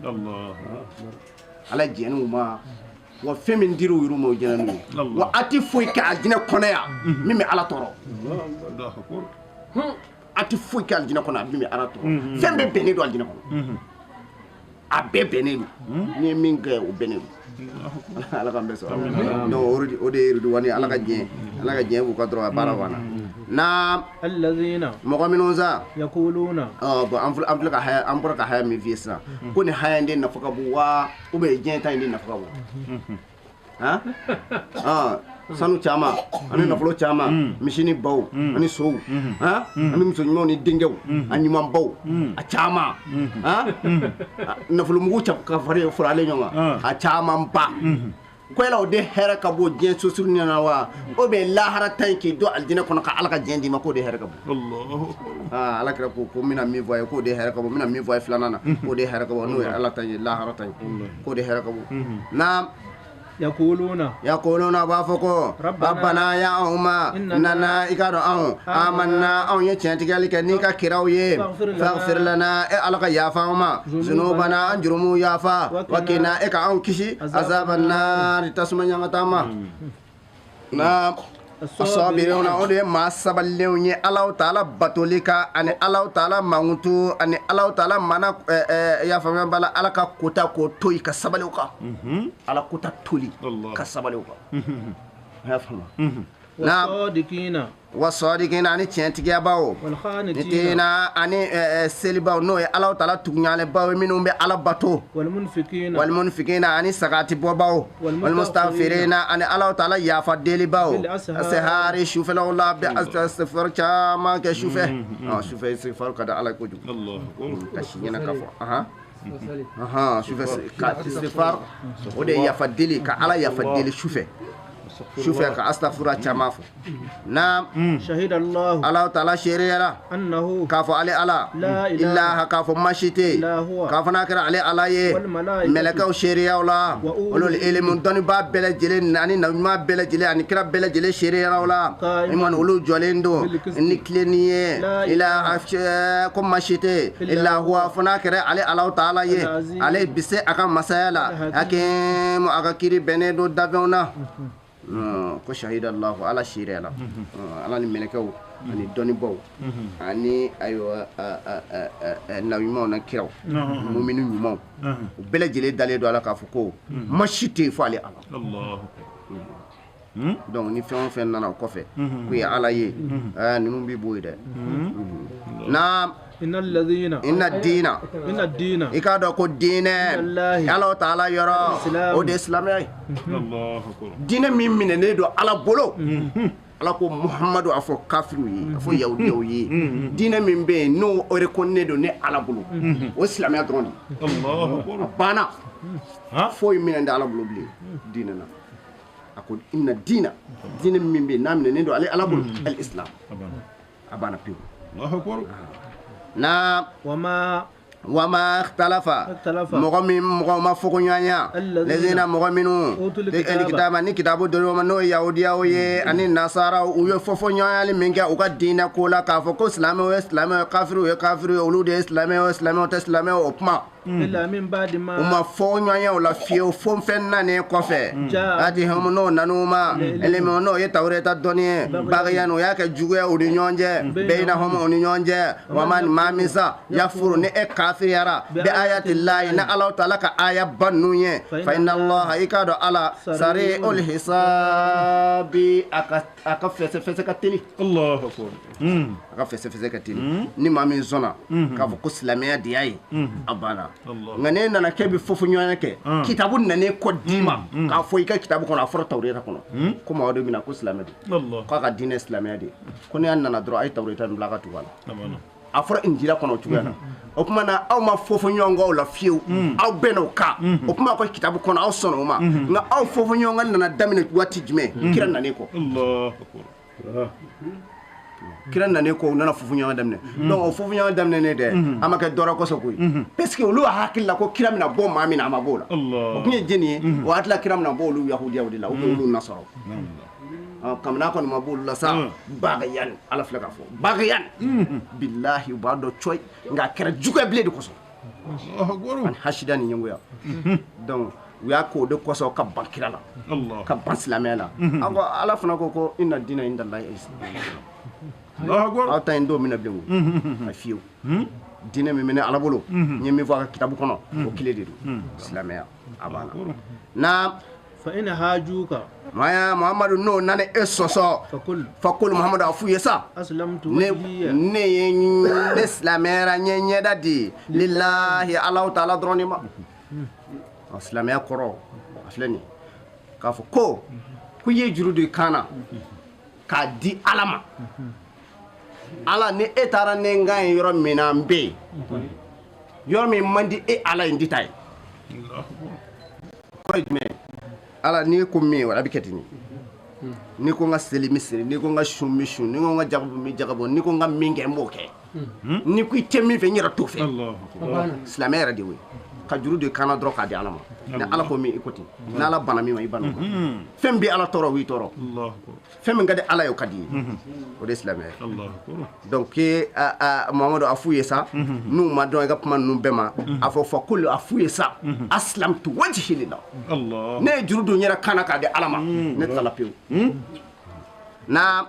Ala jɛn'u ma wa fɛn min dir'u yɛrɛ ma o jɛnna n'u ye wa a tɛ foyi kɛ alijinɛ kɔnɔ yan min bɛ Ala tɔɔrɔ a tɛ foyi kɛ alijinɛ kɔnɔ min bɛ Ala tɔɔrɔ fɛn bɛɛ bɛnnen don alijinɛ kɔnɔ a bɛɛ bɛnnen don n'i ye min kɛ o bɛnnen don Ala k'an bɛɛ sɔrɔ donc o de ye ridwani Ala ka diɲɛ Ala ka diɲɛ b'u ka dɔrɔn a baara banna naam alladhina mɔgɔ minnu sa yaquluna bon an filɛ ka haya an bɔra ka haya min f'i ye sisan ko nin haya in de nafa ka bon wa ou bien diɲɛ ta in de nafa ka bon sanu caman ani nafolo caman misi ni baw ani sow ani muso ɲumanw ni denkɛw a ɲuman baw a caman nafolomugu ka faralen ɲɔgɔn kan a caman ba ko yala o de hɛrɛ ka bon diɲɛ sosuru ɲɛna wa o bɛ lahara ta in k'i don alijinɛ kɔnɔ ka Ala ka diɲɛ d'i ma k'o de hɛrɛ ka bon Ala kira ko ko n bɛna min fɔ a ye k'o de hɛrɛ ka bon n bɛna min fɔ a ye filanan na k'o de hɛrɛ ka bon n'o ye Ala ta ye lahara ta ye k'o de hɛrɛ ka bon naam yaquluna yaquluna b'a fɔ ko rabbana ya anw ma nana i k'a dɔn anw amanna anw ye tiɲɛtigɛli kɛ n'i ka kiraw ye faghfir lana e Ala ka yafa anw ma zunubana an jurumu yafa wa qina e ka anw kisi azaban nari tasuma ɲangata ma naam asabiruna o de ye maa sabalilenw ye Alahu taala batoli kan ani Alahu taala mankutu ani Alahu taala mana y'a faamuya b'a la Ala ka kota k'o to yen ka sabali o kan Ala kota toli ka sabali o kan a y'a faamu naam wasadiqina ani tiɲɛtigiyabaw nitina ani selibaw n'o ye Alahu taala tuguɲalebaw ye minnu bɛ Ala bato walmunfikina ani sagati bɔbaw walmustaghfirina ani Alahu taala yafa delibaw sehari sufɛlaw la bɛ istighfar caman kɛ sufɛ sufɛ istighfar ka di Ala ye kojugu ka si ɲɛna k'a fɔ sufɛ ka istighfar o de ye yafa deli ka Ala yafa deli sufɛ sufɛ ka astaghfirullah caman fɔ naam shahida Allah Alahu taala seereyara annahu k'a fɔ ale Ala ilaha k'a fɔ masi tɛ yen k'a fɔ n'a kɛra ale Ala ye mɛlɛkɛw seereyaw la ulul ilmi dɔnnibaa bɛɛ lajɛlen ani nabiɲuman bɛɛ lajɛlen ani kira bɛɛ lajɛlen seereyaw la iman olu jɔlen don ni tilenni ye ilaha ko masi tɛ yen illa huwa fo n'a kɛra ale Alahu taala ye ale bi se a ka masaya la hakimu a ka kiiri bɛnnen don dafɛnw na ko shahida Allahu Ala seereyara Ala ni mɛlɛkɛw ani dɔnnibaw ani ayiwa nabiɲumanw na kiraw mumini ɲumanw u bɛɛ lajɛlen dalen don Ala k'a fɔ ko ma si tɛ yen fo ale Ala donc ni fɛn o fɛn nana o kɔfɛ k'u ye Ala ye ninnu b'i bɔ yen dɛ naam inna alladhina inna diina inna diina i k'a dɔn ko diinɛ Alahu taala yɔrɔ o de ye silamɛya ye diinɛ min minɛnen don Ala bolo Ala ko Muhamadu a fɔ kafiriw ye a fɔ yahudiyaw ye diinɛ min bɛ yen n'o reconnu don ne Ala bolo o ye silamɛya dɔrɔn de ye a banna foyi minɛn tɛ Ala bolo bilen diinɛ na a ko inna diina diinɛ min bɛ yen n'a minɛnen don ale Ala bolo al-islam a banna pewu naam wama Wama ikhtalafa mɔgɔ min mɔgɔ ma fɔkoɲɔgɔnya lezina mɔgɔ minnu kitaba ni kitabu dɔrɔn ma n'o ye yahudiyaw ye ani nasaraw u ye fɔfɔɲɔgɔnyali min kɛ u ka diinɛ ko la k'a fɔ ko silamɛw ye silamɛw ye kafiriw ye kafiriw ye olu de ye silamɛw ye silamɛw tɛ silamɛw o kuma u ma fɔɲɔgɔnya o la fiyewu fo fɛn nanen kɔfɛ ati hum n'o nan'u ma elimi n'o ye tawureta dɔnni ye bagiyan u y'a kɛ juguya u ni ɲɔgɔn cɛ beyinahum u ni ɲɔgɔn cɛ wama maa min sa yakfuru ni e kafiriyara bi ayati lahi ni Alahu taala ka aya ba ninnu ye fa inna Allaha i k'a dɔn Ala sari'ul hisabi a ka fɛsɛfɛsɛ ka teli. Allahu akbar. A ka fɛsɛfɛsɛ ka teli ni maa min sɔnna k'a fɔ ko silamɛya de y'a ye a banna. Nka n'e nana k'e bɛ fɔfɔɲɔgɔnya kɛ kitabu nanen kɔ d'i ma k'a fɔ i ka kitabu kɔnɔ a fɔra tawureta kɔnɔ ko maa dɔ bɛna ko silamɛ don k'a ka diinɛ silamɛya de ye ko ne y'a nana dɔrɔn a ye tawureta nin bila ka tugu a la a fɔra injila kɔnɔ o cogoya la o tuma na aw ma fɔfɔɲɔgɔn kɔ o la fiyewu aw bɛnna o kan o kuma ko kitabu kɔnɔ aw sɔnna o ma nka aw fɔfɔɲɔgɔn nana daminɛ waati jumɛn kira nanen kɔ kira nanen kɔ u nana fɔfɔɲɔgɔn daminɛ donc o fɔfɔɲɔgɔn daminɛnen dɛ a ma kɛ dɔrɔn kɔsɔn koyi parce que olu hakili la ko kira bɛna bɔ maa min na a ma bɔ o la o tun ye jɛni ye o hakili la kira bɛna bɔ olu yahudiyaw de la ou bien olu nasaraw kabini a kɔni ma bɔ olu la sa bagayan Ala filɛ k'a fɔ bagayan bilahi u b'a dɔn cɔyi nka a kɛra juguya bilen de kosɔn ani hasida ni ɲɛngoya donc u y'a k'o de kosɔn ka ban kira la ka ban silamɛya la an ko Ala fana ko ko inna dina inda Allahi islam aw ta in don min na bilen koyi a fiyewu diinɛ min bɛ ne Ala bolo n ye min fɔ a ka kitabu kɔnɔ o kile de don silamɛya a banna na fa ina hajuka maya Muhammadu n'o nana e sɔsɔ fakul Muhammadu a f'u ye sa ne ye ne silamɛyara n ye ɲɛda di lillahi Alahu taala dɔrɔn de ma silamɛya kɔrɔ a filɛ nin ye k'a fɔ ko i ye juru don i kan na k'a di Ala ma Ala ni e taara ne n kan ye yɔrɔ min na n bɛ yen yɔrɔ min man di e Ala ye n tɛ taa yen kɔrɔ ye jumɛn ye Ala n'i ko min a bɛ kɛ ten n'i ko n ka seli n bɛ seli n'i ko n ka sun n bɛ sun n'i ko n ka jaga bɔ n bɛ jaga bɔ n'i ko n ka min kɛ n b'o kɛ n'i ko i tɛ min fɛ n yɛrɛ t'o fɛ silamɛ yɛrɛ de y'o ye ka juru don i kan na dɔrɔn k'a di Ala ma ni Ala ko min i ko ten ni Ala banna min ma i banna o ma fɛn bɛ Ala tɔɔrɔ o y'i tɔɔrɔ fɛn min ka di Ala ye o ka di ye o de ye silamɛya ye donc k'e Muhamadu a f'u ye sa n'u ma dɔn i ka kuma ninnu bɛɛ ma a fɔ fakul a f'u ye sa aslamtu wajhi lillah ne ye juru don n yɛrɛ kan na k'a di Ala ma ne tilala pewu na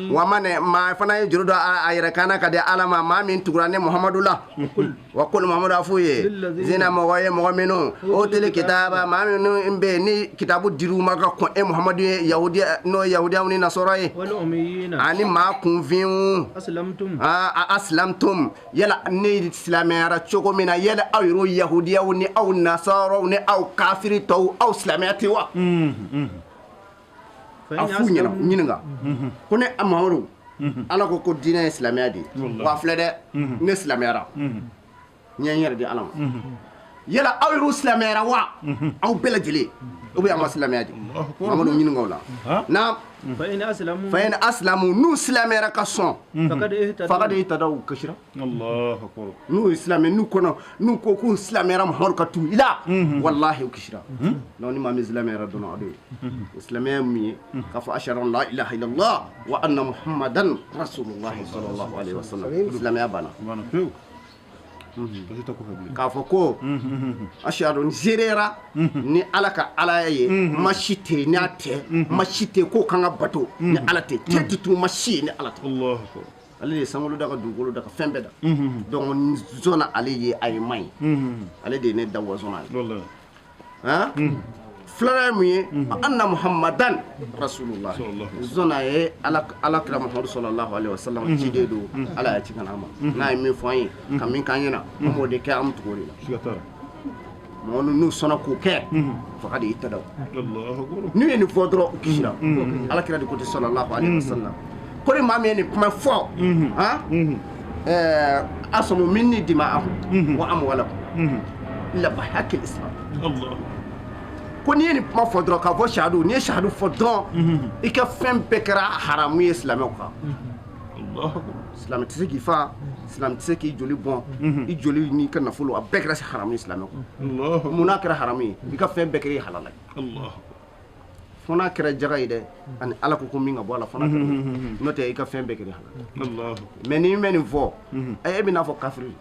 wa maa fana ye juru don a yɛrɛ kan na ka di Ala ma maa min tugura ne Muhamadu la wa kul Muhamadu a f'u ye zina mɔgɔ ye mɔgɔ minnu o teli kitaba maa minnu bɛ yen ni kitabu dir'u ma ka kɔn e Muhamadu ye yahudiya n'o ye yahudiyaw ni nasɔrɔ ye ani maa kunfinw aslamtum yala ne silamɛyara cogo min na yala aw yɛrɛw yahudiyaw ni aw nasɔrɔw ni aw kafiri tɔw aw silamɛya tɛ wa a f'u ɲɛna ɲininka ko ne Mamadu Ala ko ko diinɛ ye silamɛya de ye wa filɛ dɛ ne silamɛyara n ye n yɛrɛ di Ala ma yala aw yɛrɛw silamɛyara wa aw bɛɛ lajɛlen ou bien aw ma silamɛya de Mamadu ɲininka o la na fa in aslamu n'u silamɛyara ka sɔn fakad ihtadaw u kasira n'u ye silamɛ n'u kɔnɔ n'u ko k'u silamɛyara Muhamadu ka tugu i la walahi u kisira donc ni maa min silamɛyara dɔrɔn o de ye o silamɛya min ye k'a fɔ ashhadu an la ilaha illallah wa anna muhammadan rasulullah sallallahu alaihi wasallam silamɛya banna k'a fɔ ko ashhadu n seereyara ni Ala ka Alaya ye ma si tɛ yen n'a tɛ ma si tɛ yen k'o kan ka bato ni Ala tɛ tɛ tutu ma si ye ni Ala tɛ ale de ye sankolo da ka dugukolo da ka fɛn bɛɛ da donc n zɔnna ale ye a ye man ye ale de ye ne da wa zɔnna ye filanan ye mun ye anna muhammadan rasulullah zɔnna ye Ala kira Muhamadu sallallahu alaihi wasallam ciden don Ala y'a ci ka na ma n'a ye min fɔ an ye ka min k'an ɲɛna an b'o de kɛ an bɛ tugu o de la mɔgɔ n'u sɔnna k'o kɛ faga de y'i ta da n'u ye nin fɔ dɔrɔn u kisira Ala kira de ko ten sallallahu alaihi wasallam ko ni maa min ye nin kuma fɔ asamu minni dima'ahum wa amwalahum illa bi haqqil islam ko n'i ye nin kuma fɔ dɔrɔn k'a fɔ shahadu n'i ye shahadu fɔ dɔrɔn i ka fɛn bɛɛ kɛra haramu ye silamɛw kan. Silamɛ tɛ se k'i fa, silamɛ tɛ se k'i joli bɔn, i joli n'i ka nafolo a bɛɛ kɛra haramu ye silamɛ kɔnɔ. Mun n'a kɛra haramu ye? I ka fɛn bɛɛ kɛra i halala ye. Fo n'a kɛra jaga ye dɛ, ani Ala ko ko min ka bɔ a la fo n'a kɛra n'o tɛ i ka fɛn bɛɛ kɛra halala ye. Mais n'i bɛ nin fɔ, e bɛ n'a fɔ kafiri.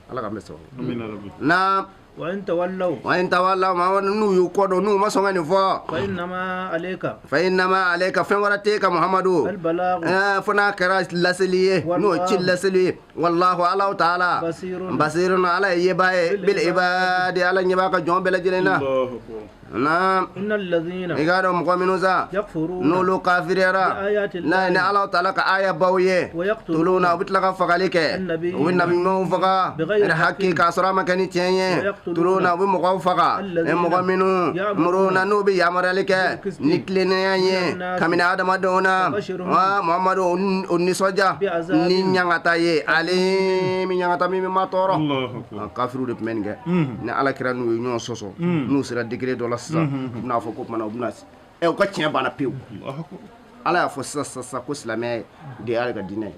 Ala k'an bɛ sababu. Naam. وإن تولوا وإن تولوا ما نو يقودوا نو ما سونغني فا فإنما عليك فإنما عليك فين ورتيك محمد البلاغ فنا كرا لسليه نو تشي لسليه والله الله تعالى بصير بصير على يباي بالعباد على نيباك جون بلجلنا الله أكبر. نعم. إن الذين إيقادوا مقومين زا يكفرون نولو كافريرا لا إن الله تعالى كآية بوية ويقتلون وبتلقى فقاليك والنبي موفقا بغير حق كاسرا مكاني تيني تلونا ومقوفقا المقومين مرون نوبي يامرالك نكلنيا كمن آدم دونا محمد النسوجا نينغاتاي علي مينغاتا مي ما تورو كافرو de menga ni ala kira nu ñoo soso nu sira degré do la sisan u bɛna fɔ ko kumana u bɛna u ka tiɲɛ banna pewu. Ala y'a fɔ sisan sisan ko silamɛya de ye ala ka diinɛ ye.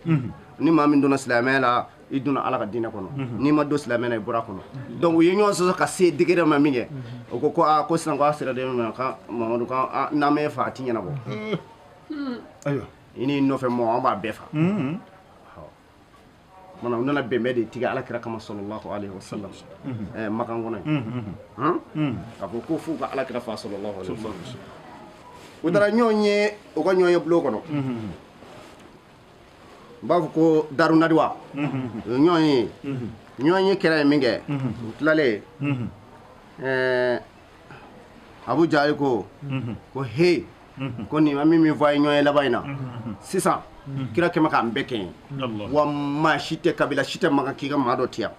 Ni maa min donna silamɛya la i donna ala ka diinɛ kɔnɔ, n'i ma don silamɛya la i bɔra kɔnɔ. Donc u ye ɲɔgɔn sɔsɔ ka se degré ma min kɛ, o ko ko aa ko sisan ko a sera degré ma ka Mamadu kan n'an m'e fa a ti ɲɛnabɔ. Ayiwa i n'i nɔfɛ mɔgɔ an b'a bɛɛ fa. Mana u nana bɛnbɛn de tigɛ ala kira kama sallallahu alaihi wasallam makan kɔnɔ yen k'a fɔ ko f'u ka ala kira fa sallallahu alaihi wasallam. U taara ɲɔgɔn ye u ka ɲɔgɔn ye bulon kɔnɔ, u b'a fɔ ko Darunadiwa. U ye ɲɔgɔn ye, ɲɔgɔn ye kɛra ye min kɛ, u tilalen Abu Jahali ko ko he ko nin ma min fɔ a ye ɲɔgɔn ye laban in na sisan kira kɛmɛ k'an bɛɛ kɛɲɛ wa maa si tɛ kabila si tɛ makan k'i ka maa dɔ ti yan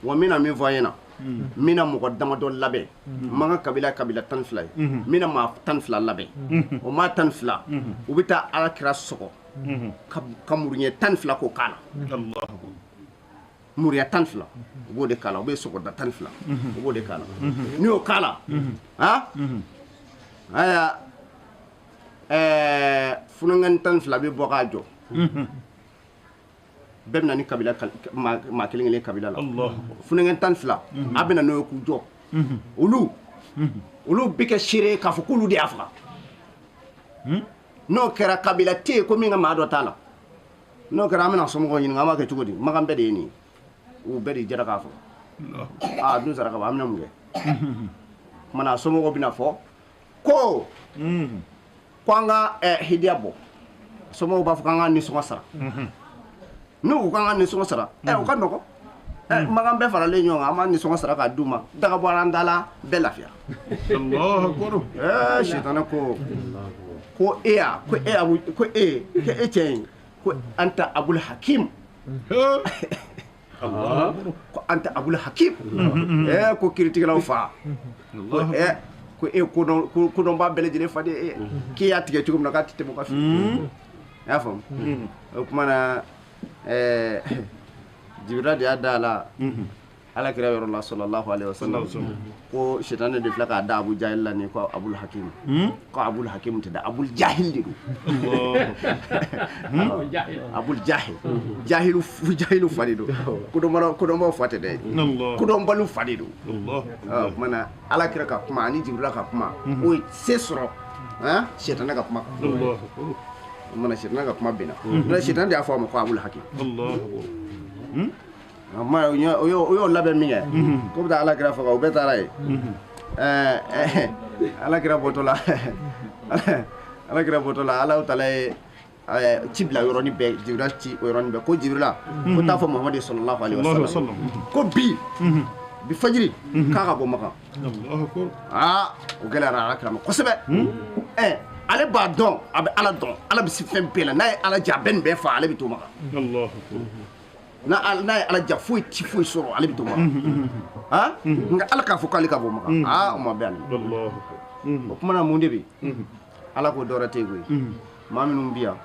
wa n bɛna min fɔ a ɲɛna n bɛna mɔgɔ damadɔ labɛn makan kabila kabila 12 ye n bɛna maa 12 labɛn o maa 12 u bɛ taa ala kira sɔgɔ ka muruɲɛ 12 k'o k'a la muruɲɛ 12 u b'o de k'a la u bɛ sɔgɔda 12 u b'o de k'a la n'i y'o k'a la aya funuŋɛni 12 bɛ bɔ k'a jɔ bɛɛ bɛ na ni kabila maa kelen kelen kabila la funuŋɛni 12 a bɛ na n'o ye k'u jɔ olu bɛ kɛ seere ye k'a fɔ k'olu de y'a faga n'o kɛra kabila tɛ yen ko min ka maa dɔ t'a la n'o kɛra an bɛna somɔgɔw ɲininka an b'a kɛ cogo di makan bɛɛ de ye nin ye u bɛɛ de jɛra k'a faga aa dun sara ka ban an bɛna mun kɛ kumana a somɔgɔw bɛna fɔ ko ko an ka hidiya bɔ somɔgɔw b'a fɔ k'an ka nisɔngɔ sara n'u ko k'an ka nisɔngɔ sara o ka nɔgɔn makan bɛɛ faralen ɲɔgɔn kan an b'a nisɔngɔ sara k'a d'u ma daga bɔra an da la bɛɛ lafiya. Sitanɛ ko ko e ya ko e abu ko e ko e cɛ in ko anta Abul Hakim ko anta Abul Hakim ko kiiritigɛlaw fa ko ko e kodɔnba bɛɛ lajɛlen fa de e k'i y'a tigɛ cogo min na k'a tɛ tɛmɛ o ka fili i y'a faamu o kuma na Jibirila de y'a da a la ala kira yɔrɔ la sallallahu alaihi wasallam ko sitanɛ de filɛ k'a da Abu Jahil la nin ko Abul Hakim ko Abul Hakim tɛ da Abul Jahil de don Abul Jahil jahilu jahilu fa de don kodɔnbaw fa tɛ dɛ kodɔnbaliw fa de don o kuma na ala kira ka kuma ani Jibirila ka kuma o ye se sɔrɔ sitanɛ ka kuma kan o kuma na sitanɛ ka kuma binna n'o tɛ sitanɛ de y'a fɔ a ma ko Abul Hakim o y'o labɛn min kɛ ko bɛ taa ala kira faga o bɛɛ taara yen ala kira bɔtɔ la ala kira bɔtɔ la Alahu taala ye ci bila yɔrɔnin bɛɛ Jibirila ci o yɔrɔnin bɛɛ ko Jibirila ko taa fɔ Muhamadu sallallahu alaihi wasallam ko bi bi fajiri k'a ka bɔ Makan aa o gɛlɛyara ala kira ma kosɛbɛ ale b'a dɔn a bɛ ala dɔn ala bɛ se fɛn bɛɛ la n'a ye ala ja a bɛ nin bɛɛ fa ale bɛ to Makan n'a ye ala ja foyi ti foyi sɔrɔ ale bɛ to Makan nka ala k'a fɔ k'ale ka bɔ Makan o ma bɛn ale ma o kuma na mun de bɛ yen ala k'o dɔwɛrɛ tɛ yen koyi maa minnu bɛ yan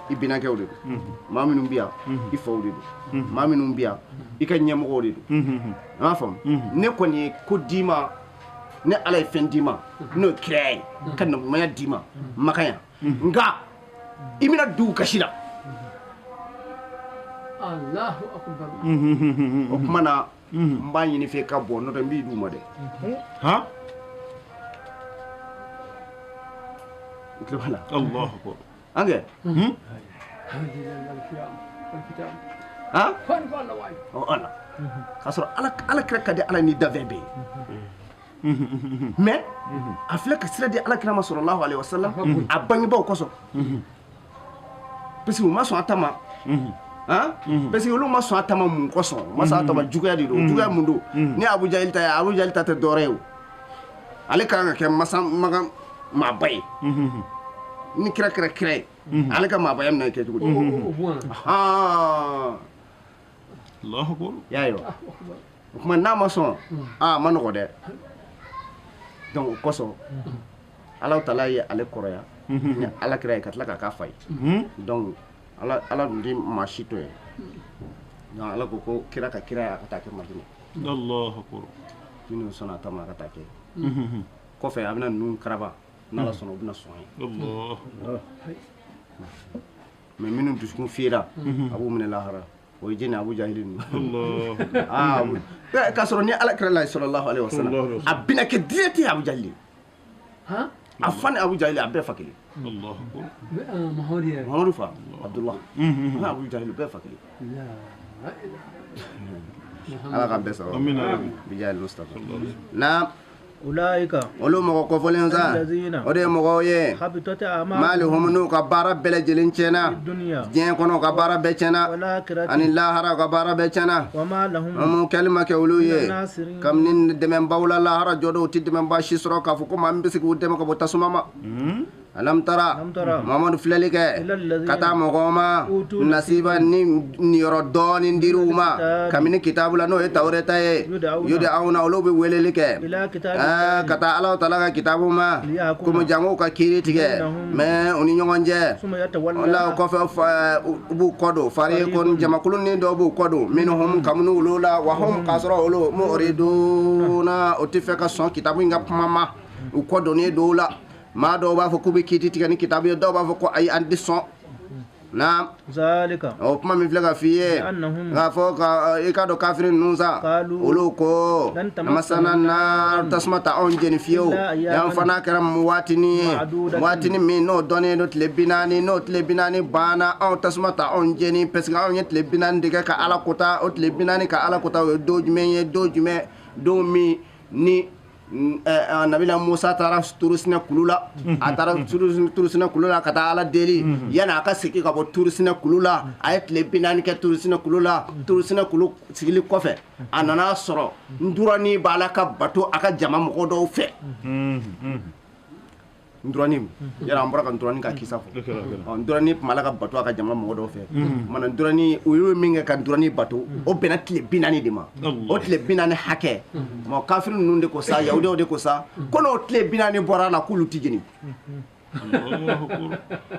i binankɛw de don maa minnu bɛ yan i faw de don maa minnu bɛ yan i ka ɲɛmɔgɔw de don i m'a faamu ne kɔni ye ko d'i ma ne ala ye fɛn d'i ma n'o ye kiraya ye ka nabiɲumanya d'i ma Makan yan nka I bɛna dugu kasi la. Allahu akbar. O tuma na n b'a ɲini fɛ ka bɔ n'o tɛ n b'i d'u ma dɛ. Han? I tulo b'a la. Allahu akbar. An kɛ. Han? Ɔ ala. K'a sɔrɔ ala kira ka di ala ni danfɛn bɛɛ ye. Mais a filɛ ka sira di ala kira ma sallallahu alaihi wasallam a bangebaaw kosɔn. Parce que u ma sɔn a ta ma. Han? Parce que olu ma sɔn a ta ma mun kosɔn? U ma sɔn a ta ma juguya de don. Juguya mun don? Ni Abu Jahil ta ye, Abu Jahil ta tɛ dɔwɛrɛ ye o. Ale ka kan ka kɛ masa makan maaba ye. Ni kira kɛra kira ye, ale ka maabaya bɛna kɛ cogo di? Allahu akbar. I y'a ye wa? O tuma n'a ma sɔn, a ma nɔgɔ dɛ. Donc o kosɔn, Alahu taala ye ale kɔrɔya ni ala kira ye ka tila k'a k'a fa ye. Donc ala dun tɛ maa si to yen. Donc ala ko ko kira ka kira ye a ka taa kɛ Madina. Allahu akbar. Minnu sɔnna a ta ma a ka taa kɛ. Kɔfɛ a bɛna ninnu karaba n'ala sɔnna u bɛna sɔn ye. Allahu akbar. Mais minnu dusukun fiyera a b'u minɛ lahara. O ye jɛni Abu Jahili ninnu. Allahu aa k'a sɔrɔ ni ala kira la sallallahu alaihi wasallam a bɛna kɛ direct ye Abu Jahili. Han? A fa ni Abu Jahili a bɛɛ fa kelen. Allahu akbar. Muhammadu yɛrɛ. Muhammadu fa Abdullah. Ani Abu Jahili bɛɛ fa kelen. Ala k'an bɛɛ sɔrɔ. Amina ya Rabbi. Bijahil Mustafa. Naam. Ulaika. Olu mɔgɔ kɔfɔlen sa. O de ye mɔgɔw ye. Maalihum n'u ka baara bɛɛ lajɛlen tiɲɛna. Diɲɛ kɔnɔ u ka baara bɛɛ tiɲɛna. Ani lahara u ka baara bɛɛ tiɲɛna. Mun kɛli ma kɛ olu ye. Kabini dɛmɛbaw la lahara jɔ don u tɛ dɛmɛba si sɔrɔ k'a fɔ ko maa min bɛ se k'u dɛmɛ ka bɔ tasuma ma. Alam tara Muhammadu filɛli kɛ ka taa mɔgɔw ma nasiba ni niyɔrɔ dɔɔni dir'u ma kabini kitabu la n'o ye Tawureta ye yud'awna olu bɛ weleli kɛ ka taa Alahu taala ka kitabu ma komi jango ka kiiri tigɛ mais u ni ɲɔgɔn cɛ o la o kɔfɛ u b'u kɔ don fariqun jamakulu ni dɔw b'u kɔ don minhum kabini olu la wa hum k'a sɔrɔ olu mu'riduna o tɛ fɛ ka sɔn kitabu in ka kuma ma u kɔ donnen don la. Maa dɔw b'a fɔ k'u bɛ kiiti tigɛ ni kitabu ye dɔw b'a fɔ ko ayi an tɛ sɔn. Naam. O kuma min filɛ ka f'i ye k'a fɔ ka i k'a dɔn kafiri ninnu sa olu ko masana na tasuma ta anw jeni fiyewu yan fana kɛra waatinin ye waatinin min n'o dɔnnen don tile 40 n'o tile 40 banna anw tasuma ta anw jeni parce que anw ye tile 40 de kɛ ka Ala kota o tile 40 ka Ala kota o ye don jumɛn ye don jumɛn don min ni Nabila Musa taara Turusinɛ kulu la a taara Turusinɛ kulu la ka taa Ala deli yanni a ka segin ka bɔ Turusinɛ kulu la a ye tile 40 kɛ Turusinɛ kulu la Turusinɛ kulu sigili kɔfɛ a nana sɔrɔ ndurani b'a la ka bato a ka jama mɔgɔ dɔw fɛ. Ndurani yala an bɔra ka ndurani ka kisa fɔ ndurani tun b'a la ka bato a ka jama mɔgɔ dɔw fɛ mana ndurani u ye min kɛ ka ndurani bato o bɛnna tile 40 de ma o tile 40 hakɛ mɔ kafiri ninnu de ko sa yahudiyaw de ko sa ko n'o tile 40 bɔra a la k'olu ti jeni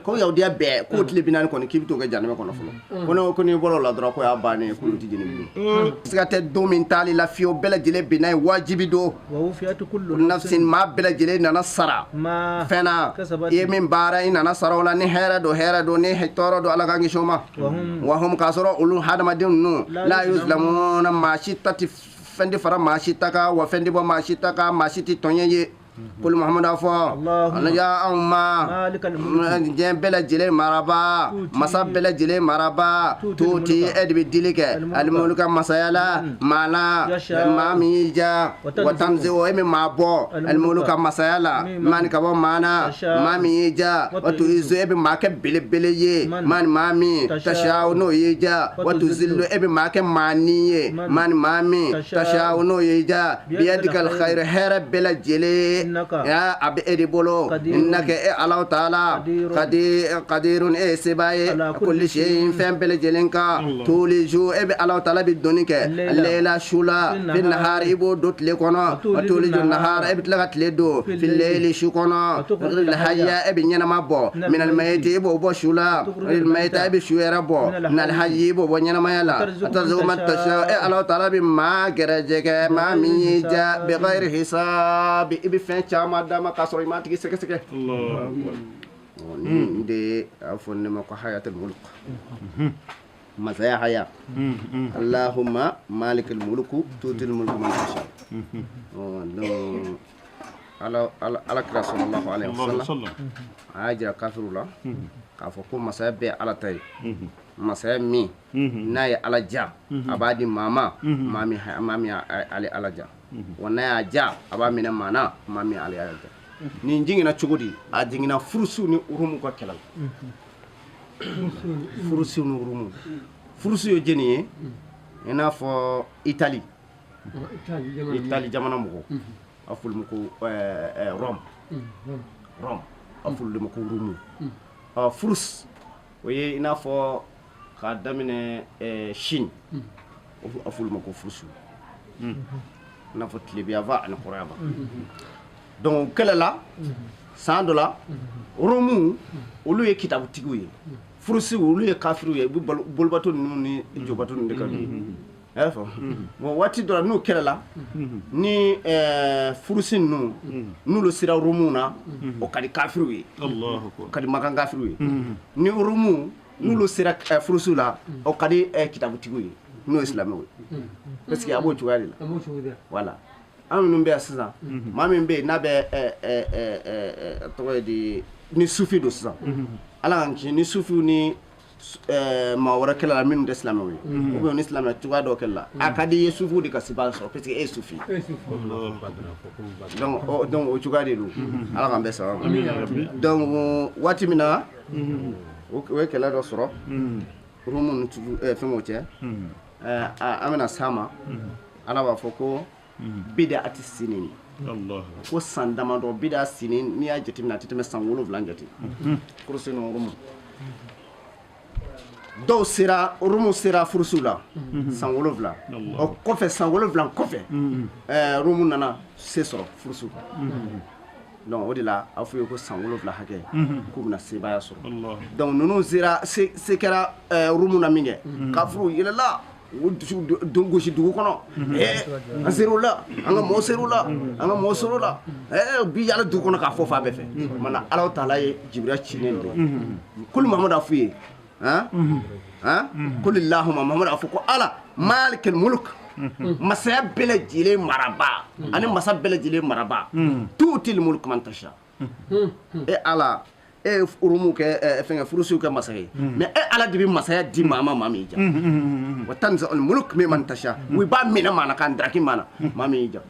ko yahudiya bɛɛ k'o tile 40 kɔni k'i bɛ t'o kɛ janɛmɛ kɔnɔ fɔlɔ ko n'o ko n'i bɔra o la dɔrɔn ko y'a bannen ye k'olu ti jeni bilen siga tɛ don min taali la fiyewu bɛɛ lajɛlen binna ye wajibi don nafsin maa bɛɛ lajɛlen nana sara fɛn na i ye min baara i nana sara o la ni hɛrɛ don hɛrɛ don ni tɔɔrɔ don Ala k'an kisi o ma wa hum k'a sɔrɔ olu hadamaden ninnu la yuzlamuna maa si ta ti fɛn ti fara maa si ta kan wa fɛn ti bɔ maa si ta kan maa si ti tɔɲɛ ye. Kul Muhammadu a fɔ ya anw ma diɲɛ bɛɛ lajɛlen maraba masa bɛɛ lajɛlen maraba tuuti e de bɛ dili kɛ alimuluka masaya la maa la maa min y'i diya wa tanzi o e min maa bɔ alimuluka masaya la maa ni ka bɔ maa na maa min y'i diya wa tuizu e bɛ maa kɛ belebele ye maa ni maa min tashaw n'o y'i diya wa tuzillu e bɛ maa kɛ maanin ye maa ni maa min tashaw n'o y'i diya biyadikal khayr hɛrɛ bɛɛ lajɛlen ya a bɛ e de bolo innaka e Alahu taala qadirun e seba ye kulli shay'in fɛn bɛɛ lajɛlen kan tuliju e bɛ Alahu taala bɛ donni kɛ layla su la fi nahari i b'o don tile kɔnɔ wa tuliju nahara e bɛ tila ka tile don fi layli su kɔnɔ hayya e bɛ ɲɛnama bɔ minal mayiti i b'o bɔ su la mayita e bɛ su yɛrɛ bɔ minal hayyi i b'o bɔ ɲɛnamaya la tarzuqu man tasha e Alahu taala bɛ maa gɛrɛjɛgɛ maa min y'i diya bi ghayri hisabi i bɛ fɛn caman d'a ma k'a sɔrɔ i m'a tigi sɛgɛsɛgɛ. Nin de a fɔ ne ma ko hayatul mulk, masaya haya. Allahumma malikal mulku tutil mulku man tasha. Donc ala ala kira sallallahu alaihi wasallam a y'a jira kafiru la k'a fɔ ko masaya bɛɛ ala ta ye. Masaya min n'a ye ala ja, a b'a di maa ma, maa min ale ala ja. Wa n'a y'a ja, a b'a minɛ maa na, maa min ale ala ja. Nin jiginna cogo di? A jiginna furusiw ni urumu ka kɛlɛ la. Furusiw ni urumu. Furusi ye jɛni ye? I n'a fɔ Itali. Itali jamana mɔgɔw. A f'olu ma ko Rome. Rome. A f'olu de ma ko urumu. Furus o ye i n'a fɔ k'a daminɛ Chine. A f'olu ma ko furusiw. I n'a fɔ tilebiyava ani kɔrɔyava. Donc kɛlɛ la, san dɔ la, Romu olu ye kitabutigiw ye, furusiw olu ye kafiriw ye, u bɛ bolibato ninnu ni jobato ninnu de ka d'u ye. I y'a faamu? Bon, waati dɔ la n'u kɛlɛ la, ni furusi ninnu n'olu sera Romu na, o ka di kafiriw ye, o ka di makan kafiriw ye. Ni Romu n'olu sera furusiw la, o ka di kitabutigiw ye, n'o ye silamɛw ye. Parce que a b'o cogoya de la. Voilà. An minnu bɛ yan sisan, maa min bɛ yen n'a bɛ tɔgɔ ye di, ni sufi don sisan, ala k'an kisi, ni sufiw ni maa wɛrɛ kɛlɛ la minnu tɛ silamɛw ye, ou bien ni silamɛ cogoya dɔ kɛlɛ la, a ka di i ye sufiw de ka sebaya sɔrɔ parce que e ye sufi. Donc o cogoya de don. Ala k'an bɛɛ sababa ma. Donc waati min na o ye kɛlɛ dɔ sɔrɔ Romu ni fɛnw cɛ, an bɛna s'a ma. Ala b'a fɔ ko bida ati sinin, ko san damadɔ bida sinin, n'i y'a jateminɛ a tɛ tɛmɛ san 7 jate. Kurusi ni Romu dɔw sera, Romu sera furusiw la san 7. O kɔfɛ, san 7 kɔfɛ, Romu nana se sɔrɔ furusiw kan. Donc o de la a fɔ ye ko san 7 hakɛ k'u bɛna sebaaya sɔrɔ. Donc ninnu sera, se kɛra Romu na min kɛ, kafiriw yɛlɛla, u dusu don gosi dugu kɔnɔ. An ser'o la, an ka mɔgɔ ser'o la, an ka mɔgɔ ser'o la. Bi yala dugu kɔnɔ k'a fɔ fan bɛɛ fɛ. Mana Ala taala ye Jibira cilen don. Kuli Muhamadu a f'u ye, han han, kuli Allahumma Muhamadu a fɔ ko Ala malikal mulk, masaya bɛɛ lajɛlen maraba ani masa bɛɛ lajɛlen maraba, tuutil mulk man tasha. E Ala, e ye Romu kɛ fɛnkɛ furusiw kɛ masa ye, mais e Ala de bɛ masaya di maa ma, maa min y'i ja. Wa tanza'ul mulk mimman tasha, u b'a minɛ maa na k'a daraki maa na, maa min y'i ja.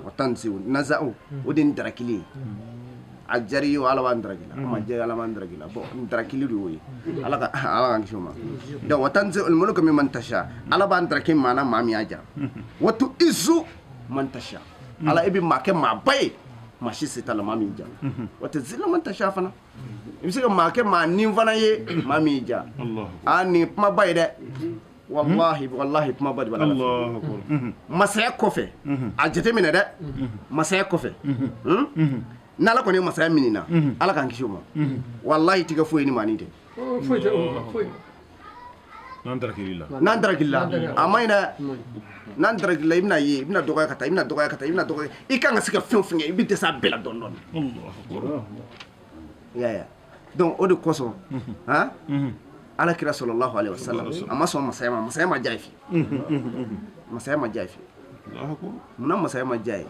Wa tanzi'u naza'u, o de ye darakili ye. A diyara i ye o, Ala b'an daraki la, a ma diya Ala b'an daraki la. Bon, darakili de y'o ye. Ala ka Ala k'an kisi o ma. Donc wa tanzi'ul mulk mimman tasha, Ala b'an daraki maa na, maa min y'a ja. Wa tu'izzu man tasha, Ala e bɛ maa kɛ maaba ye, maa si se t'a la, maa min ja. Wa tazillu man tasha fana, i bɛ se ka maa kɛ maa nin fana ye, maa min ja. Aa, nin kumaba ye dɛ, wallahi wallahi kumaba de b'a la. Masaya kɔfɛ, a jateminɛ dɛ, masaya kɔfɛ, n'Ala kɔni ye masaya min na, Ala k'an kisi o ma. Wallahi tigɛ foyi ni maa nin tɛ. N'an darakili la, n'an darakili la, a ma ɲi dɛ. N'an darakili la, i bɛna ye, i bɛna dɔgɔya ka taa, i bɛna dɔgɔya ka taa, i bɛna dɔgɔya. I kan ka se ka fɛn o fɛn kɛ, i bɛ dɛsɛ a bɛɛ la dɔɔni dɔɔni. I y'a ye? Donc o de kosɔn, han, Ala kira sallallahu alaihi wasallam a ma sɔn masaya ma, masaya ma diya ye fiyewu. Masaya ma diya ye fiyewu. Munna masaya ma diya ye?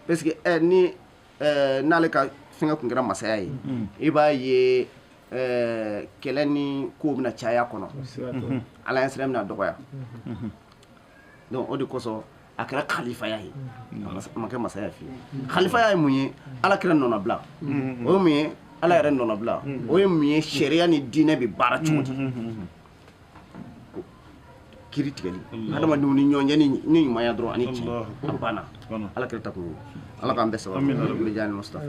Parce que ni n'ale ka fɛngɛ kun kɛra masaya ye, i b'a ye kɛlɛ ni kow bɛna caya kɔnɔ, Ala ɲɛsiran bɛna dɔgɔya. Donc o de kosɔn a kɛra khalifaya ye, a ma kɛ masaya fiyewu. Khalifaya ye mun ye? Ala kira nɔnabila. O ye mun ye? Ala yɛrɛ nɔnabila. O ye mun ye? Sariya ni diinɛ bɛ baara cogo di? Kiri tigɛli hadamadenw ni ɲɔgɔn cɛ ni ɲumanya dɔrɔn ani tiɲɛ, a banna. Ala kira ta kun ye. Ala k'an bɛɛ sababa. Bi jaani Mustafa.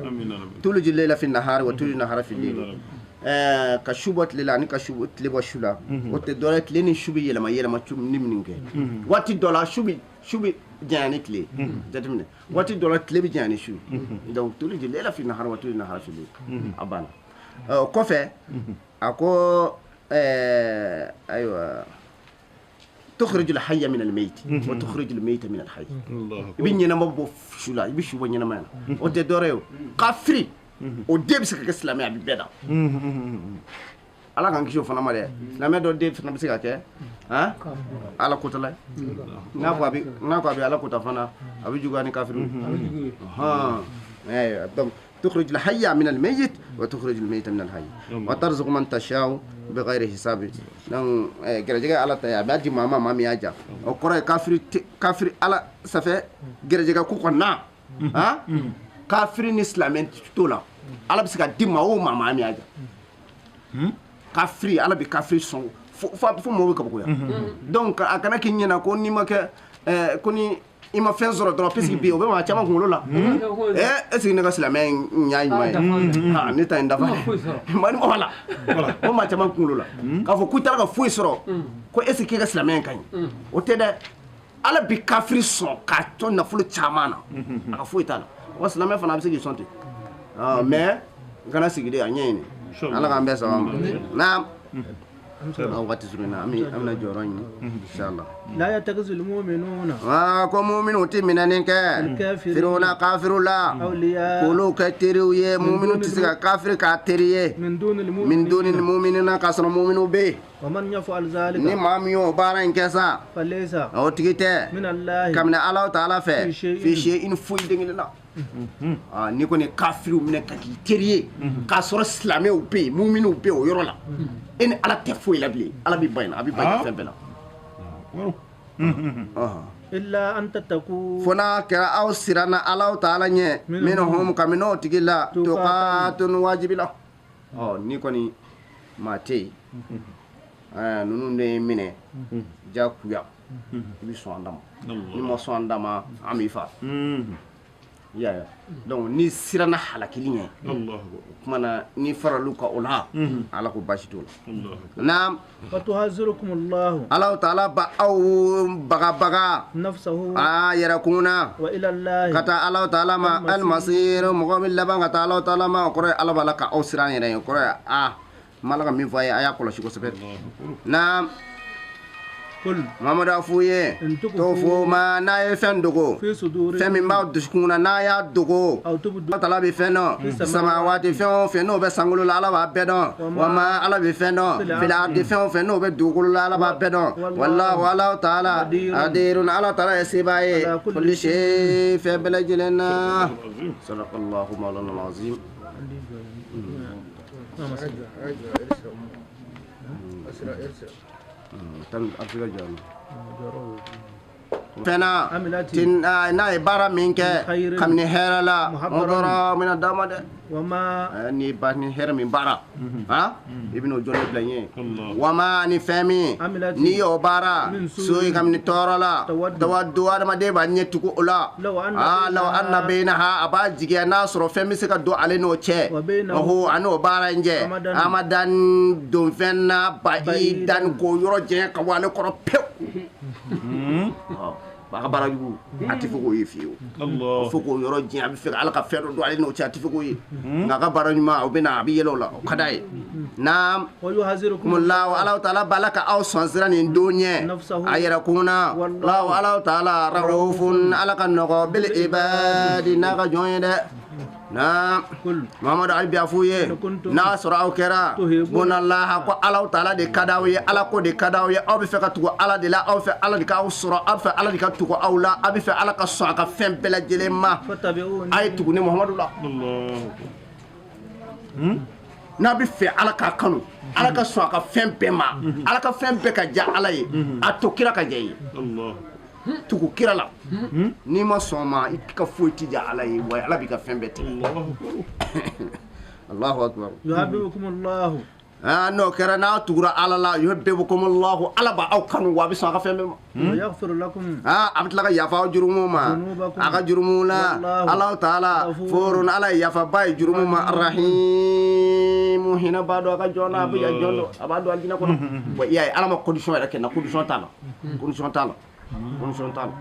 Tuliju layla fi nahari wa tuliju nahara fi layli. Ka su bɔ tile la ani ka su tile bɔ su la, o tɛ dɔwɛrɛ, tile ni su bɛ yɛlɛma yɛlɛma ni minnu kɛ. Waati dɔ la su bɛ janya ni tile, jateminɛ. Waati dɔ la tile bɛ janya ni su. Donc tuliju layla fi nahari wa tuliju nahara fi layli, a banna. O kɔfɛ a ko ayiwa, tukhrijul hayya minal mayyit wa tukhrijul mayyita minal hayy. I bɛ ɲɛnama bɔ su la, i bɛ su bɔ ɲɛnamaya la. O tɛ dɔwɛrɛ ye o, kafiri O den bɛ se ka kɛ silamɛ, a bɛ bɛɛ da. Ala k'an kisi o fana ma dɛ. Silamɛ dɔ den fana bɛ se ka kɛ han Ala kotala ye. N'a ko a bɛ, n'a ko a bɛ Ala kota fana, a bɛ juguya ni kafiriw ye. Hɔn, donc تخرج الحي من الميت وتخرج الميت من الحي وترزق من تشاء بغير حساب. Donc gɛrɛjɛgɛ Ala ta ye, a b'a di maa ma, maa min y'a ja. O kɔrɔ ye kafiri kafiri Ala ça fait gɛrɛjɛgɛ ko kɔni na han kafiri ni silamɛ t'o la. Ala bɛ se ka di maa o maa, maa min y'a ja. Kafiri, Ala bɛ kafiri sɔn fo fo mɔgɔw bɛ kabakoya. Donc a kana k'i ɲɛna ko n'i ma kɛ ko ni i ma fɛn sɔrɔ dɔrɔn, puisque bi o bɛ maa caman kunkolo la. Est ce que ne ka silamɛya in y'a ɲuman ye? Ha, ne ta in dafa maa ni wala o maa caman kunkolo la k'a fɔ k'i taara ka foyi sɔrɔ, ko est ce que k'e ka silamɛya in ka ɲi? O tɛ dɛ. Ala bi kafiri sɔn k'a to nafolo caman na, a ka foyi t'a la. Wa silamɛ fana a bɛ se k'i sɔn ten, mais n kana sigi de, a ɲɛɲini. Ala k'an bɛɛ sababa ma. Naam, waati surunya, an bɛna jɔyɔrɔ ɲini inshallah. La yattakhidhul mu'minuna, ko mu'minu tɛ minɛni kɛ firuna kafiru la k'olu kɛ teriw ye. Mu'minu tɛ se ka kafiri k'a teri ye min duni mu'minina, k'a sɔrɔ mu'minu bɛ yen. Wa man yaf'al zalika, ni maa min y'o baara in kɛ sa, falaysa, o tigi tɛ min Allahi, kabini Alahu taala fɛ, fi shay'in, foyi den kelen na. N'i kɔni kafiriw minɛ ka k'i teri ye k'a sɔrɔ silamɛw bɛ yen, mu'miniw bɛ yen o yɔrɔ la, e ni Ala tɛ foyi la bilen. Ala b'i ban, a b'i ban fɛn bɛɛ la. Illa an tattaqu, fo n'a kɛra aw siranna Alahu taala ɲɛ, minhum, kabini o tigi la, tuqatun, wajibi la. N'i kɔni maa tɛ yen, ninnu de ye minɛ jagoya, i bɛ sɔn an da ma. N'i ma sɔn an da ma, an b'i fa. I y'a ye? Donc n'i siranna halakili ɲɛ, o kuma na n'i faral'u kan o la, Ala ko baasi t'o la. Naam. Wa tuhazzirukum Allahu, Alahu taala ba aw bagabaga nafsahu, a yɛrɛkun na, wa ila Allahi, ka taa Alahu taala ma, al-masir, mɔgɔ min laban ka taa Alahu taala ma, o kɔrɔ ye Ala b'a la ka aw siran yɛrɛ ye. O kɔrɔ ye n b'Ala ka min fɔ a ye, a y'a kɔlɔsi kosɛbɛ. Naam. Mamadu a f'u ye to fo ma n'a ye fɛn dogo, fɛn min b'aw dusukun na, n'a y'a dogo, Ala taala bɛ fɛn dɔn. Samawati, fɛn o fɛn n'o bɛ sankolo la, Ala b'a bɛɛ dɔn. Wa ma, Ala bɛ fɛn dɔn. Fil ardi, fɛn o fɛn n'o bɛ dugukolo la, Ala b'a bɛɛ dɔn. Wallahu, Ala taala qadirun, Ala taala ye sebaa ye kulli shay, fɛn bɛɛ lajɛlen na. Sadaqallahu mawlana al-azim. Fɛnna n'a ye baara min kɛ kabini hɛrɛ la, o dɔrɔn bɛna d'a ma dɛ. Ni ba ni hɛrɛ min baara, i bɛn'o jɔn bila ɲɛ. Wama, ni fɛn min n'i y'o baara so kabini tɔɔrɔ la, tawaddu, adamaden b'a ɲɛ tugu o la. Law anna bainaha, a b'a jigiya n'a sɔrɔ fɛn bɛ se ka don ale n'o cɛ, ɔho, a n'o baara in cɛ, amadan, don fɛn na, ba'idan, k'o yɔrɔ janya ka bɔ ale kɔrɔ pewu. A ka baara jugu a tɛ fɛ k'o ye fiyewu, fo k'o yɔrɔ janya, a bɛ fɛ Ala ka fɛn dɔ don ale n'o cɛ, a tɛ fɛ k'o ye. Nka a ka baara ɲuman, o bɛ na, a bɛ yɛlɛ o la, o ka d'a ye. Naam. Kumullahu, Alahu taala b'a la ka aw sɔn sira nin don ɲɛ a yɛrɛ kun na. Wallahu, Alahu taala raufun, Ala ka nɔgɔ bil ibadi, n'a ka jɔn ye dɛ. Naam. Mamadu ali bi a f'u ye n'a sɔrɔ aw kɛra bonalaha, ko Alahu taala de ka d'aw ye, Ala ko de ka d'aw ye, aw bɛ fɛ ka tugu Ala de la, aw fɛ Ala de k'aw sɔrɔ, aw fɛ Ala de ka tugu aw la, aw bɛ fɛ Ala ka sɔn a ka fɛn bɛɛ lajɛlen ma, a ye tugu ne Muhamadu la. N'a bɛ fɛ Ala k'a kanu, Ala ka sɔn a ka fɛn bɛɛ ma, Ala ka fɛn bɛɛ ka diya Ala ye, a to kira ka diya i ye. Tugu kira la. N'i ma sɔn ma, i ka foyi ti diya Ala ye, wa Ala b'i ka fɛn bɛɛ tigɛ. Allahu akbar. Yuhibbukumullahu. N'o kɛra, n'a tugura Ala la, yuhibbukumullahu, Ala b'aw kanu, wa a bɛ sɔn a ka fɛn bɛɛ ma. Wa yaghfir lakum. A bɛ tila ka yafa aw jurumu ma, a ka jurumu la. Alahu taala furun, Ala ye yafaba ye jurumu ma. Arrahimu, hinɛ b'a dɔn a ka jɔn na, a bɛ jɔn dɔn, a b'a dɔn alijinɛ kɔnɔ. Wa i y'a ye, Ala ma condition yɛrɛ kɛ n na, condition t'a la, condition t'a la, condition t'a la.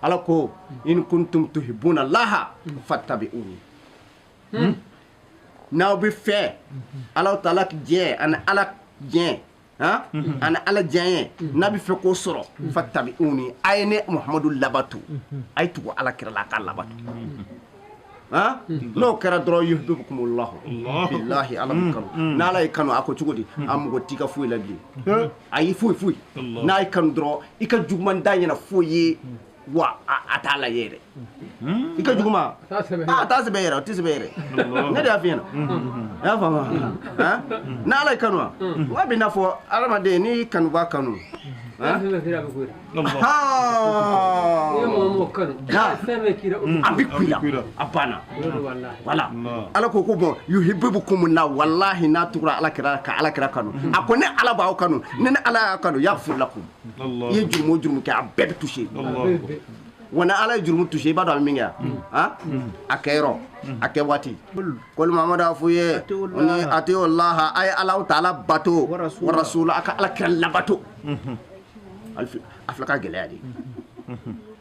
Ala ko in kuntum tuhibbuna Allaha fattabi'uni. N'aw bɛ fɛ Alahu taala diɲɛ ani Ala diɲɛ, ani Ala diɲɛ, n'a bɛ fɛ k'o sɔrɔ, fattabi'uni, a ye ne Muhamadu labato, a ye tugu Ala kira la, a k'a labato. N'o kɛra dɔrɔn yuhibbukumullahu billahi ala b'i kanu n'ala y'i kanu a ko cogo di a mago t'i ka foyi la bilen ayi foyi foyi n'a y'i kanu dɔrɔn i ka juguman da ɲɛna foyi ye wa a t'a lajɛ yɛrɛ i ka juguman a t'a sɛbɛn yɛrɛ o tɛ sɛbɛn yɛrɛ ne de y'a f'i ɲɛna i y'a faamu n'ala y'i kanu wa bɛ n'a fɔ adamaden n'i kanuba kanu a bɛ kun i la a banna wala ala ko ko bon yuhibbukum na walahi n'a tugura ala kira ka ala kira kanu a ko ne ala b'aw kanu ni ne ala y'a kanu yaghfir lakum i ye jurumu o jurumu kɛ a bɛɛ bɛ touché wa ni ala ye jurumu touché i b'a dɔn a bɛ min kɛ a kɛ yɔrɔ a kɛ waati kɔli mamadu a f'u ye ni atiyu laha a ye Alahu taala bato wa rasula a ka ala kira labato a filɛ ka gɛlɛya de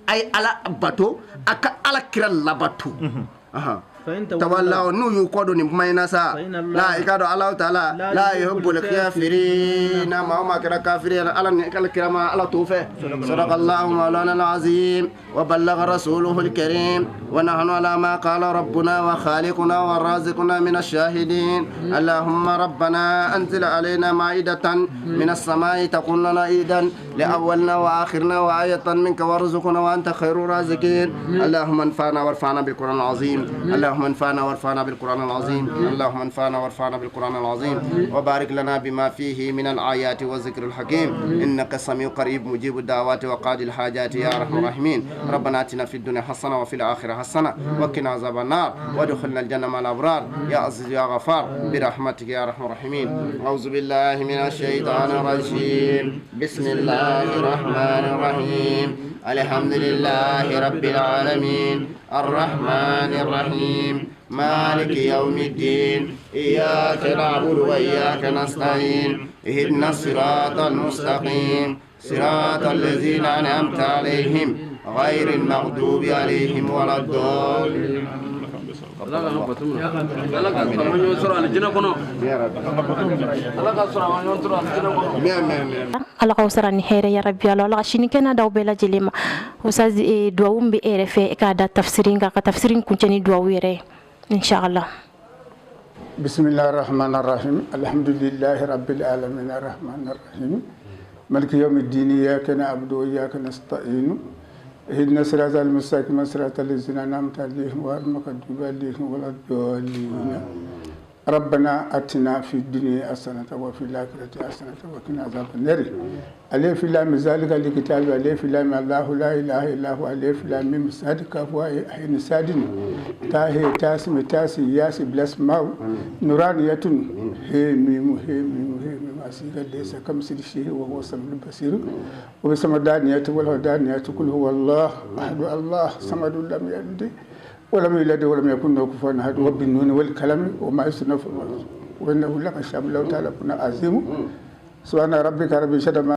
a ye ala bato a ka ala kira labato tawallaw n'u y'u kɔ don nin kuma in na sa la i k'a dɔn Alahu taala la yuhibbul kafirina maa o maa kɛra kafiri ye ala ni ala kira ma ala t'o fɛ sadaqallahu mawlana al-azim wa ballagha rasuluhu al-karim wa nahnu ala ma qala rabbuna wa khaliquna wa raziquna min ash-shahidin allahumma rabbana anzil alayna ma'idatan min as-sama'i takun lana idan li awwalina wa akhirina wa ayatan minka warzuqna wa anta khairur raziqin allahumma anfa'na warfa'na bil qur'an al-azim اللهم انفعنا وارفعنا بالقرآن العظيم اللهم انفعنا وارفعنا بالقرآن العظيم وبارك لنا بما فيه من الآيات والذكر الحكيم إنك سميع قريب مجيب الدعوات وقاضي الحاجات يا أرحم الراحمين ربنا آتنا في الدنيا حسنة وفي الآخرة حسنة وقنا عذاب النار وادخلنا الجنة مع الأبرار يا عزيز يا غفار برحمتك يا أرحم الراحمين أعوذ بالله من الشيطان الرجيم بسم الله الرحمن الرحيم الحمد لله رب العالمين الرحمن الرحيم مالك يوم الدين إياك نعبد وإياك نستعين اهدنا الصراط المستقيم صراط الذين أنعمت عليهم غير المغضوب عليهم ولا الضالين. Ala k'aw sara ni hɛrɛ ya rabbi ala ka sini kɛnɛ d'aw bɛɛ lajɛlen ma Ustaz duwawu min bɛ e yɛrɛ fɛ e k'a da tafsirin kan ka tafsirin kuncɛ ni duwawu yɛrɛ ye inshallah. Bismillahir rahmanir rahim alhamdulillahi rabbil alamin arrahmanir rahim maliki yawmiddin iyyaka na'budu wa iyyaka nasta'in اهدنا الصراط المستقيم صراط الذين أنعمت عليهم غير المغضوب عليهم ولا الضالين ربنا آتنا في الدنيا حسنة وفي الآخرة حسنة وقنا عذاب النار ألف لام ذلك الكتاب ألف لام الله لا إله إلا هو ألف لام ميم صاد كاف عين صاد تاء تاء سم تاء ياء بلس ماو نورانية هي ميم هي ميم هي ميم أسير ليس كمثله شيء وهو السميع البصير وبسمدانية والهدانية قل هو الله أحد الله صمد لم يلد ولم يولد ولم يكن له كفوا أحد وبالنون والكلام وما يصنف وإنه لقسم لو تعلمون عظيم سبحان ربك رب العزة.